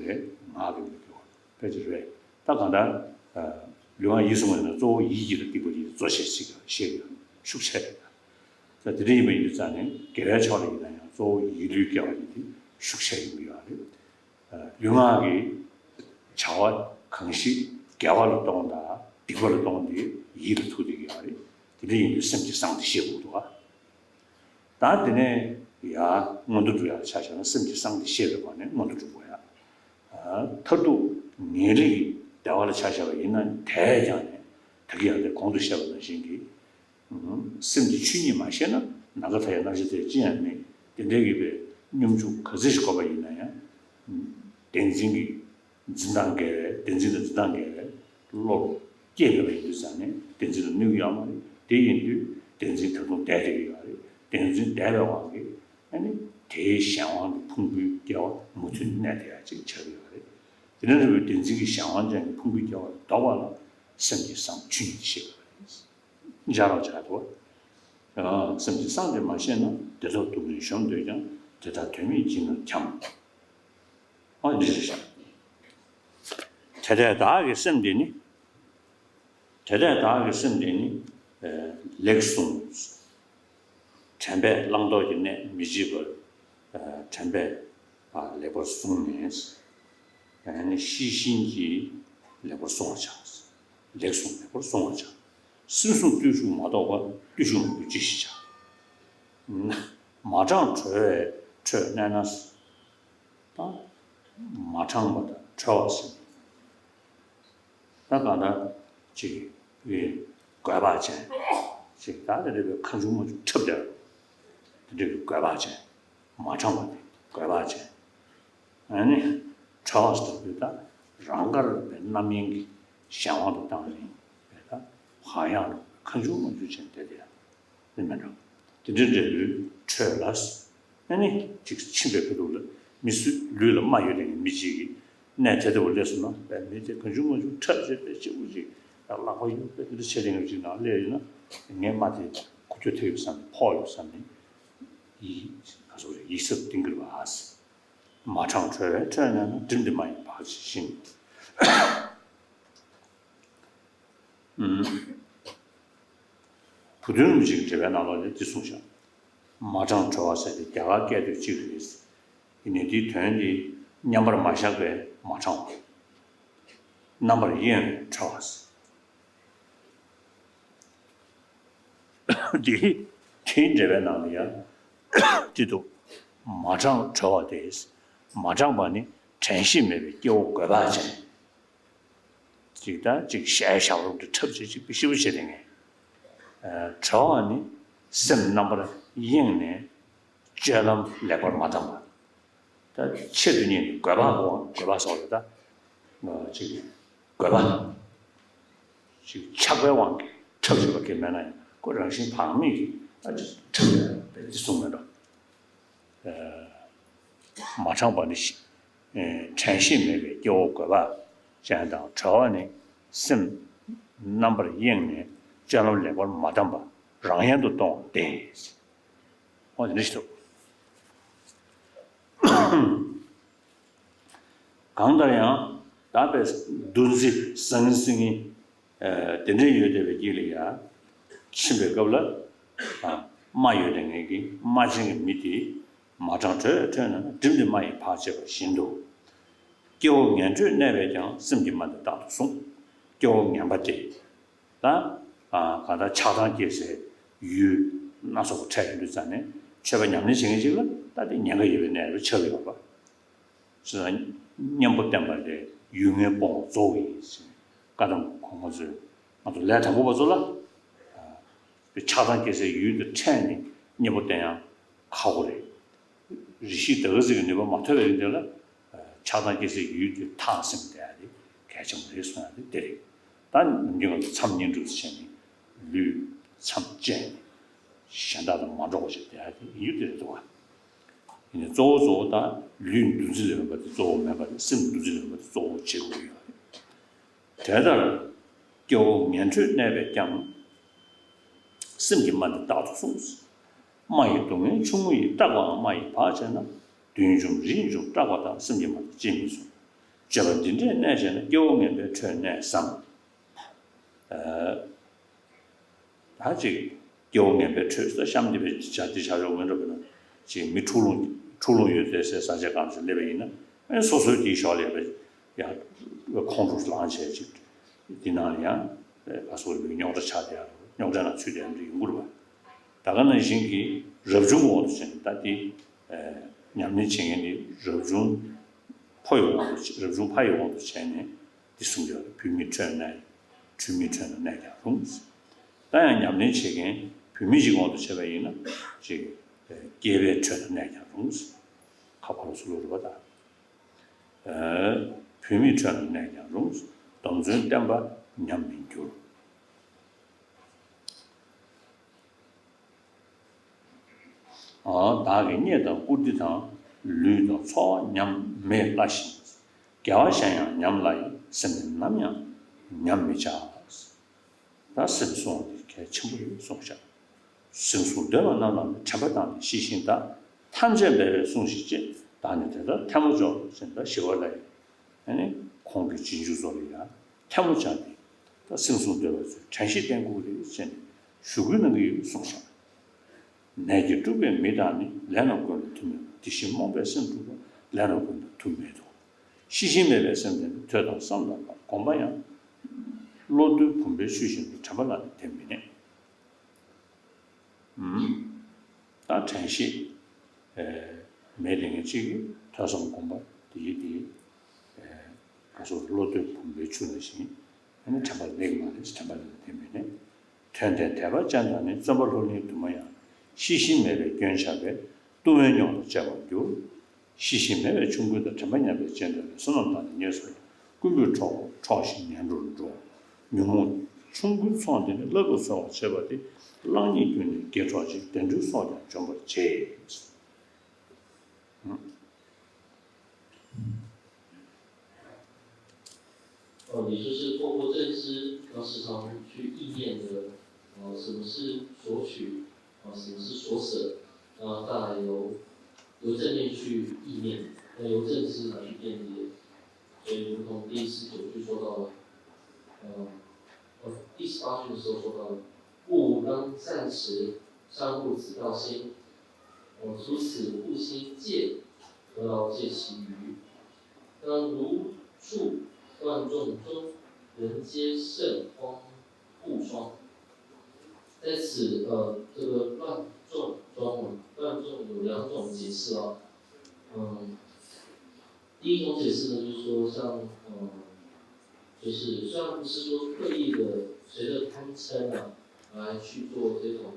ངག་གི་མི་དགེ་བ་ཕལ་ཆེར་རེད། ད་གང་ལྟར་ལུས་ངག་ཡིད་གསུམ་ཡིན་ན་གཙོ་བོ་ཡིད་ཀྱི་ལ་སྡིག་པ་ཡིན། གཙོ་ཆེ་ཞིག་ཤེས་ཀྱང་ཤུགས་ཆེ་རེད། ད་དེ་འདྲ་ཡིན་པ་ཡིན་དུས་ཙང་ནས་དགེ་བའི་ཕྱོགས་ལ་ཡིན་ན་ཡང་གཙོ་བོ་ཡིད་ལུས་དགེ་བ་ཡིན་ཏེ་ཤུགས་ཆེ་ཡིན་གྱི་ཡོད་རེད། ལུས་ངག་གི་བྱ་བ་གང་ཞིག་དགེ་བ་ལ་གཏོང་དང་སྡིག་པ་ལ་གཏོང་དེ་ཡིད་ལ་ཐུག་བསྡད་ཀྱི་ཡོད་རེད། དེ་འདྲ་ཡིན་དུས་སེམས་ཀྱི་སྲང་དེ་ཤེས་དགོས་འདུག་ག་ད་དེ་ནས་ཡ་མངོན་མཐོ་སྒྲུབ་ཡག་ཆ་བཞག་ན་སེམས་ཀྱི་སྲང་དེ་ཤེས་པའི་སྒོ་ནས་མངོན་མཐོ་སྒྲུབ་དགོས་ཡ། མཐར་ཐུག་ངེས་ལེགས་ཀྱི་བདེ་བ་ལ་ཆ་བཞག་པ་ཡིན་ན་དེས་ཀྱང་ནས་ད་གིན་ཡང་དེ་གོང་དུ་བཤད་པ་ནང་བཞིན་གྱི། སེམས་ཀྱི་ཆོས་ཉིད་མ་ཤེས་ན་ནམ་མཁའ་མཐའ་ཡས་རྣམ་ཤེས་དེ་ཅི་ཡང་མེད། དེ་འདྲའི་གི་པའི་སྙོམས་འཇུག་ག་ཚོད་ཞིག་བགོས་པ་ཡིན་ན་ཡང་། བདེན་འཛིན་གྱི་འཛིན་སྟངས་འགལ་བས། བདེན་འཛིན་དང་འཛིན་སྟངས་འགལ་བས་བློ་སྐྱེས་མེད་པ་ཡིན་དུས་ཙང་ནས་བདེན་འཛིན་ལ་གནོད་ཀྱི་ཡོད་མ་རེད། དེ་ཡིན་དུས་བདེན་འཛིན་ད་དུང་བསྡད་བསྡད་ཀྱི་ཡོད་རེད། བདེན་འཛིན་བསྡད་པའི་དབང་གིས་ཨ་ནི་དེའི་གཞན་དབང་གི་ཕུང་པོའི་སྐྱེ་བ་མུ་མཐུད་གནས་བསྡད་ཡ་ཅིག་ཆགས་ཀྱི་ཡོད་རེད། དེ་ནས་རེ་བའི་བདེན་འཛིན་གྱི་གཞན་དབང་ཅན་གྱི་ཕུང་པོའི་སྐྱེ་བ་ལ་ལྡོག་པ་ལ་སེམས་ཀྱི་སྲང་ཆོས་ཉིད་ཅེས་བཤད་པ་རེད། སྦྱར་རོགས་བྱ་དོ། སེམས་ཀྱི་སྲང་དེ་མ་ཤེས་ན། དེ་དག་སྡུག་བསྔལ་གཞོམ་འདོད་ཀྱང་། དེ་དག་དོན་མེད་བྱིང་ནས་འཁྱམས། ཨ་འདི་རེད་ཤག་དེ་ལྟས་བདག་གི་སེམས་འདི་ནི། དེ་ལྟས་བདག་གི་སེམས་འདི་ནི། ལེགས་གསུངས། དྲན་པས་བླང་དོར་གྱི་གནས་མི་བརྗེད་པར། དྲན་པས་ལེགས་པར་བཟུང་ནས། ཤེས་བཞིན་གྱིས་ལེགས་པར་བཟུང་བར་བྱ། ལེགས་གསུངས་ལེགས་པར་བཟུང་བར་བྱ། སེམས་བཟུང་བརྟུལ་ཞུགས་མ་གཏོགས་པར། བརྟུལ་ཞུགས་མ་གཏོགས་ཅི་ཞིག་བྱ། མ་དྲངས་གྲོལ་བའི་ཁྲོད་གནས་ན། ད་མ་དྲངས་པ་དང་གྲོལ་བ་ཟེར། ད་གང་ལྟར་ཅིག་དགོས་པ་ཅན། ཅིག་ད་དེ་འདྲ་བའི་གང་བྱུང་མང་བྱུང་འཁྲབ་བསྡད་པ། དེ་འདྲ་བའི་དགོས་པ་ཅན། མ་དྲངས་པ་དེ་དགོས་པ་ཅན། ཨ་ནི་གྲོལ་བ་ཟེར་དུས་ད་རང་དགར་བའི་རྣམ་གཡེང་གི་གཞན་དབང་དུ་བཏང་ནས་བས་ད་བག་ཡངས་རུ་གང་བྱུང་མང་བྱུང་བྱས་བསྡད་དེ་ཡ། ནི་མེད་འགྲོ། དེ་འདྲའི་འབྲས་བུའི་ཁྲོད་ལ། ཨ་ནི་ཅིག་ཕྱིན་པའི་ཁ་ཐུག་ལ་མི་སུ་ལུས་ལ་རྨ་ཡོད་དེ་མི་གཅིག་གིས་གནས་དེ་ལྟ་བུ་སླེབས་སོང་ན་བས་མི་དེ་གང་བྱུང་མང་བྱུང་འཁྲབ་བྱས་པའི་སྐྱིད་པོ་ཅིག་ལག་པ་ཡོད་པའི་དེ་འདྲ་བྱས་དེ་ངས་ཅིག་ནང་སླེབས་ཡོད་ན་ངའི་རྨ་དེ་ཁུ་ཁྱོ་ཐེབས་ཡོད་བསམ་ནས་ཕོག་ཡོད་བསམ་ནས་ཡིག་ག་སོགས་རེད་ཡིག་ཚབ་གཏིང་གིར་བ་ཨ་སི། མ་དྲངས་གྲོལ་བའི་ཁྲོད་ནས་ན། བསྒྲིམས་ཏེ་རྨ་ཡི་བག་ཅན་བཞིན། བུ་སྟོན་རིན་པོ་ཆེའི་འགྲེལ་པའི་ནང་ལོགས་ནས་འདི་གསུངས་ཤག་མ་དྲངས་གྲོལ་བ་ཟེར་དེ་རྒྱ་གར་སྐད་དུ་གཅིག་རེད། ཡིན་ནའི་འདིའི་དོན་འདི་མཉམ་པར་མ་བཞག་པས་མ་དྲངས་པ། རྣམ་པར་གཡེང་བས་གྲོལ་བ་ཟེར། འདི་དེའི་འགྲེལ་པའི་ནང་ལ་ཡང་འདི་འདུག་མ་དྲངས་གྲོལ་བ་སྟེ། མ་དྲངས་པ་ནི་དྲན་ཤེས་མེད་པའི་སྐྱེ་བོ་རྒོད་པ་ཅན། ཅིག་ད་ཅིག་ཞལ་ཞབས་རོམ་དུ་འཁྲབ་བྱས་ཅིག་པི་ཤི་བོ་བྱེད་དེ་ངས། གྲོལ་བ་ནི་སེམས་རྣམ་པར་གཡེང་ནས་སྤྱོད་ལམ་ལེགས་པར་མ་བསྡམས་པ། ད་ཆེད་དུ་གཉེར་ནས་རྒོད་པ་དགོས་རྒོད་པ་སོགས་ལ་ད་ཅིག་རྒོད་པ་ཅིག་ཆགས་པའི་དབང་གིས་འཁྲབ་བྱེད་པ་གལ་མེད་ན་ཡང་ཁོ་རང་བཞིན་བག་མེད་ཀྱིས་ད་ཅིག་འཁྲབ་པའི་འདི་གསུངས་མེད་འགྲོ། མ་དྲངས་པ་ནི་དྲན་ཤེས་མེད་པའི་སྐྱེ་བོ་རྒོད་པ་ཅན་དང་གྲོལ་བ་ནི་སེམས་རྣམ་པར་གཡེང་ནས་སྤྱོད་ལམ་ལེགས་པར་མ་བསྡམས་པ་རང་ཡན་དུ་གཏོང་བ་སྟེ། འོ་དེ་འདྲ་ཞིག་འདུག་གང་ལྟར་ཡང་དག་པའི་འདུ་འཛི་ཟང་ངེ་ཟིང་ངེ་དེ་འདྲའི་ཡོད་བསྡད་པའི་དཀྱིལ་ལ་ཡ། ཕྱིན་པའི་སྐབས་ལ་རྨ་ཡོད་བསྡད་མཁན་གྱི་རྨ་ཅན་གྱི་མི་དེས་མ་དྲངས་གྲོལ་ཁྲོད་ན་བསྒྲིམས་ཏེ་རྨ་ཡི་བག་བྱེད་པ་བཞིན་དུ། སྐྱེ་བོ་ངན་འགྲོར་གནས་པས་ཀྱང་སེམས་ཀྱི་རྨ་འདི་རྟག་ཏུ་བཟུང་། སྐྱེ་བོ་ངན་པ་དེ། ད་གང་ལྟར་ཆགས་སྡང་སྐྱེ་སའི་ཡུལ་སྣ་ཚོགས་པ་འཕྲད་ཡོང་དུས་ཙང་ནས་ཆོས་པ་ཉམས་ལེན་བྱེད་མཁན་ཅིག་ལ་ད་དེ་ཉེན་ཁ་ཡོད་པའི་གནས་ལ་ཆགས་ཡོད་པ། ཟེར་ན་གཉེན་པོ་བསྟེན་པ་ལས་ཡུལ་ངན་སྤོང་བ་གཙོ་བོ་ཡིན་ཟེར། བཀའ་གདམས་ཁོང་ཁོང་ཚོས་ང་ཚོ་ལས་དང་པོ་པ་ཚོ་ལ་ཆགས་སྡང་སྐྱེ་སའི་ཡུལ་དུ་འཕྲད་ནས་གཉེན་པོ་བསྟེན་ཡང་ཁག་པོ་རེད། རེ་ཞིག་ད་ག་ཟིག་གི་ནུས་པ་མ་ཐོན་པའི་རིང་དེ་ལ་ཆགས་སྡང་སྐྱེ་སའི་ཡུལ་དུ་ཐག་ཟིན་བསྡད་ཡ་དེ་གལ་ཆེན་པོ་རེད་གསུང་ཡ་དེ་དེ་རེད། ད་ནམ་རྒྱུན་ང་ཚོ་མཚམས་བསྙེན་སྒྲུབ་བྱས་ནས་ལུས་མཚམས་བཅད་ནས་གཞན་དག་དང་མ་འགྲོགས་པ་ཞིག་བསྡད་ཡ་དེ་ཡུལ་དེ་རེད་འདུག་བ། ཡིན་ནའི་གཙོ་བོ་གཙོ་བོ་ད་ལུས་འདུ་འཛི་ལས་མེད་པ་དེ་གཙོ་བོ་མེད་པ་དེ་སེམས་འདུ་འཛི་ལས་མེད་པ་དེ་གཙོ་བོ་བྱེད་དགོས་ཀྱི་ཡོད་རེད། དེ་ལྟར་སྐྱེ་བོ་ངན་འགྲོར་གནས་པས་ཀྱང་ སེམས་ཀྱི་རྨ་འདི་རྟག་ཏུ་བསྲུང་། རྨ་ཡི་སྡུག་བསྔལ་ཆུང་ངུ་ཡི། བཀྲག་པའང་རྨ་ཡིས་བག་བྱས་ན། བདུད་འཇོམས་རིས་འཇོམས་བཀྲག་པ་དག་སེམས་ཀྱི་རྨ་དང་ཅིས་མི་མཚུངས། སྤྱོད་པ་འདི་འདྲས་གནས་བྱས་ན། སྐྱེ་བོ་ངན་པའི་ཁྲོད་གནས་སམ། ཨ། ད་ཅིག་སྐྱེ་བོ་ངན་པའི་ཁྲོད་ས་གཤམ་འདི་བའི་བྱ་འདི་བྱ་ཆོག་མིན་འགྲོ་བས་ན། ཅིག་མི་འཁྲུག་ལོང་འཁྲུག་ལོང་ཡོད་ཚད་སའི་ས་ཆ་གང་ཞིག་སླེབས་པ་ཡིན་ན། ཨེ་སོ་སོའི་དེའི་ཞོར་ལས་པའི་ཡང་ཁོང་ཁྲོ་ལངས་བྱས་ཅིག་འདི་ནང་ལ་ཡང་ག་སོགས་པའི་རྙོག་དྲ་ཆགས་བསྡད་ཡ། རྙོག་དྲ་ནང་ཚུད་བསྡད་ཡ་འདི་ཡོང་གི་རེད་པ། ད་ག་ནང་བཞིན་གྱི་རབ་བྱུང་འོག་ཏུ་བྱས་ནས་ད་འདི་ཉམས་ལེན་བྱེད་མཁན་འདི་རབ་བྱུང་ཕོ་ཡི་དབང་དུ་རབ་བྱུང་ཕ་ཡི་དབང་དུ་བྱས་ནས། འདི་གསུངས་ཡོད་རེད། བུད་མེད་ཁྲོད་ན། ཁྲོད་མེད་ཁྲོད་ན་གནས་ཀྱང་རུང་། ད་ཡང་ཉམས་ལེན་བྱེད་མཁན་བུད་མེད་ཅིག་དབང་དུ་བྱས་པ་ཡིན་ན། ཅིག་སྐྱེས་པའི་ཁྲོད་ན་གནས་ཀྱང་རུང་། ཁ་ཕར་ཚུར་རུ་རུ་བ་དང་། བུད་མེད་ཁྲོད་ན་གནས་ཀྱང་རུང་། སྡོམ་བརྩོན་བསྟེན་པ་ཉམས་མི་འགྱུར། བདག་གིས་རྙེད་དང་བཀུར་སྟི་དང་། ལུས་དང་འཚོ་བ་ཉམས་མེད་བླ་ཞིང་། དགེ་བ་གཞན་ཡང་ཉམས་བླ་ཡི། སེམས་ནི་ནམ་ཡང་ཉམས་མི་བྱ། ད་སེམས་བསྲུང་བ་འདི་གལ་ཆེན་པོ་ཡིན་གསུངས་ཤག་སེམས་བསྲུང་འདོད་པ་རྣམས་ལ་ནི། དྲན་པ་དང་ནི་ཤེས་བཞིན་བདག །ཐམས་ཅད་འབད་པས་སྲུངས་ཤིག་ཅེས། བདག་ནི་དེ་ལྟར་ཐལ་མོ་སྦྱོར་ཞེས། ད་ཞི་བ་ལྷ་ཡིས་ཨ་ནི་ཁོང་གི་རྗེས་འཇུག་ཚོ་ལ་ཡང་ཐལ་མོ་སྦྱར་ཏེ། ད་སེམས་བསྲུང་འདོད་པ་ཚོས་དྲན་ཤེས་བསྟེན་དགོས་རེད་ཅེས་ནས་ཞུ་སྐུལ་གནང་གི་ཡོད་གསུངས་ཤག་ནད་ཀྱིས་དཀྲུགས་པའི་མི་དག་ནི། ལན་ལ་བཀོད་ན་མཐུ་མེད་པ། དེ་བཞིན་རྨོངས་པས་སེམས་དཀྲུགས་པ། ལན་ལ་བཀོད་ན་མཐུ་མེད་དོ། ཤེས་བཞིན་མེད་པའི་སེམས་དེ་ནི། ཐོས་དང་བསམ་དང་སྒོམ་པ་ཡང་། བློ་རྡོལ་བུམ་པའི་ཆུ་བཞིན་དུ། དྲན་པ་ལ་ནི་དེ་མི་གནས། ད་དྲན་ཤེས་མེད་དེ་ངས་གཅིག་གིས་ཐོས་བསམ་སྒོམ་པ་དེ་ཡིས་དེ་ག་སོགས་བློ་རྡོལ་བུམ་པའི་ཆུ་ནང་བཞིན། ཨ་ནི་དྲན་པ་ལེགས་མ་རེད། དྲན་པ་ལ་དེ་མི་གནས། དོན་དེ་དད་པ་ཅན་དང་ནི། བརྩོན་པ་ལྷུར་ལེན་དུ་མ་ཡང་། ཤེས་བཞིན་མེད་པས་སྐྱོན་བྱས་པས། ལྟུང་བའི་ཉོན་དང་བཅས་པར་འགྱུར། ཤེས་བཞིན་མེད་པའི་ཆོམ་རྐུན་དང་། དྲན་པ་ཉམས་པས་སྤྱན་ལྡན་ལ། བསོད་ནམས་དང་ནི་ཉེས་སོགས་ཀྱང་། རྐུན་པོས་འཕྲོག་འཕྲོག་ཞིང་ངན་འགྲོར་འགྲོ། ཉོན་མོངས་ཆོམ་རྐུན་ཚོགས་འདི་ནི། བརླག་ཏུ་འཚོལ་བར་བྱེད་པ་སྟེ། བརླག་ཉེས་ཀུན་ནས་དགེ་འཕྲོག་ཅིང་། བདེ་འགྲོའི་སྲོག་ཀྱང་འཇོམས་པར་བྱེད།哦，也就是透过认知，要时常去意念的，呃，什么是索取，啊，什么是所舍，然后再来由由正念去意念，再由正知来去辨别。所以，如同第十九句说到的，呃，呃，第十八句的时候说到的，故当暂时相护此道心，呃，除此护心戒，何劳戒其余？当如处乱众中，人皆胜荒 护窗。在此，呃，这个乱众中啊，乱众有两种解释哦。嗯，第一种解释呢，就是说像，呃，就是虽然不是说刻意的随着贪嗔啊来去做这种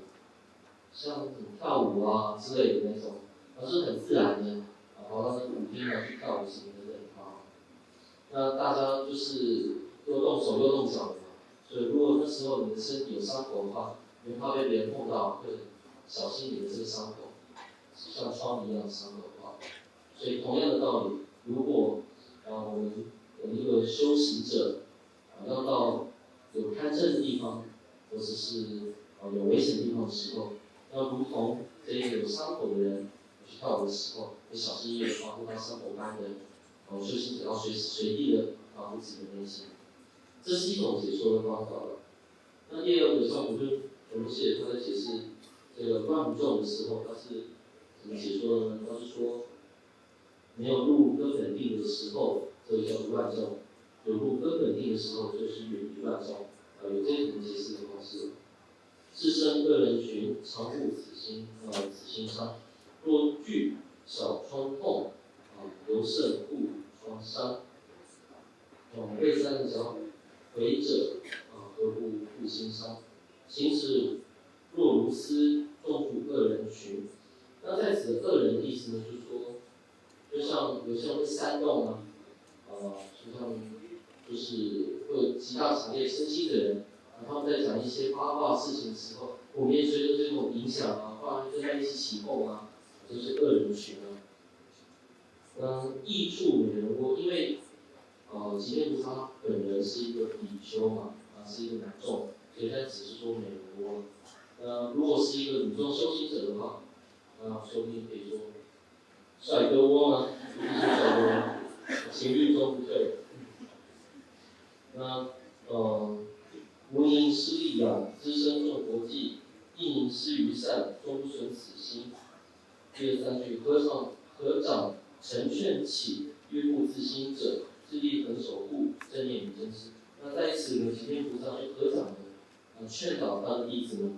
像跳舞啊之类的那种，而是很自然的啊，跑到那个舞厅啊去跳舞什么等等啊。 那大家就是又动手又动脚的嘛，所以如果那时候你的身体有伤口的话，你会怕被别人碰到，会小心你的这个伤口，像疮一样的伤口的话。所以同样的道理，如果啊我们的一个修行者啊要到有贪嗔的地方，或者是啊有危险的地方的时候，要如同这个有伤口的人去跳舞的时候，会小心翼翼的防护他伤口般的 哦，就是只要随时随地的保护自己的内心，这是一种解说的方法了。那第二个，像我就我们记得他在解释这个乱众的时候，他是怎么解说的呢？他是说，没有入根本定的时候，这个叫做乱众；有入根本定的时候，就是远离乱众。啊，有这种解释的方式。 是生恶人群，常护此心，呃，此心伤。若聚小窗痛，啊，尤胜护窗伤。哦，背山脚，回者，啊，何不护心伤？行此若如斯，众住恶人群。那在此的恶人的意思呢，就是说， 就像有些人会煽动啊，呃，就像就是会激大强烈生气的人，然后在讲一些八卦事情的时候，普遍受到这种影响啊，不然跟他一起起哄啊，就是恶人群啊。那益处美人窝，因为呃，即便不是他本人是一个比丘嘛，啊，是一个男众，所以他只是说美人窝。呃，如果是一个女装修行者的话，啊，说不定可以说帅哥窝了，一定是帅哥窝，情侣装不退。那呃，无名师利养，资深重国际，一名师于善，终存此心。第二三句，合掌合掌成劝起，曰故自心者，自立恒守护，正念与真实。那在此呢，齐天菩萨就合掌的呃，劝导他的弟子们，啊，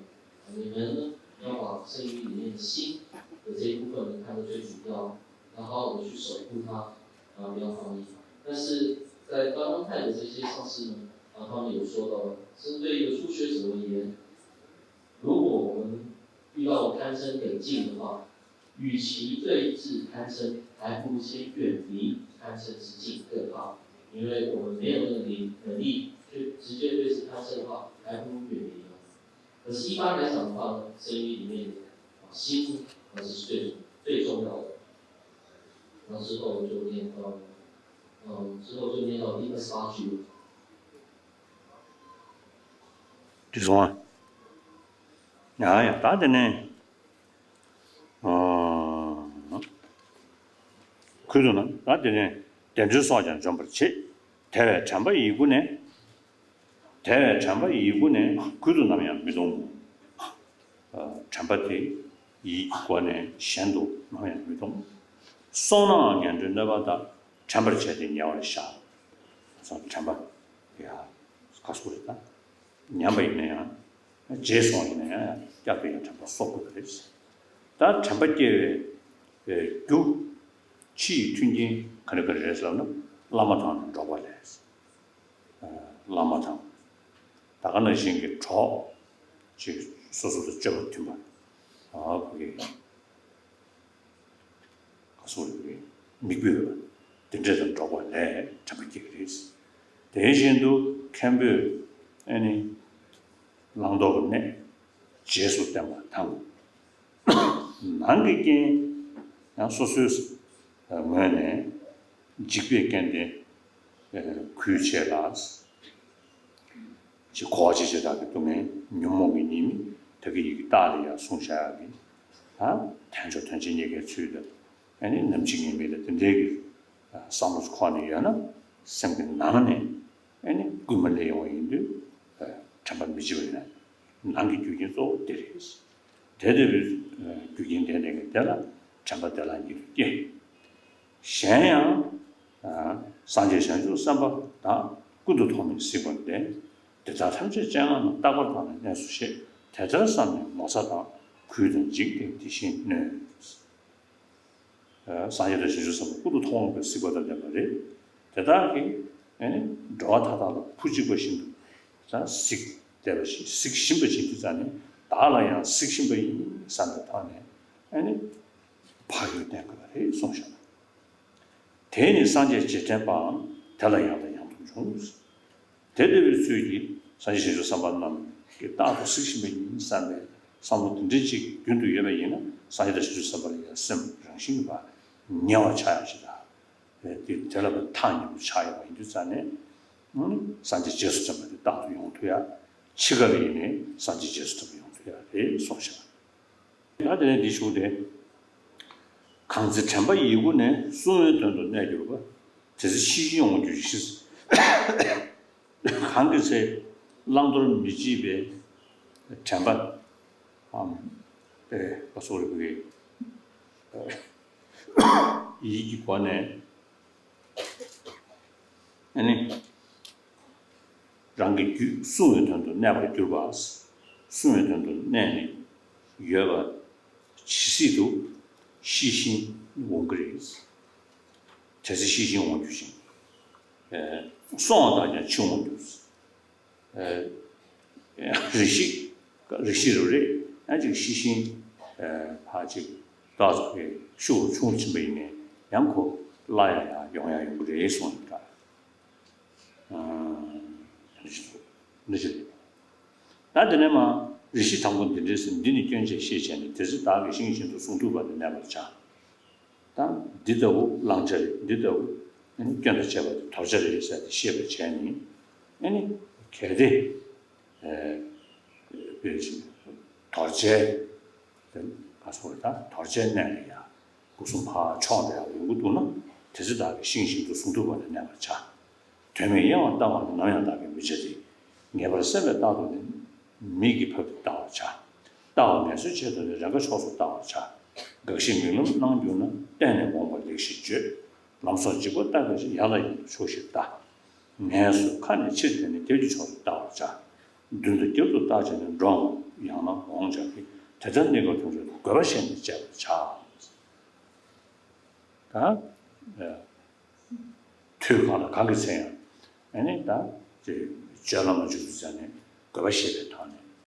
你们呢要把圣域里面的心的这一部分呢看得最主要，要好好的去守护它，啊，不要放逸。但是在刚刚看的这些上师呢，啊，他们有说到，针对一个初学者而言，如果我们遇到贪嗔等境的话，与其对峙贪嗔，还不如先远离贪嗔之境更好。因为我们没有那个能力去直接对峙贪嗔的话，还不如远离了。可是，一般来讲的话呢，生育里面的啊心还是最最重要的。然后之后就念到，嗯，之后就念到第二十八句。 དེ་སོང་ཨ། ཡ་ཡ། ད་དེ་ནས། ཨ། ཁུར་དུ་ན་ད་དེ་ནས་བདེ་འགྲོའི་སྲོག་ཀྱང་འཇོམས་པར་བྱེད། དེ་བས་དྲན་པ་ཡི་གུ་ནས། དེ་བས་དྲན་པ་ཡི་གུ་ནས་ཁུར་དུ་ནམ་ཡང་མི་གཏོང་ངོ་། ཨ། དྲན་པ་དེ་ཡི་སྒོ་ནས་གཞན་དུ་ནམ་ཡང་མི་གཏོང་། སོང་ནའང་ངན་འགྲོའི་གནོད་པ་དག་དྲན་པར་བྱས་ཏེ་ཉེ་བར་བཞག། སོང་དྲན་པ་ཡ་ཁ་སུ་རེད་ད། ཉམས་པ་ཡིན་ན་ཡང་། རྗེས་སོང་ཡིན་ན་ཡང་བསྐྱར་དུ་ཡང་དྲན་པ་གསོག་དགོས་པ་རེད། ད་དྲན་པ་སྐྱེ་བའི་རྒྱུ། ཕྱི་ཡི་མཐུན་རྐྱེན་ག་རེ་ག་རེ་རེད་ཟེར་ན། བླ་མ་དང་འགྲོགས་པ་ལས། བླ་མ་དང་། ད་ག་ནང་བཞིན་གྱི་གྲོགས་ཅིག་སོ་སོ་དང་སྤྱོད་པ་མཐུན་པ། ཨ་ཁུ་གི། ག་སོགས་ཡོད་པའི་མིག་དཔེ་ཡོད་པ་དེ་འདྲས་དང་འགྲོགས་པ་ལས་དྲན་པ་སྐྱེ་གི་རེད། དེ་བཞིན་དུ་མཁན་པོས་ཨ་ནི་བླང་དོར་གྱི་གནས་རྗེས་སུ་བསྟན་པ་དང་། ནང་གི་རྐྱེན་ཡང་སོ་སོའི་ངོས་ནས་འཇིགས་པའི་རྐྱེན་དེ་གུས་བྱེད་ལ། ཅིག་འཁོར་བ་འཆི་བྱེད་དག་གི་སྡུག་བསྔལ་ཉོན་མོངས་ཀྱི་ཉེས་དམིགས་ད་གི་ཡི་གེ་རྟགས་ལ་ཡང་གསུངས་བཞག་ཡག་གི། ད་དལ་འབྱོར་དོན་ཆེན་རྙེད་དཀའི་ཚུལ་དང་། ཨ་ནི་ནམ་འཆི་ངེས་མེད་དང་དེ་འདྲའི་གི་བསམ་བློ་འཁོར་ནས་ཡོད་ན། སེམས་ཀྱི་ནང་ནས་ཨ་ནི་སྐུལ་མ་སླེབས་ཡོང་བ་ཡིན་དུས། དྲན་པ་མི་བརྗེད་པ་ཡིན་ན་ནང་གི་རྒྱུ་རྐྱེན་གཙོ་བོ་དེ་རེད། དེ་ལྟ་བུའི་རྒྱུ་རྐྱེན་ལྡན་ནས་དེ་ལ་དྲན་པ་བདེ་བླག་ཉིད་དུ་སྐྱེ། གཞན་ཡང་། སངས་རྒྱས་བྱང་ཆུབ་སེམས་དཔའ་དག །ཀུན་ཏུ་མཐོང་བས་གཟིགས་པར་འདོད། དེ་དག་ཐམས་ཅད་སྤྱན་སྔ་ན། རྟག་པར་བལྟ་ནས་གནས་སུ་གཤེགས། དེ་ལྟར་བསམས་ནས་ངོ་ཚ་དང་། གུས་དང་འཇིགས་ཏེ་འདི་བཞིན་མནོས། སངས་རྒྱས་དང་བྱང་ཆུབ་སེམས་དཔའ་ཀུན་ཏུ་མཐོང་བའི་གཟིགས་པ་དང་ལྡན་པ་རེད། དེ་དག་གིས་ཨ་ནི་འགྲོ་བ་མཐའ་དག་ལ་བུ་གཅིག་པ་བཞིན་དུ་གཟིགས་བསྡད་པ་ཞིག་གཟིགས་བཞིན་པ་ཞིག་དེ་ཙམ་ནས་བདག་ལ་ཡང་གཟིགས་བཞིན་པ་ཡིན་བསམ་པའི་ཐོག་ནས་ཨ་ནི་བག་ཡོད་བསྟེན་དགོས་པ་རེད་གསུངས་བཞག། དེས་ནི་སངས་རྒྱས་རྗེས་དྲན་པའང་། དེ་ལ་ཡང་དང་ཡང་དུ་འབྱུང་། དེ་ལྟ་བུའི་ཚུལ་གྱིས་སངས་རྒྱས་བྱང་ཆུབ་སེམས་དཔའ་རྣམས་ཀྱིས་རྟག་ཏུ་གཟིགས་བཞིན་པ་ཡིན་བསམ་པའི་བསམ་བློ་དེ་འདྲ་ཅིག་རྒྱུན་དུ་ཡོད་པ་ཡིན་ན། སངས་རྒྱས་དང་བྱང་ཆུབ་སེམས་དཔའ་ལ་ཡང་སེམས་རང་བཞིན་གྱིས་ཉེ་བར་ཆགས་ཡག་ཞིག་དང་། དེ་དེ་ལ་ཐག་ཉེ་པོ་ཆགས་ཡོད་པ་ཡིན་དུས་ཙང་ནས། སངས་རྒྱས་རྗེས་སུ་དྲན་པ་དེ་རྟག་ཏུ་ཡོང་ཐུབ་ཡག །འཆི་ཁར་ཡིན་ནའི་སངས་རྒྱས་རྗེས་སུ་དྲན་པ་ཡོང་ཐུབ་ཡག་རེད་གསུངས་བཞག། ད་དེ་ནས་འདི་ཞུ་སྟེ། གང་ཚེ་དྲན་པ་ཡི་གུ་ནས། བསྲུང་བའི་དོན་དུ་གནས་གྱུར་པ། དེ་ཚེ་ཤེས་བཞིན་འོང་འགྱུར་ཞིང་། གང་གི་ཚེ་བླང་དོར་མི་བརྗེད་པའི་དྲན་པ། ཨམ། ཨེ། ཨ། སོ་རི་བུ་གི་ཡིད་ཀྱི་སྒོ་ནས། ཨ་ནི། རང་གི་རྒྱུད་བསྲུང་བའི་དོན་དུ་གནས་པར་གྱུར་པ། བསྲུང་བའི་དོན་དུ་གནས་ནས་ཡོད་པ་ཇི་སྲིད་དུ་ཤེས་བཞིན་འོང་གི་རེད། དེ་ཚེ་ཤེས་བཞིན་འོང་འགྱུར་ཞིང་། སོང་བ་དག་ཀྱང་འཆི་འོང་འགྱུར། རེ་ཞིག་རེ་ཞིག་རེ་རེ་ཡང་ཅིག་ཤེས་བཞིན་ཕར་ཅིག་ཏོག་ཙམ་ཤུགས་ཆུང་ཕྱིན་པ་ཡིན་ནའི་ཡང་ཁོ་སླར་ཡང་ཡང་ཡོང་ཡང་ཡོང་གི་རེད་གསུངས་ཡིན་ད། འདི་ཞིག་འདི་ཞིག་རེད། ད་དེ་ནས་མ་རེ་ཞིག་དང་པོ་འདི་འདྲའི་ཟེར། འདི་ནི་སྐྱོན་ཆེ་ཤས་ཆེ་ནས། དེ་ཚེ་བདག་གིས་ཤིང་བཞིན་དུ། བསྲུང་ཐུབ་པ་ནི་གནས་པར་བྱ། ད་འདི་ལྟ་བུ་བླང་བྱ་རེད། འདི་ལྟ་བུ་ཨ་ནི་སྐྱོན་དང་བཅས་པ་དེ་དོར་བྱ་རེད་ཟེར་ཏེ་ཤེས་པར་བྱས་ནས། ཨ་ནི་གལ་ཏེ་དཔེ་ཅིག་དོར་ དོར་བྱའི། དེ་ག་སོགས་ད་དོར་བྱའི་གནས་ལ་ཡང་སྒོ་གསུམ་ཕར་ཕྱོགས་འདྲ་ཡང་ཡོང་གི་འདུག་ན། དེ་ཚེ་བདག་གིས་ཤིང་བཞིན་དུ་གཟུངས་ཐུབ་པ་ལ་གནས་པར་བྱ། དོན་མེད་གཡེང་བར་ལྟ་བ་ནི་ནམ་ཡང་བདག་གིས་མི་བྱ་སྟེ། ངེས་པར་སེམས་པས་རྟག་ཏུ་ནི། མིག་གིས་ཕབ་སྟེ་ལྟ་བར་བྱ། ལྟ་བ་ངལ་གསོའི་ཆེད་དུ་ནི་རེས་འགའ་ཕྱོགས་སུ་ལྟ་བར་བྱ། འགག་ཞིང་མིག་ལམ་སྣང་གྱུར་ན། གཏན་ནས་འོངས་པར་ལེགས་ཞེས་བརྗོད། ལམ་སོགས་འཇིགས་པ་ལྟ་བའི་ཕྱིར། ཡར་ལ་ཡང་དུ་ཕྱོགས་བཞིར་ལྟ། ངལ་གསོ་ཁ་ནས་ཕྱིར་དེ་ནི་རྒྱབ་ཀྱི་ཕྱོགས་སུ་ལྟ་བར་བྱ། མདུན་དུ་རྒྱབ་ཏུ་བལྟ་བྱས་ནས་འགྲོའམ་ཡང་ན་འོང་བྱ་སྟེ། དེ་ལྟར་གནས་སྐབས་དུ་འགྲོ་དགོས་པ་ཤེས་ནས་སྤྱད་པར་བྱ། ད། དུས་གང་དང་གང་གི་ཚེ་ཡང་། ཨ་ནི་ད་ཅེས་སྤྱོད་ལམ་ལ་འཇུག་ཏུ་བྱ་ནས་དགོས་པ་ཤེས་པའི་ཐོག་ནས།